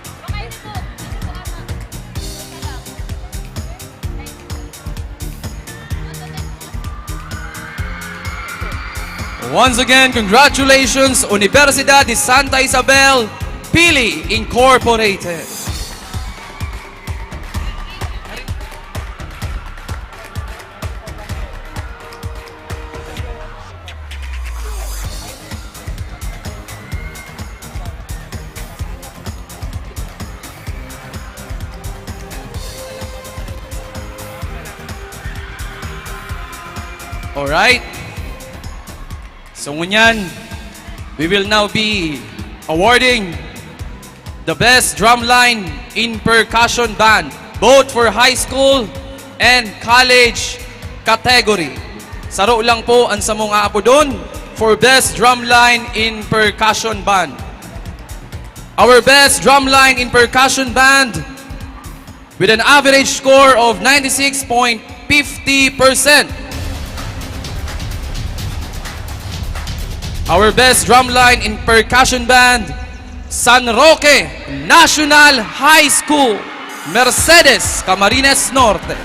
Once again, congratulations, Universidad de Santa Isabel, Pili Incorporated. Alright. So, ngunyan, we will now be awarding the best drumline in percussion band, both for high school and college category. Saro lang po ang samong aapodon for best drumline in percussion band. Our best drumline in percussion band with an average score of ninety-six point fifty percent. Our best drumline in percussion band, San Roque National High School, Mercedes, Camarines Norte.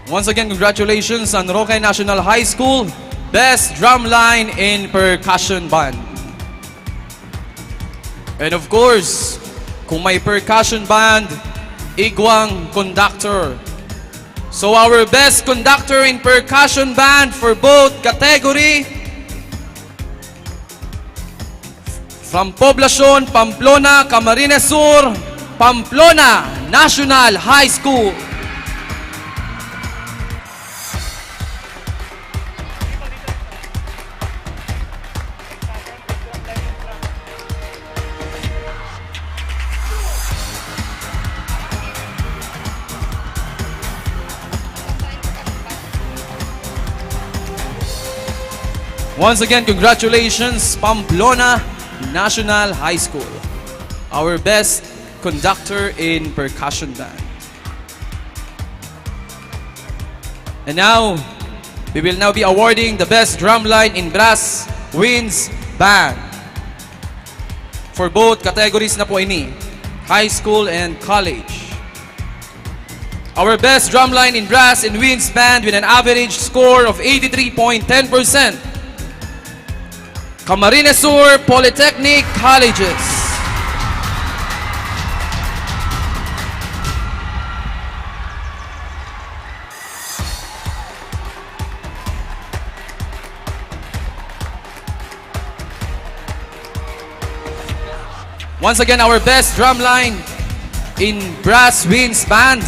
Once again, congratulations, San Roque National High School, Best Drumline in Percussion Band. And of course, kung may percussion band, igwang conductor. So our best conductor in percussion band for both category, from Poblacion, Pamplona, Camarines Sur, Pamplona National High School. Once again, congratulations, Pamplona National High School. Our best conductor in percussion band. And now, we will now be awarding the best drumline in brass winds band for both categories na po ini, high school and college. Our best drumline in brass and winds band with an average score of eighty-three point ten percent. Camarines Sur Polytechnic Colleges. Once again, our best drumline in brass winds band,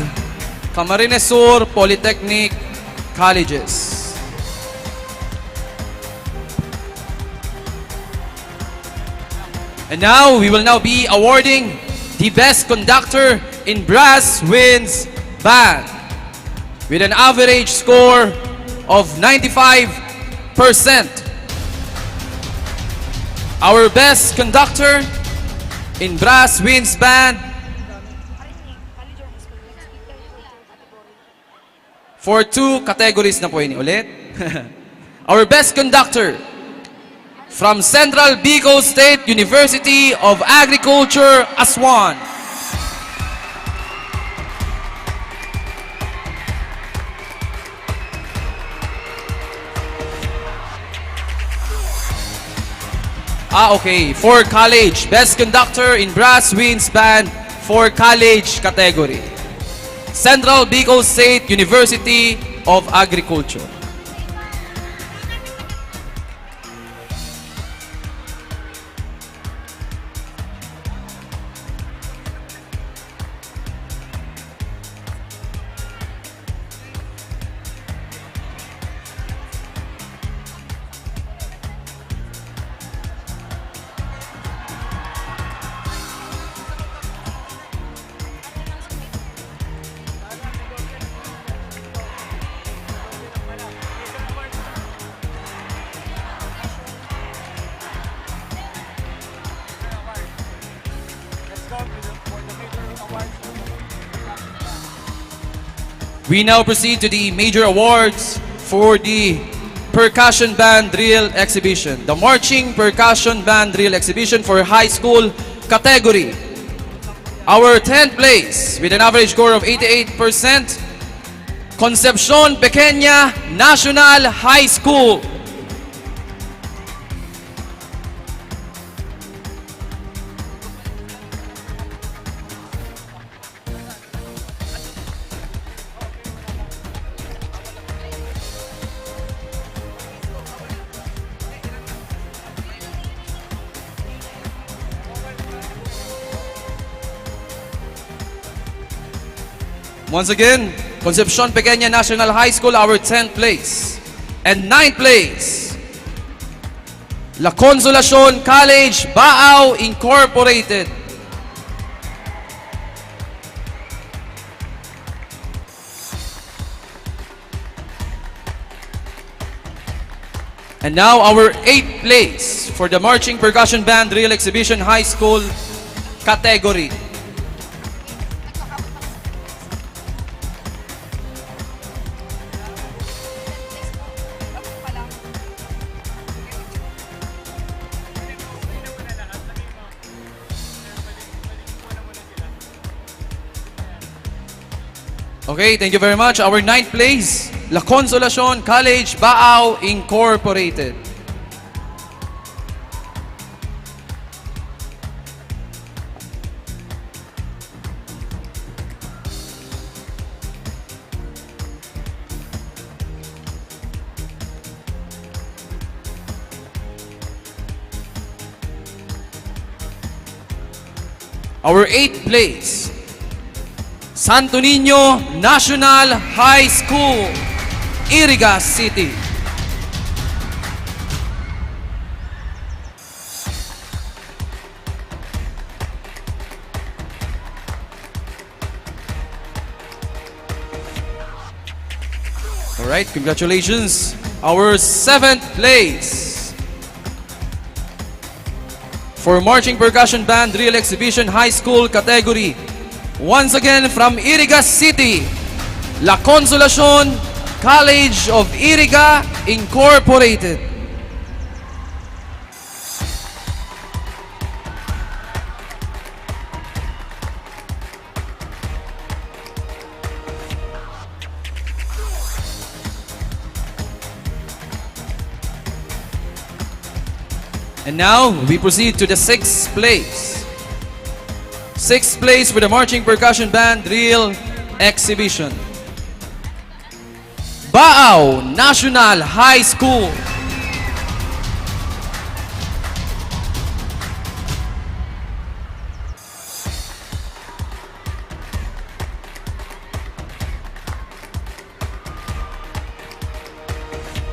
Camarines Sur Polytechnic Colleges. And now, we will now be awarding the best conductor in brass winds band with an average score of ninety-five percent. Our best conductor in brass winds band for two categories na po ini. Ulit. Our best conductor From Central Bicol State University of Agriculture, Aswan. Ah, okay. For college, Best Conductor in Brass Winds Band for college category. Central Bicol State University of Agriculture. We now proceed to the major awards for the Percussion Band Drill Exhibition. The Marching Percussion Band Drill Exhibition for High School category. Our tenth place, with an average score of eighty-eight percent, Concepcion Pequeña National High School. Once again, Concepcion Pequeña National High School, our tenth place. And ninth place, La Consolacion College, Baao Incorporated. And now, our eighth place for the Marching Percussion Band Drill Exhibition High School category. Okay, thank you very much. Our ninth place, La Consolacion College, Baao Incorporated. Our eighth place, Santo Niño National High School, Iriga City. All right, congratulations. Our seventh place for Marching Percussion Band Drill Exhibition High School category. Once again, from Iriga City, La Consolacion College of Iriga Incorporated. And now, we proceed to the sixth place. Sixth place for the Marching Percussion Band Drill Exhibition. Baao National High School.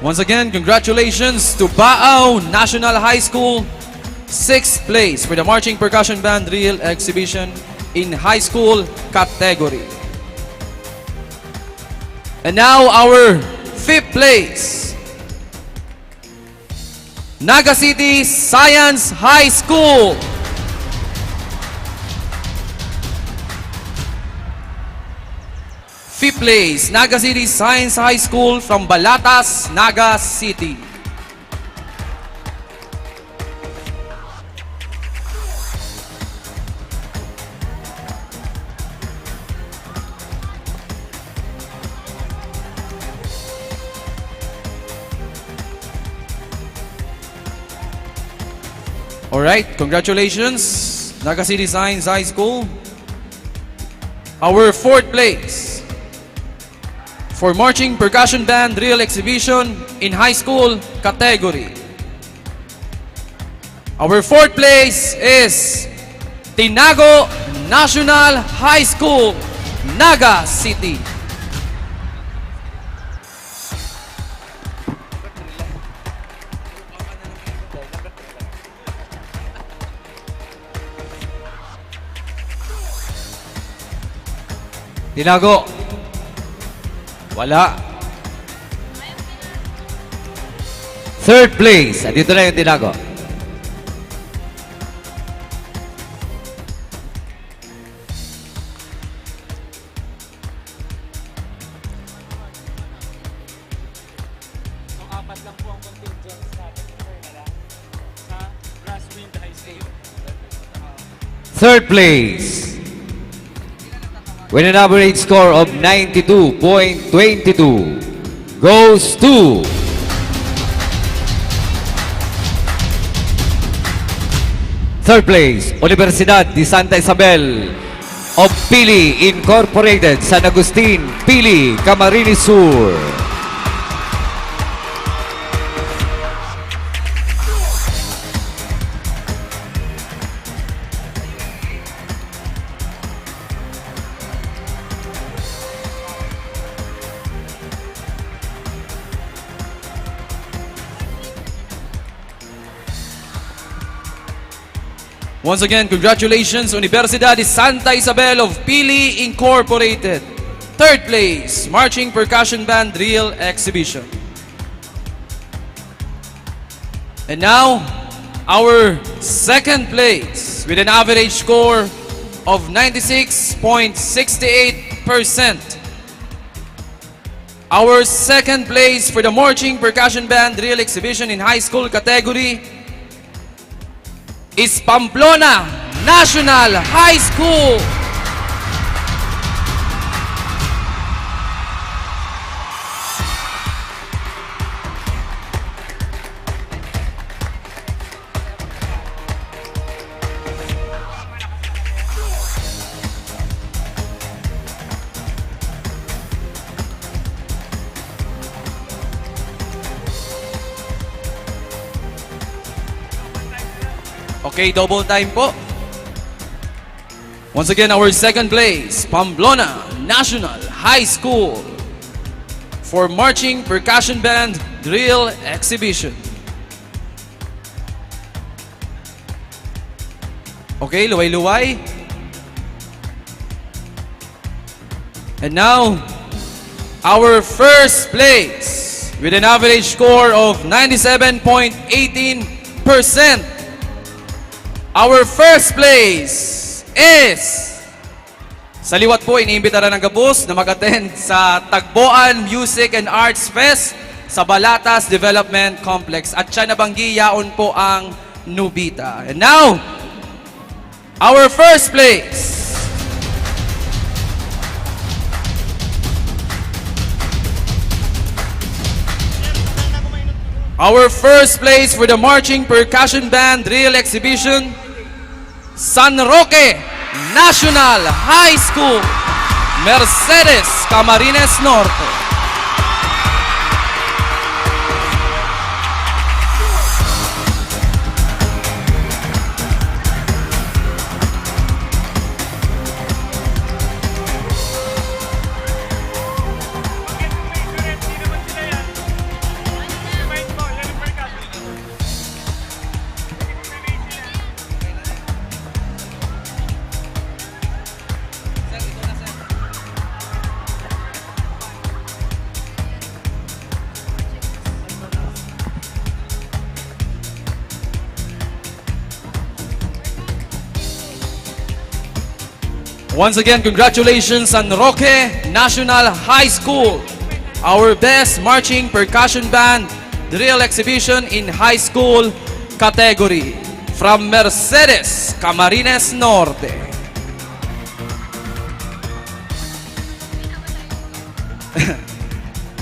Once again, congratulations to Baao National High School, sixth place for the Marching Percussion Band Drill Exhibition in High School category. And now, our fifth place, Naga City Science High School. Fifth place, Naga City Science High School from Balatas, Naga City. All right, congratulations, Naga City Science High School. Our fourth place for Marching Percussion Band Drill Exhibition in High School category. Our fourth place is Tinago National High School, Naga City. Tinago. Wala. Third place. Andito na yung Tinago. So, apat lang po ang contingents natin, sir, na lang sa Grasswind High School. Third place, with an average score of ninety-two point twenty-two, goes to third place, Universidad de Santa Isabel of Pili Incorporated, San Agustin, Pili, Camarines Sur. Once again, congratulations, Universidad de Santa Isabel of Pili Incorporated. Third place, Marching Percussion Band Drill Exhibition. And now, our second place with an average score of ninety-six point six eight percent. Our second place for the Marching Percussion Band Drill Exhibition in High School category is Pamplona National High School. Okay, double time po. Once again, our second place, Pamplona National High School for Marching Percussion Band Drill Exhibition. Okay, luway-luway. And now, our first place with an average score of ninety-seven point eighteen percent. Our first place is Sa liwat po, iniimbitaran ang gabos na mag-attend sa Tagboan Music and Arts Fest sa Balatas Development Complex. At siya nabanggi, yaon po ang Nobita. And now, our first place. Our first place for the Marching Percussion Band Drill Exhibition, San Roque National High School, Mercedes, Camarines Norte. Once again, congratulations, San Roque National High School, our best marching percussion band drill exhibition in high school category, from Mercedes, Camarines Norte.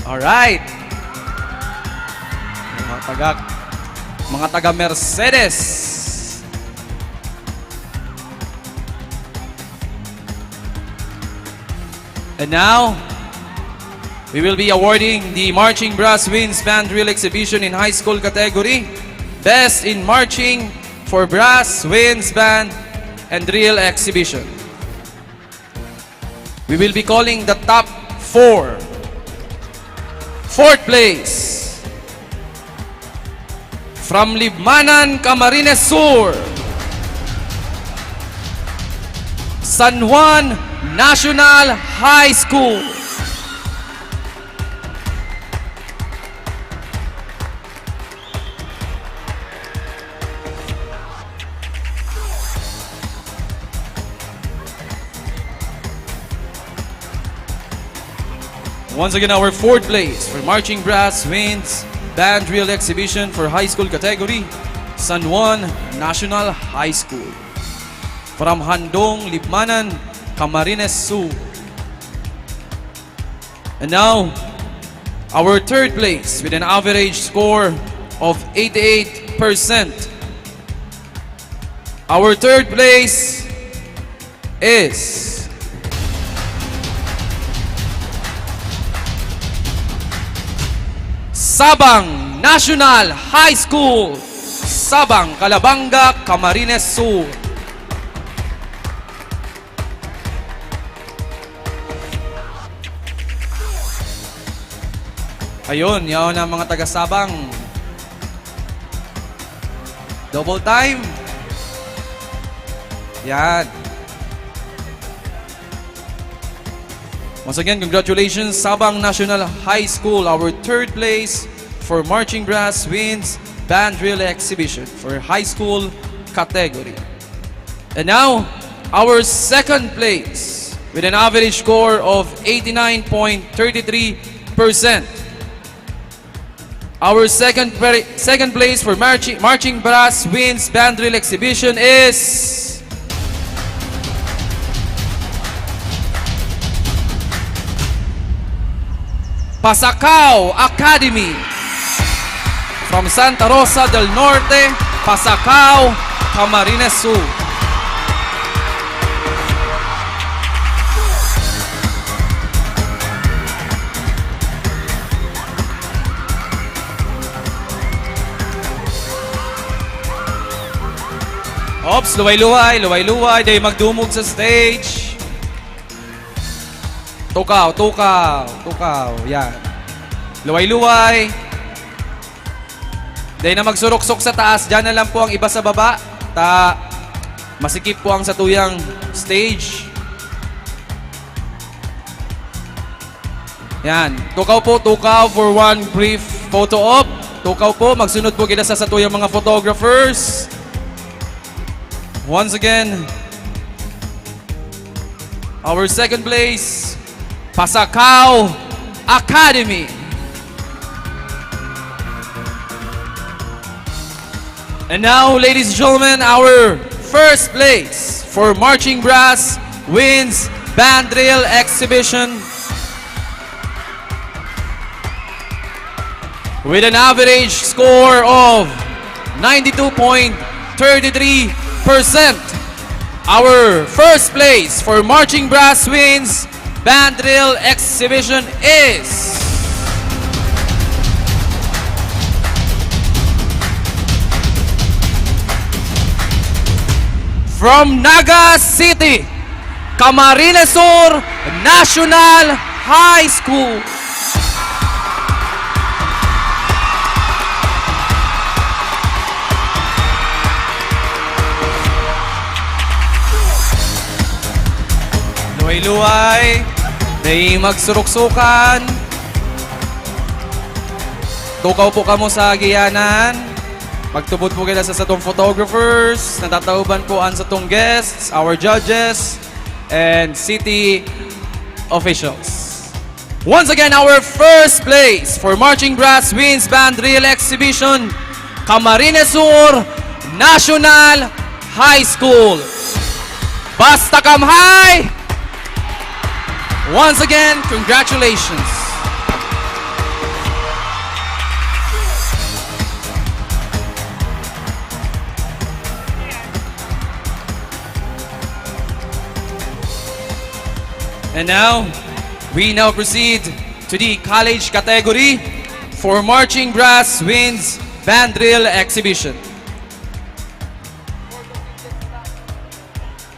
Alright. Mga taga, mga taga Mercedes. And now, we will be awarding the Marching Brass Winds Band Drill Exhibition in High School category, Best in Marching for Brass Winds Band and Drill Exhibition. We will be calling the top four. Fourth place, from Libmanan, Camarines Sur, San Juan National High School. Once again, our fourth place for Marching Brass Winds Band Drill Exhibition for High School category, San Juan National High School. From Handong, Libmanan, Camarines Sur. And now, our third place with an average score of eighty-eight percent. Our third place is Sabang National High School, Sabang, Calabanga, Camarines Sur. Ayun, yaon ang mga taga-Sabang. Double time. Yan. Once again, congratulations, Sabang National High School, our third place for Marching Brass Winds Band Drill Exhibition for high school category. And now, our second place with an average score of eighty-nine point three three percent. Our second, pre-, second place for marching, marching brass winds band drill exhibition is Pasacao Academy. From Santa Rosa del Norte, Pasacao, Camarines Sur. Ops, luway-luway, luway-luway. Dai magdumog sa stage. Tukaw, tukaw, tukaw. Yan. Luway-luway. Dai na magsuruksok sa taas. Diyan na lang po ang iba sa baba. Ta, masikip po ang satuyang stage. Yan. Tukaw po, tukaw for one brief photo op. Tukaw po, magsunod po kita sa satuyang mga photographers. Once again, our second place, Pasacao Academy. And now, ladies and gentlemen, our first place for Marching Brass Winds Band Drill Exhibition with an average score of ninety-two point three three percent. Our first place for Marching Brass Winds Band Drill Exhibition is from Naga City, Camarines Sur National High School. Luway-luway, dai magsuruksukan. Tukaw po kamo sa agianan. Magtubod po kita sa satong photographers. Natataoban po ang satong guests, our judges, and city officials. Once again, our first place for Marching Brass Winds Band Drill Exhibition, Camarines Sur National High School. Basta Kamhay! Once again, congratulations. And now, We now proceed to the college category for marching brass winds band drill exhibition.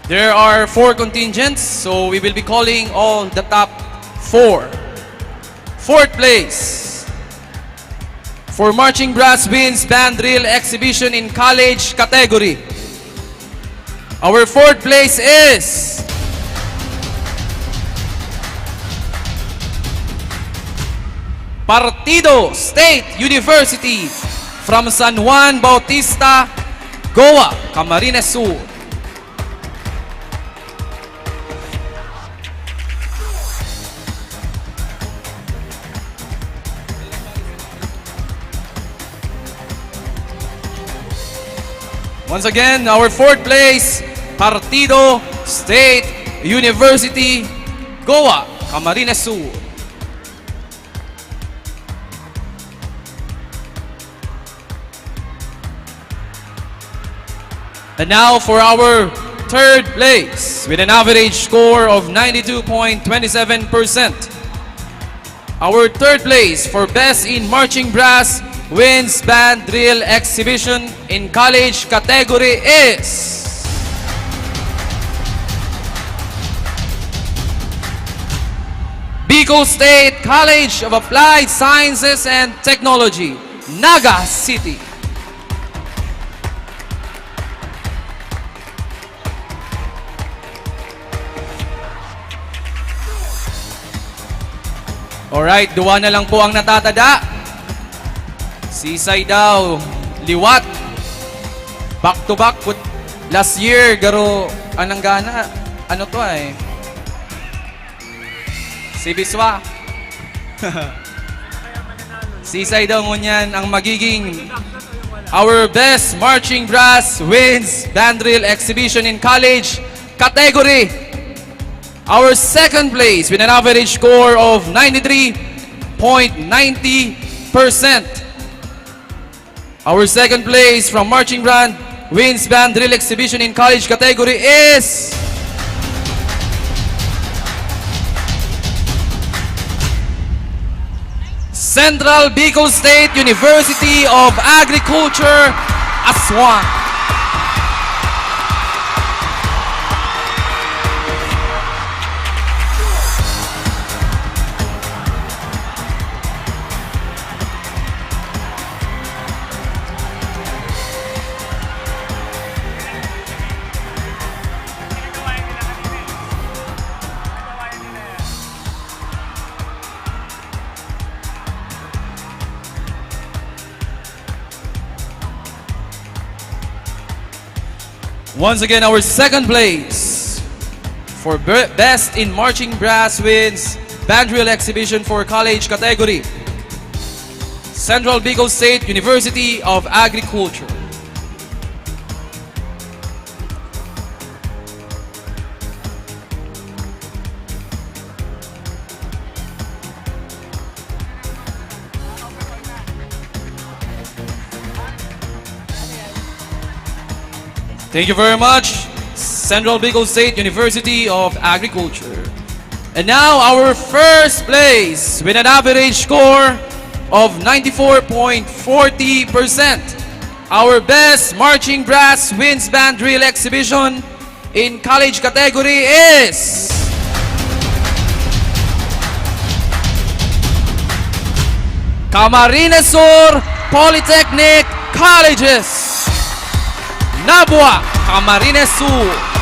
There are four contingents, so we will be calling all the top four. Fourth place for marching brass winds band drill exhibition in college category. Our fourth place is Partido State University from San Juan Bautista, Goa, Camarines Sur. Once again, our fourth place, Partido State University, Goa, Camarines Sur. And now for our third place with an average score of ninety-two point twenty-seven percent. Our third place for Best in Marching Brass Winds Band Drill Exhibition in College category is Bicol State College of Applied Sciences and Technology, Naga City. Alright, duwa na lang po ang natatada. Sisay daw, liwat. Back to back put last year, garo, anong gana? Ano to ay? Si Biswa. Sisay daw ngunyan ang magiging our best marching brass winds band drill exhibition in college category. Our second place with an average score of ninety-three point ninety percent. Our second place from Marching Band Winds Band Drill Exhibition in College category is Central Bicol State University of Agriculture, Aswan. Once again, our second place for be-, Best in Marching Brass Winds Band Drill Exhibition for College category, Central Bicol State University of Agriculture. Thank you very much, Central Bicol State University of Agriculture. And now, our first place with an average score of ninety-four point forty percent. Our best marching brass winds band drill exhibition in college category is Camarines Sur Polytechnic Colleges. Nabua, Camarines Sur.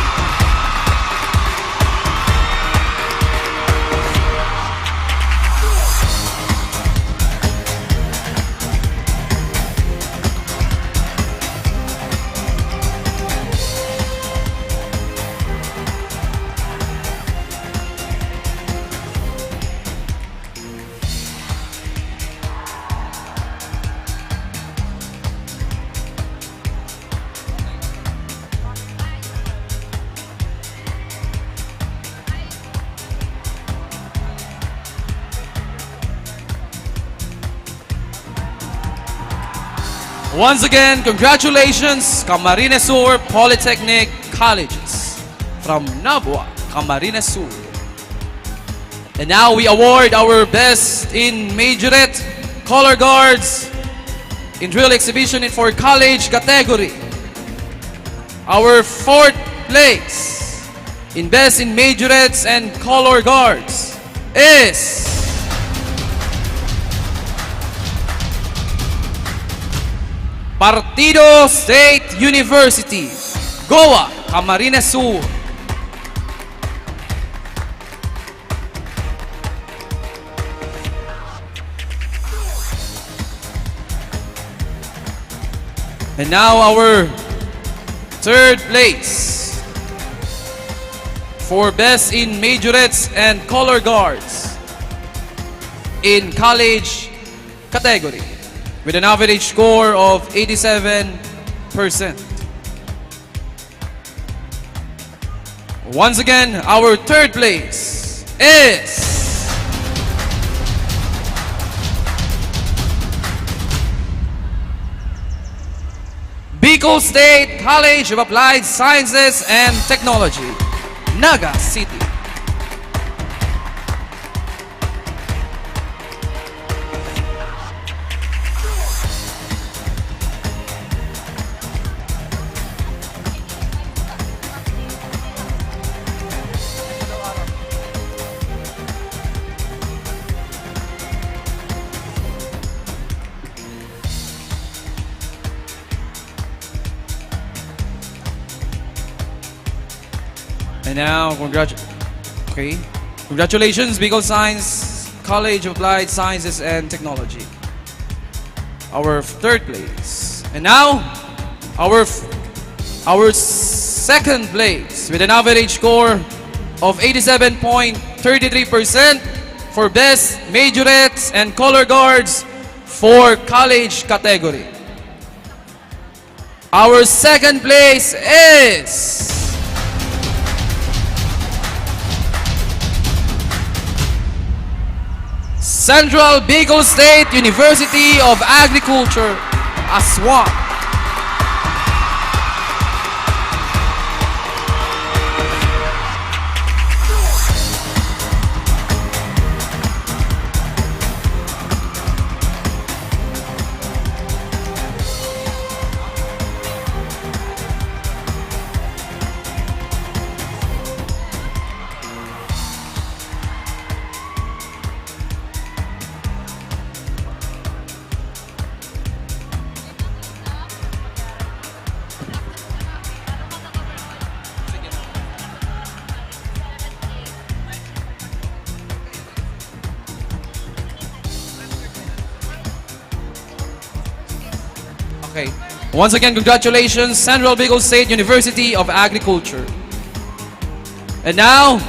Once again, congratulations, Camarines Sur Polytechnic Colleges from Nabua, Camarines Sur. And now we award our best in majorette color guards in drill exhibition in for college category. Our fourth place in best in majorettes and color guards is Partido State University, Goa, Camarines Sur. And now our third place for best in majorettes and color guards in college category with an average score of eighty-seven percent. Once again, our third place is Bicol State College of Applied Sciences and Technology, Naga City. And now, congratu-, okay. Congratulations, Bicol Science College of Applied Sciences and Technology. Our third place. And now, our f-, our second place with an average score of eighty-seven point thirty-three percent for best majorettes and color guards for college category. Our second place is Central Bicol State University of Agriculture, Aswan. Okay. Once again, congratulations, Central Bicol State University of Agriculture. And now,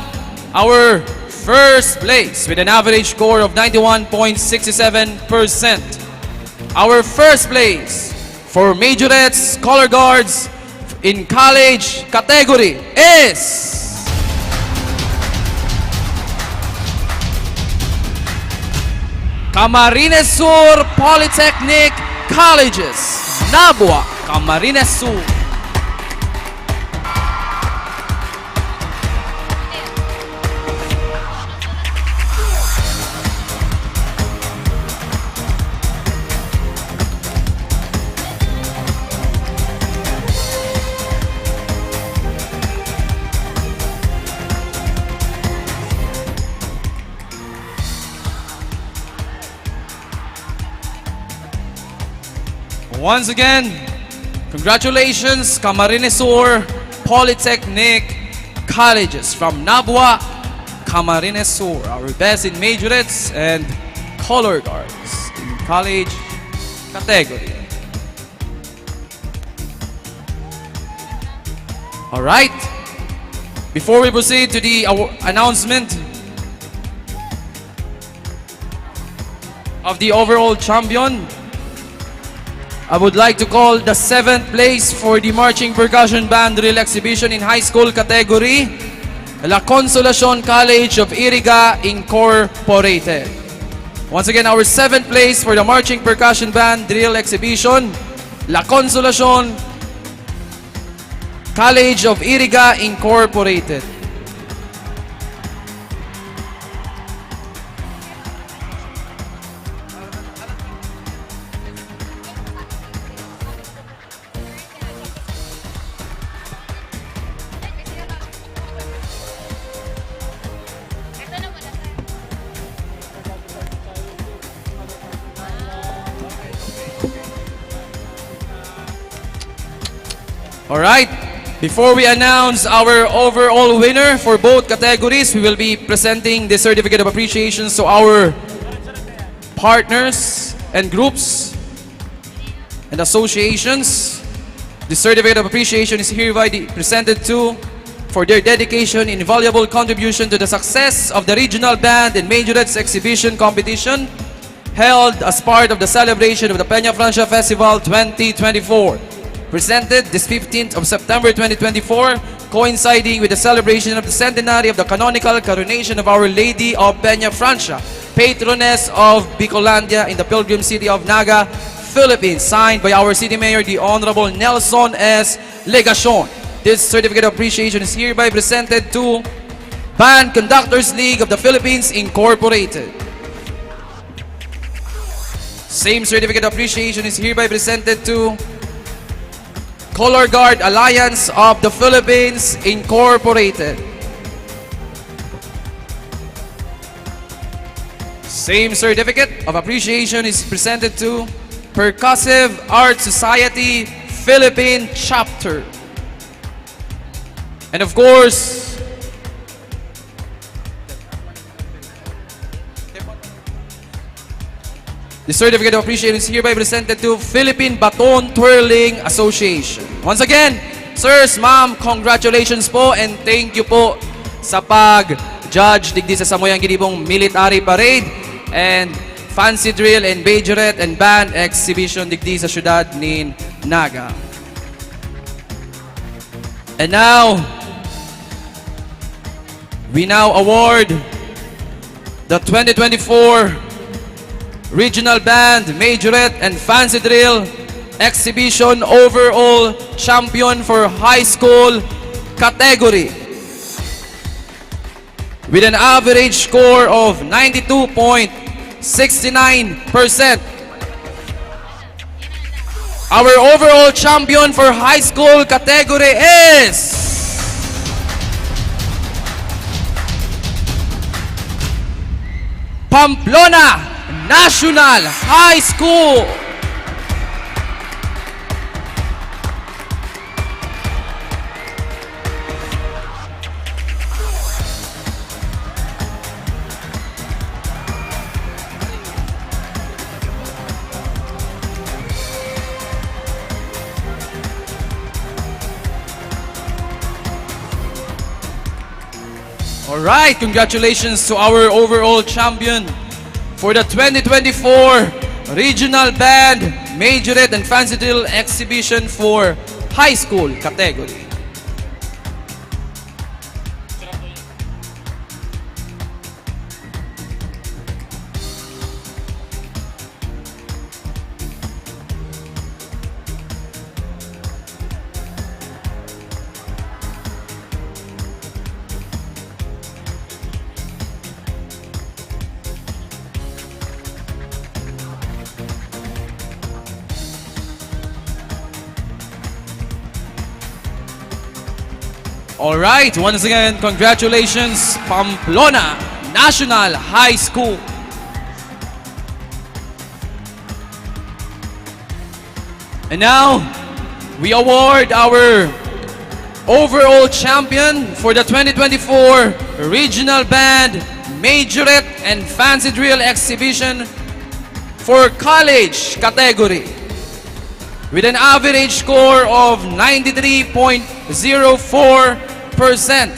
our first place with an average score of ninety-one point six seven percent. Our first place for majorettes, color guards, in college category is Camarines Sur Polytechnic Colleges, Nabua, Camarines Sur. Once again, congratulations, Camarines Sur Polytechnic Colleges from Nabua, Camarines Sur, our best in majorettes and color guards in college category. All right. Before we proceed to the awa-, announcement of the overall champion, I would like to call the seventh place for the Marching Percussion Band Drill Exhibition in High School category, La Consolacion College of Iriga Incorporated. Once again, our seventh place for the Marching Percussion Band Drill Exhibition, La Consolacion College of Iriga Incorporated. All right. Before we announce our overall winner for both categories, we will be presenting the certificate of appreciation to our partners and groups and associations. The certificate of appreciation is hereby de- presented to for their dedication and invaluable contribution to the success of the Regional Band and Majorettes Exhibition Competition held as part of the celebration of the Peña Francia Festival twenty twenty-four, presented this fifteenth of September twenty twenty-four, coinciding with the celebration of the centenary of the canonical coronation of Our Lady of Peña Francia, patroness of Bicolandia in the pilgrim city of Naga, Philippines, signed by our City Mayor, the Honorable Nelson S. Legacion. This certificate of appreciation is hereby presented to Band Conductors League of the Philippines Incorporated. Same certificate of appreciation is hereby presented to Color Guard Alliance of the Philippines Incorporated. Same certificate of appreciation is presented to Percussive Art Society Philippine Chapter. And of course, the certificate of appreciation is hereby presented to Philippine Baton Twirling Association. Once again, sirs, ma'am, congratulations po and thank you po sa pag-judge digdi sa samuyang ginibong military parade and fancy drill and majorette and band exhibition digdi sa syudad nin Naga. And now, we now award the twenty twenty-four Regional Band, Majorette, and Fancy Drill Exhibition Overall Champion for High School category with an average score of ninety-two point six nine percent. Our overall champion for high school category is Pamplona National High School. Alright, congratulations to our overall champion for the twenty twenty-four Regional Band, Majorette, and Fancy Drill Exhibition for High School category. All right, once again, congratulations, Pamplona National High School. And now, we award our overall champion for the twenty twenty-four Regional Band, Majorette, and Fancy Drill Exhibition for College category with an average score of ninety-three point zero four percent.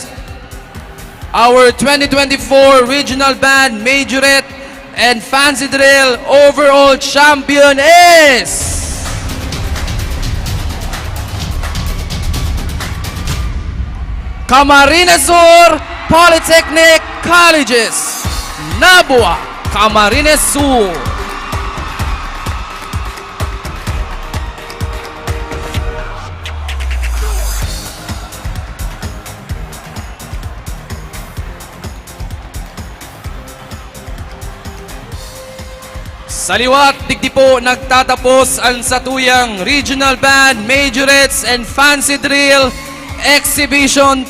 Our twenty twenty-four Regional Band, Majorette, and Fancy Drill overall champion is Camarines Sur Polytechnic Colleges, Nabua, Camarines Sur. Sa liwat, digdi po nagtatapos ang satuyang Regional Band, Majorettes, and Fancy Drill Exhibition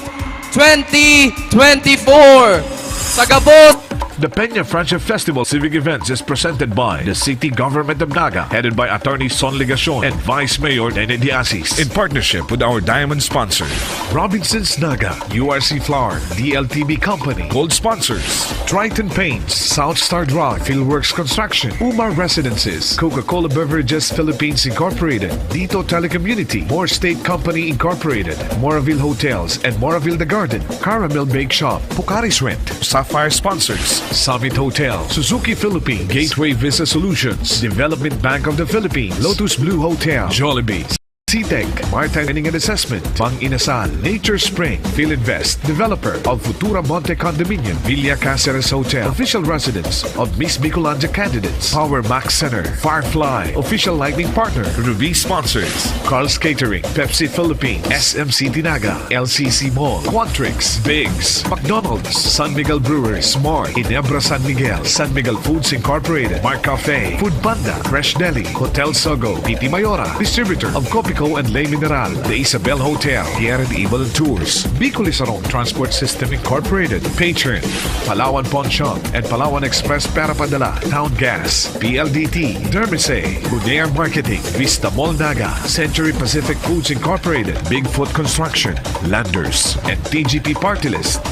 twenty twenty-four. Sa gabos, The Peña Francia Festival Civic Events is presented by the City Government of Naga, headed by Attorney Son Legacion and Vice Mayor Nene Diasis, in partnership with our diamond sponsor, Robinson's Naga, U R C Flour, D L T B Company, gold sponsors, Triton Paints, South Star Drug, Fieldworks Construction, Umar Residences, Coca-Cola Beverages Philippines Incorporated, Dito Telecommunity, More State Company Incorporated, Moraville Hotels and Moraville The Garden, Caramel Bake Shop, Pocari's Rent, Sapphire Sponsors, Summit Hotel, Suzuki Philippines, Gateway Visa Solutions, Development Bank of the Philippines, Lotus Blue Hotel, Jollibee, C-Tech, Maritime Planning and Assessment, Bang Inasal, Nature Spring, Filinvest, developer of Futura Monte Condominium, Villa Caceres Hotel, official residence of Miss Bicolandia candidates, Power Max Center, Firefly, official lighting partner, Ruby sponsors, Carl's Catering, Pepsi Philippines, S M City Naga, L C C Mall, Quantrix, Biggs, McDonald's, San Miguel Brewery, Smart, Ginebra San Miguel, San Miguel Foods Incorporated, Mark Cafe, Food Panda, Fresh Deli, Hotel Sogo, P T Mayora, distributor of Copico and Le Mineral, The Isabel Hotel, Pierre and Evil Tours, Bicol Isarong Transport System Incorporated, Patron, Palawan Pawn Shop, and Palawan Express Pera Padala, Town Gas, P L D T, Dermisay, Hudayan Marketing, Vista Mall Naga, Century Pacific Foods Incorporated, Bigfoot Construction, Landers, and T G P Party List.